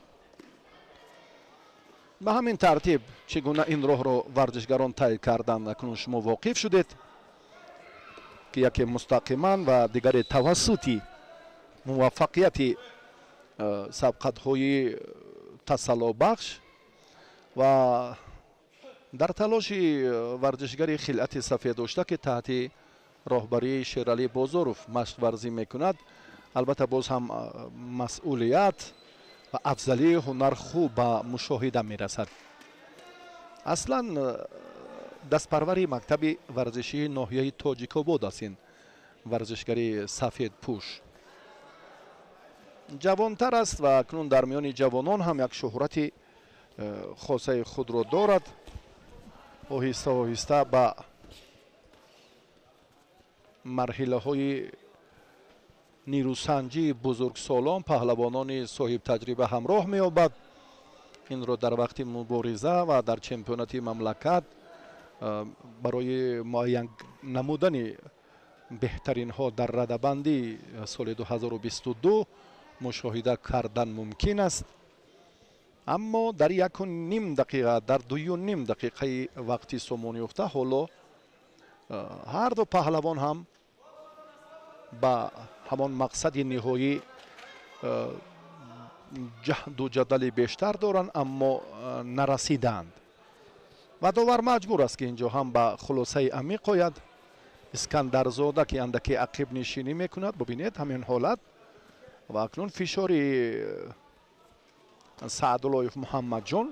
Ба ҳамин тартиб чӣ гуна ин роҳро варзишгарон тай карданд, акнун шумо воқиф шудед, ки яке мустақиман ва дигаре тавассути муваффақияти сабқатҳои тасаллобахш ва дар талоши варзишгари хилъати сафеддошта, ки таҳти роҳбарии Шералӣ Бозоров машқварзӣ мекунад, албатта боз ҳам масъулият ва афзалии ҳунар хуб ба мушоҳида мерасад. Аслан дастпарвари мактаби варзишии ноҳияи Тоҷикобод аст ин варзишгари сафедпӯш. Ҷавонтар аст ва акнун дар миёни ҷавонон ҳам як шӯҳрати хосаи худро дорад. Оҳиста оҳиста ба марҳилаҳои нирӯсанҷии бузургсолон паҳлавонони соҳибтаҷриба ҳамроҳ меёбад. Инро дар вақти мубориза ва дар чемпионати мамлакат барои муайян намудани беҳтаринҳо дар радабандии соли 2022 мушоҳида кардан мумкин аст. Аммо дар 1,5 дақиқа, дар 2,5 дақиқаи вақти сомон ёфта ҳоло ҳар ду паҳлавон ҳам ба ҳамон мақсади ниҳоӣ ҷаҳду ҷадали бештар доранд, аммо нарасидаанд. Ва довар маҷбур аст, ки инҷо ҳам ба хулосаи амиқ ояд. Искандарзода, ки андаке ақибнишинӣ мекунад, бубинед ҳамин ҳолат. Ва акнун фишори Саъдуллоев Муҳаммадҷон.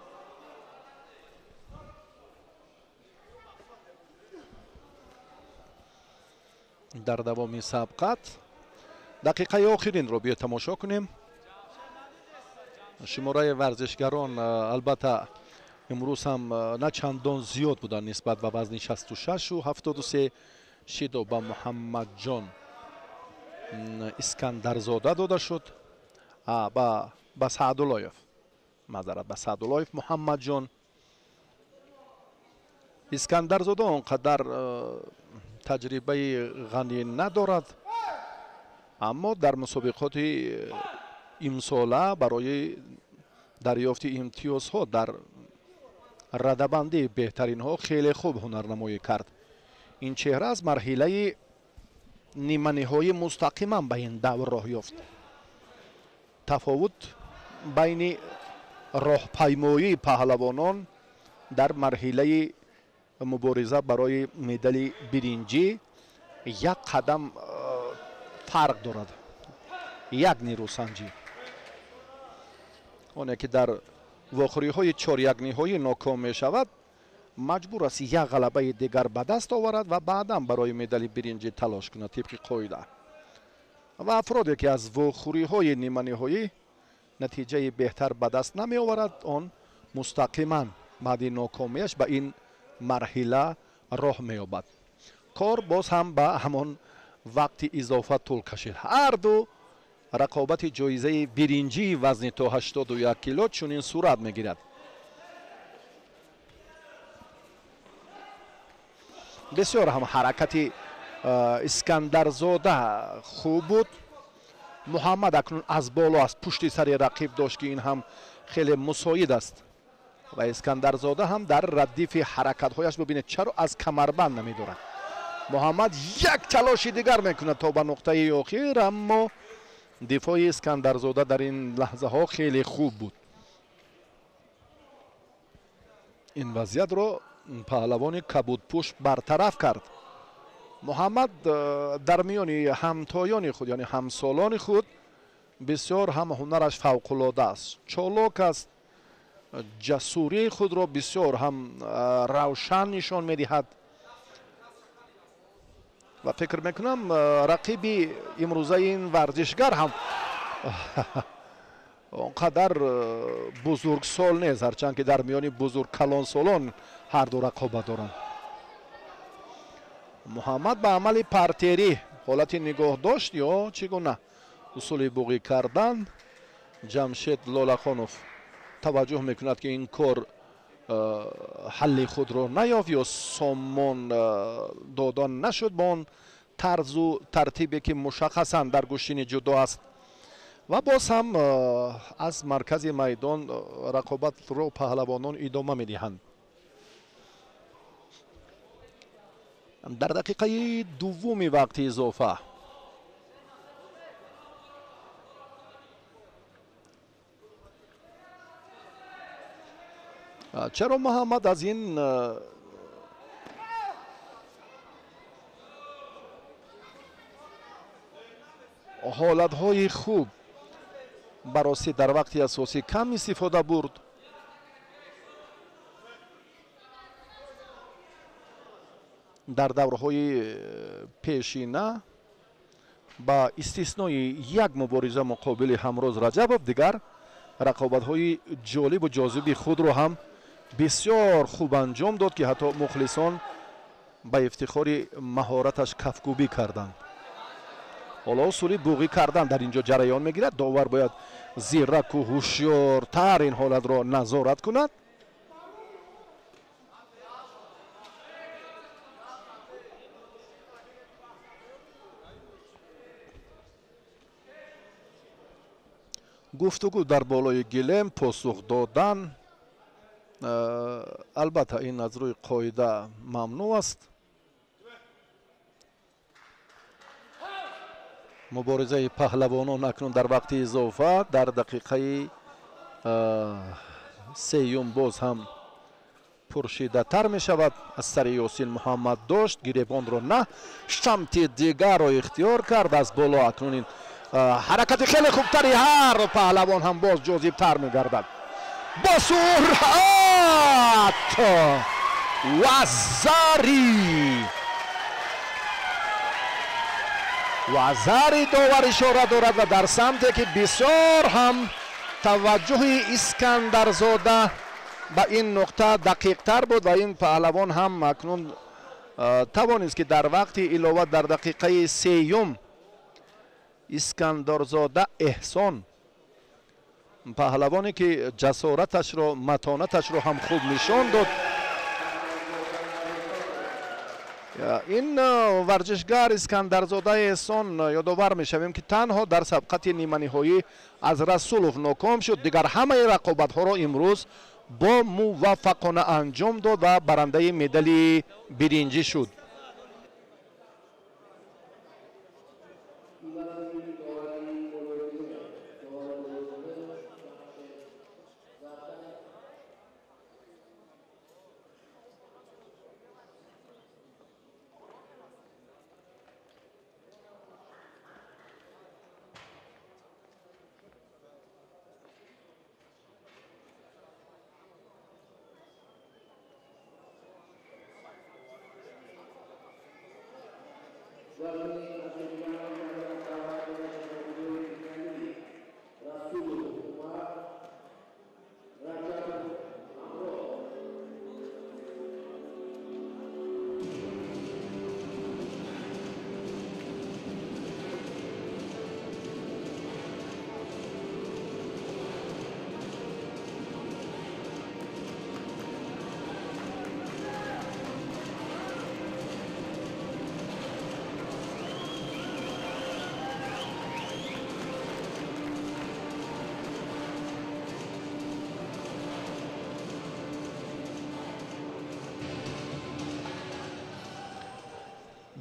Дар давоми сабқат дақиқаи охиринро биё тамошо кунем. Шумораи варзишгарон албатта имрӯз ҳам на чандон зиёд буданд нисбат ба вазни 66 73. Шидо ба Муҳаммадҷон Искандарзода дода шуд, ба Саъдуллоев, маъзарат, ба Саъдуллоев Муҳаммадҷон. Искандарзода он қадар таҷрибаи ғанӣ надорад, аммо дар мусобиқоти имсола барои дарёфти имтиёзҳо дар радабандии беҳтаринҳо хеле хуб ҳунарнамоӣ кард. Ин чеҳра аз марҳилаи ниманиҳоӣ мустақиман ба ин давр роҳ ёфт. Тафовут байни роҳпаймоии паҳлавонон дар марҳилаи мубориза барои медали биринҷӣ як қадам фарқ дорад, як нерӯсанҷӣ. Оне ки дар вохӯриҳои чорякниҳоӣ ноком мешавад, маҷбур аст як ғалабаи дигар ба даст оварад ва баъдан барои медали биринҷӣ талош кунад тибқи қоида. Ва афроде ки аз вохӯриҳои ниманиҳоӣ натиҷаи беҳтар ба даст намеоварад, он мустақиман баъди нокомиаш ба ин марҳила роҳ меёбад. Кор боз ҳам ба ҳамон вақти изофа тӯл кашид. Ҳар ду рақобати ҷоизаи биринҷии вазни то 81 кило чунин сурат мегирад. Бисёр ҳам ҳаракати Искандарзода хуб буд. Муҳаммад акнун аз боло, аз пушти сари рақиб дошт, ки ин ҳам хеле мусоид аст. Ва Искандарзода ҳам дар радифи ҳаракатҳояш, бубинед чаро аз камарбанд намедорад. Муҳаммад як талоши дигар мекунад то ба нуқтаи охир, аммо дифои Искандарзода дар ин лаҳзаҳо хеле хуб буд. Ин вазъиятро паҳлавони кабудпӯш бартараф кард. Муҳаммад дар миёни ҳамтоёни худ, яъне ҳамсолони худ, бисёр ҳам ҳунараш фавқулода аст, чолок аст, ҷасурии худро бисёр ҳам равшан нишон медиҳад. Ва фикр мекунам рақиби имрӯзаи ин варзишгар ҳам он қадар бузургсол нест, ҳарчанд ки дар миёни бузург калонсолон ҳар ду рақобат доранд. Муҳаммад ба амали партерӣ ҳолати нигоҳ дошт ё чӣ гуна усули буғӣ кардан. Ҷамшед Лолахонов таваҷҷӯҳ мекунад, ки ин кор ҳалли худро наёфт ё сомон дода нашуд ба он тарзу тартибе, ки мушаххасан дар гӯштини ҷудо аст. Ва боз ҳам аз маркази майдон рақобатро паҳлавонон идома медиҳанд. Дар дақиқаи дуввуми вақти изофа чаро Муҳаммад аз ин ҳолатҳои хуб баросӣ дар вақти асосӣ кам истифода бурд? Дар даврҳои пешина ба истиснои як мубориза муқобили Ҳамроз Раҷабов дигар рақобатҳои ҷолибу ҷозиби худро ҳам бисёр хуб анҷом дод, ки ҳатто мухлисон ба ифтихори маҳораташ кафкӯбӣ карданд. Ҳоло усули буғӣ кардан дар ин ҷо ҷараён мегирад. Довар бояд зираку ҳушёртар ин ҳолатро назорат кунад. Гуфтугӯ дар болои гилем, посух додан, албатта ин аз рӯи қоида мамнӯъ аст. Муборизаи паҳлавонон акнун дар вақти изофа дар дақиқаи сеюм боз ҳам пуршиддаттар мешавад. Аз сари Ёсин Муҳаммад дошт, гиребонро на, шамти дигарро ихтиёр кард. Аз боло акнун ин ҳаракати хеле хубтари ҳар паҳлавон ҳам боз ҷозибтар мегардад. Бо суръат вазари довар ишора дорад ва дар самте ки бисёр ҳам таваҷҷӯҳи Искандарзода ба ин нуқта дақиқтар буд ва ин паҳлавон ҳам акнун тавонист, ки дар вақти илова дар дақиқаи сеюм Искандарзода Эҳсон, паҳлавоне ки ҷасораташро, матонаташро ҳам хуб нишон дод. Ин варзишгар Искандарзода Эҳсон, ёдовар мешавем, ки танҳо дар сабқати ниманиҳоӣ аз Расулов ноком шуд, дигар ҳамаи рақобатҳоро имрӯз бо муваффақона анҷом дод ва барандаи медали биринҷӣ шуд.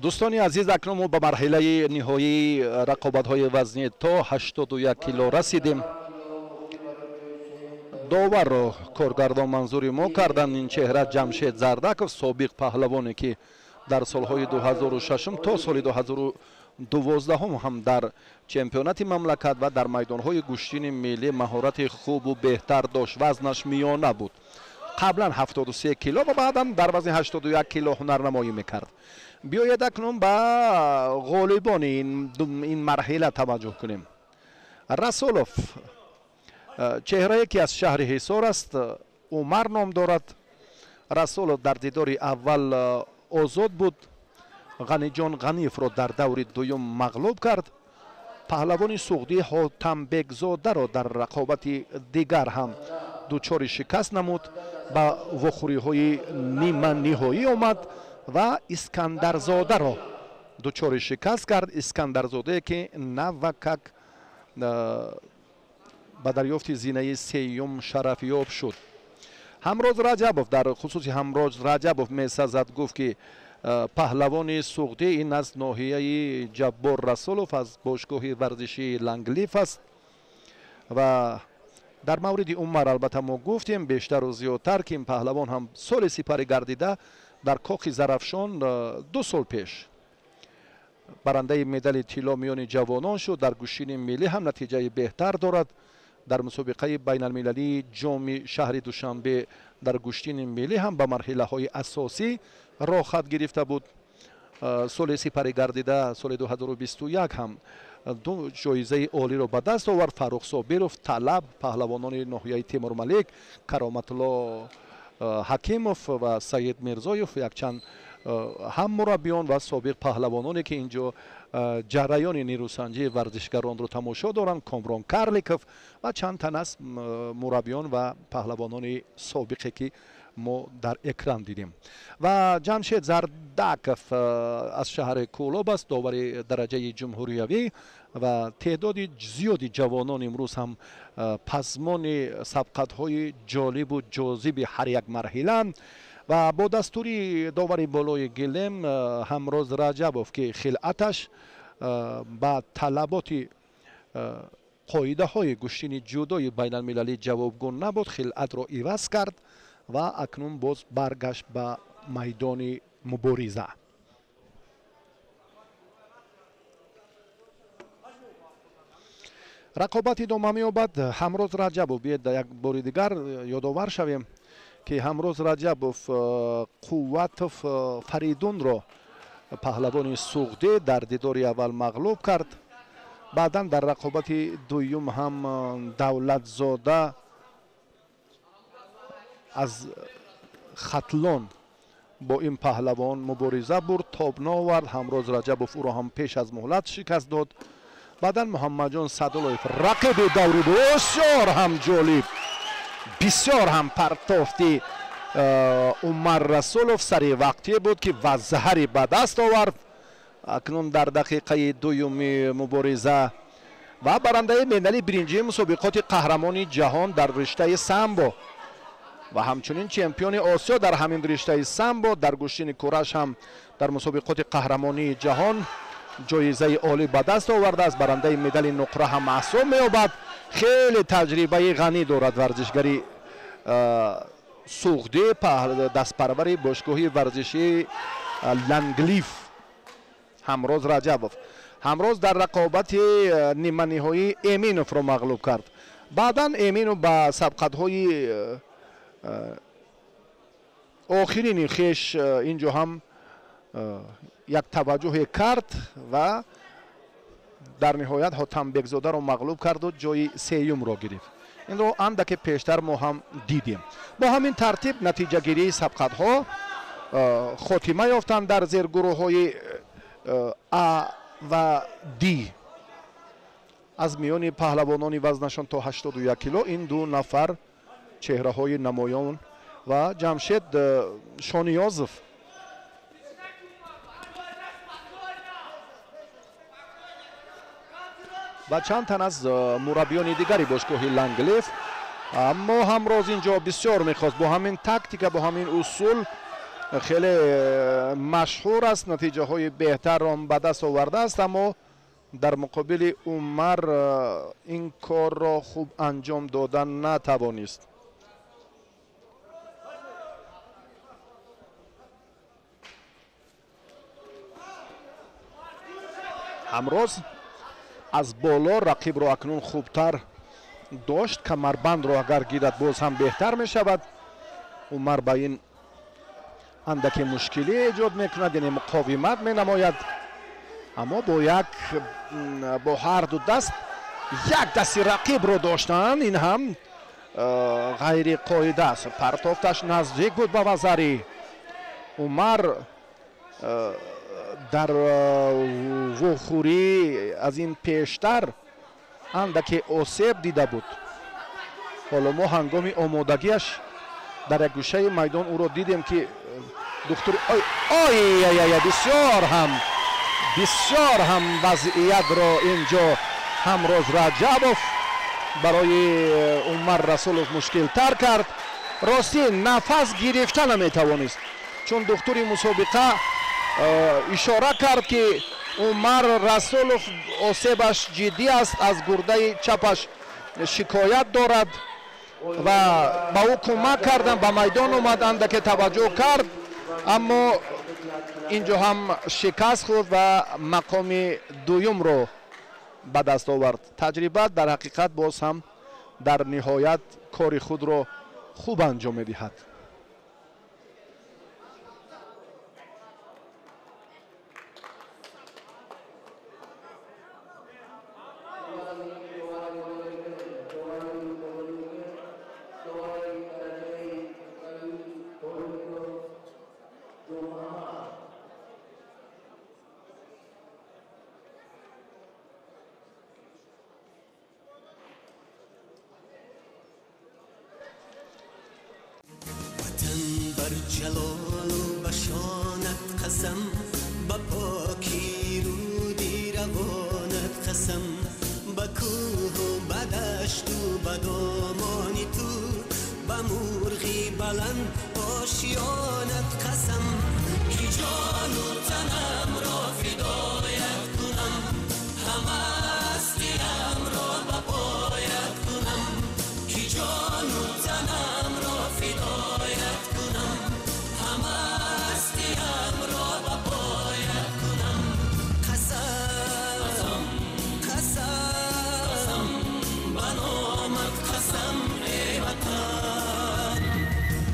Дӯстони азиз, акнун мо ба марҳилаи ниҳоии рақобатҳои вазнӣ то 81 кило расидем. Доварро коргардон манзури мо карданд. Ин чеҳра Ҷамшед Зардаков, собиқ паҳлавоне, ки дар солҳои 2006 то соли 2012 ҳам дар чемпионати мамлакат ва дар майдонҳои гӯштини миллӣ маҳорати хубу беҳтар дошт. Вазнаш миёна буд, қаблан 73 кило ва баъдан дар вазни 81 кило ҳунарнамоӣ мекард. Биёед акнун ба ғолибони ин марҳила таваҷҷӯҳ кунем. Расулов, чеҳрае ки аз шаҳри Ҳисор аст, Умар ном дорад. Расулов дар дидори аввал озод буд Ғаниҷон Ғаниевро дар даври дуюм мағлуб кард. Паҳлавони суғдӣ Ҳотамбекзодаро дар рақобати дигар ҳам дучори шикаст намуд, ба вохӯриҳои ниманиҳоӣ омад ва Искандарзодаро дучори шикаст кард. Искандарзодае ки навакак ба дарёфти зинаи сеюм шарафёб шуд. Ҳамроз Раҷабов, дар хусуси Ҳамроз Раҷабов месазад гуфт, ки паҳлавони суғдӣ ин аз ноҳияи Ҷаббор Расулов аз бошгоҳи варзишии Ланглиф аст ва дар мавриди Умар албатта мо гуфтем бештару зиёдтар, ки ин паҳлавон ҳам соли сипарӣ гардида дар Кохи Зарафшон 2 сол пеш барандаи медали тилло миёни ҷавонон шуд. Дар гӯштини миллӣ ҳам натиҷаи беҳтар дорад. Дар мусобиқаи байналмилалии ҷоми шаҳри Душанбе дар гӯштини миллӣ ҳам ба марҳилаҳои асосӣ роҳхат гирифта буд. Соли сипарӣ гардида соли 2021 ҳам 2 ҷоизаи олиро ба даст овард. Фаррух Собиров, Талаб, паҳлавонони ноҳияи Темурмалик, Кароматулло Ҳакимов ва Саид Мирзоев, якчанд ҳам мураббиён ва собиқ паҳлавононе ки инҷо ҷараёни нерӯсанҷии варзишгаронро тамошо доранд, Комрон Карликов ва чанд тан аз мураббиён ва паҳлавонони собиқе ки мо дар экран дидем. Ва Ҷамшед Зардаков аз шаҳри Кӯлоб аст, довари дараҷаи ҷумҳуриявӣ ва теъдоди зиёди ҷавонон имрӯз ҳам пазмони сабқатҳои ҷолибу ҷозиби ҳар як марҳила ва бо дастури довари болои гилем Ҳамроз Раҷабов, ки хилъаташ ба талаботи қоидаҳои гӯштини ҷудои байналмилалӣ ҷавобгӯ набуд, хилъатро иваз кард ва акнун боз баргашт ба майдони мубориза. Рақобат идома меёбад. Ҳамроз Раҷабов, биед як бори дигар ёдовар шавем, ки Ҳамроз Раҷабов Қувватов Фаридунро, паҳлавони суғдӣ, дар дидори аввал мағлуб кард. Баъдан дар рақобати дуюм ҳам Давлатзода аз Хатлон бо ин паҳлавон мубориза бурд, тоб наовард. Ҳамроз Раҷабов ӯро ҳам пеш аз муҳлат шикаст дод. Баъдан Муҳаммадҷон Садулоев, рақиби даври бисёр ҳам ҷолиб, бисёр ҳам партофти Умар Расулов сари вақтие буд, ки вазҳари ба даст овард. Акнун дар дақиқаи дуюми мубориза ва барандаи медали биринҷии мусобиқоти қаҳрамони ҷаҳон дар риштаи самбо ва ҳамчунин чемпиони Осиё дар ҳамин риштаи самбо, дар гӯштини кураш ҳам дар мусобиқоти қаҳрамонии ҷаҳон ҷоизаи олӣ ба даст овардааст. Барандаи медали нуқра ҳам маҳсуб меёбад. Хеле таҷрибаи ғанӣ дорад варзишгари суғдӣ, дастпарвари бошгоҳи варзишии Ланглиф Ҳамроз Раҷабов. Ҳамроз дар рақобати ниманиҳоӣ Эминовро мағлуб кард. Баъдан Эминов ба сабқатҳои охирини хеш инҷо ҳам як таваҷҷӯҳе кард ва дар ниҳоят Ҳотамбекзодаро мағлуб карду ҷои сеюмро гирифт. Инро андаке пештар мо ҳам дидем. Бо ҳамин тартиб натиҷагирии сабқатҳо хотима ёфтанд дар зергурӯҳҳои А ва Д. Аз миёни паҳлавонони вазнашон то 81 кило ин ду нафар чеҳраҳои намоён ва Ҷамшед Шониёзов ва чанд тан аз мураббиёни дигари бошгоҳи Ланглиф. Аммо Ҳамроз инҷо бисёр мехост бо ҳамин тактика, бо ҳамин усул хеле машҳур аст, натиҷаҳои беҳтарро ба даст овардааст, аммо дар муқобили Умар ин корро хуб анҷом дода натавонист. Ҳамроз аз боло рақибро акнун хубтар дошт, камарбандро агар гирад боз ҳам беҳтар мешавад. Умар ба ин андаке мушкилӣ эҷод мекунад, яъне муқовимат менамояд, аммо бо ҳар ду даст як дасти рақибро доштан ин ҳам ғайриқоида аст. Партофташ наздик буд ба вазари. Умар Дар вохӯрӣ аз ин пештар андаке осеб дида буд. Ҳоло мо ҳангоми омодагиаш дар як гӯшаи майдон ӯро дидем, ки духтури ой, бисёр ҳам вазъиятро инҷо Ҳамроз Раҷабов барои Умар Расулов мушкилтар кард. Ростӣ, нафас гирифта наметавонист, чун духтури мусобиқа ишора кард, ки Умар Расулов осебаш ҷиддӣ аст, аз гурдаи чапаш шикоят дорад ва ба ӯ кӯмак карданд. Ба майдон омад, андаке таваҷҷӯҳ кард, аммо инҷо ҳам шикаст хӯрд ва мақоми дуюмро ба даст овард. Таҷриба дар ҳақиқат боз ҳам дар ниҳоят кори худро хуб анҷом медиҳад. Бар ҷалолу ба шонат қасам, ба покӣ руди равонат қасам, ба кӯҳу ба дашту ба домони ту, ба мурғи баланд ошиёнат қасам, ки ҷону танамро фидоят кунам, ҳама ҳастиямро ба поят кунам, ки ҷону танамро фидоят кунам, ҳама ҳастиямро ба поят кунам. Қасам, қасам, ба номат қасам, эй Ватан,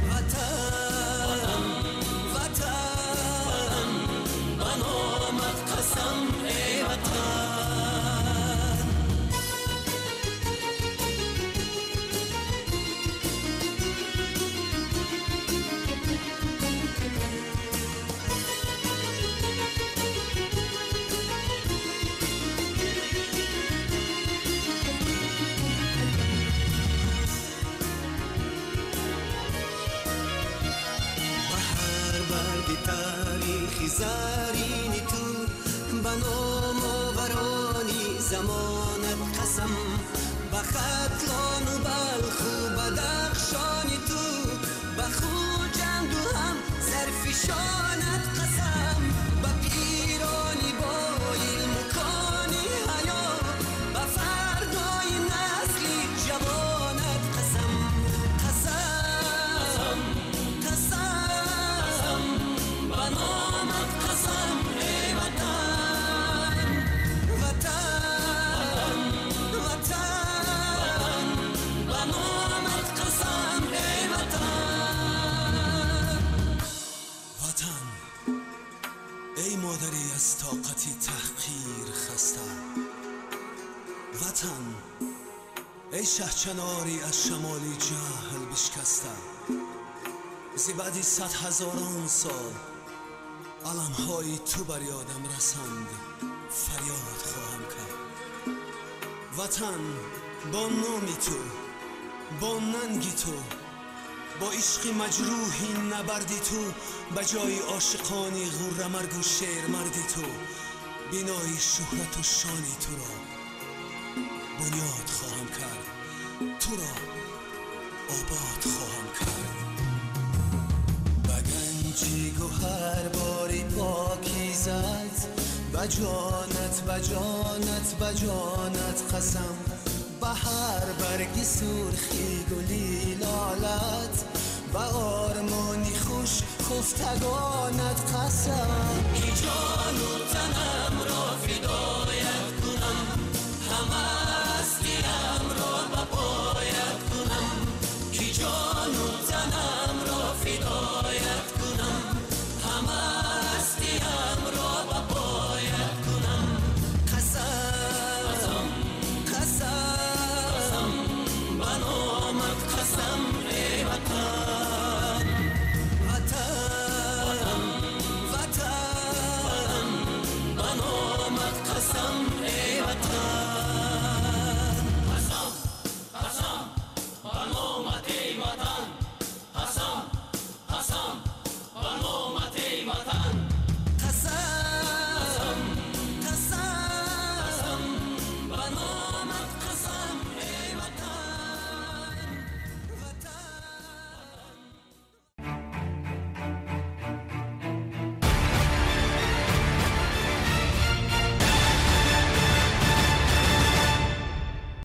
Ватан, Ватан, ба номат қасам, эй Ватан. Ба ҳар барги таърихи зарини ту, ба номоварони замонат қасам, ба Хатлону Балху Бадахшони ту, ба Хуҷанду ҳам Зарфишонат қасам, ба пирони бо илму кони ҳаё, ба фардои насли ҷавонат қасам. Қасам, қасам, ба номат қасам, эй Ватан, Ватан, Ватан, ба номат қасам, эй Ватан. Ватан, эй модари аз тоқати таҳқир хаста, Ватан, эй шаҳчанори аз шамоли ҷаҳл бишкаста, зи баъди садҳазорон сол аламҳои ту бар ёдам расанд, фарёд хоҳам кард. Ватан, бо номи ту, бо нанги ту, бо ишқи маҷрӯҳи набарди ту, ба ҷои ошиқони ғуррамаргу шермарди ту, бинои шӯҳрату шони туро бунёд хоҳам кард, туро обод хоҳам кард. Ба ганҷи гӯҳарбори покизат, ба ҷонат, ба ҷонат, ба ҷонат қасам, ба ҳар барги сурхи гули лолат, ба ормони хуш хуфтагонат қасам, ки ҷону танамро фидо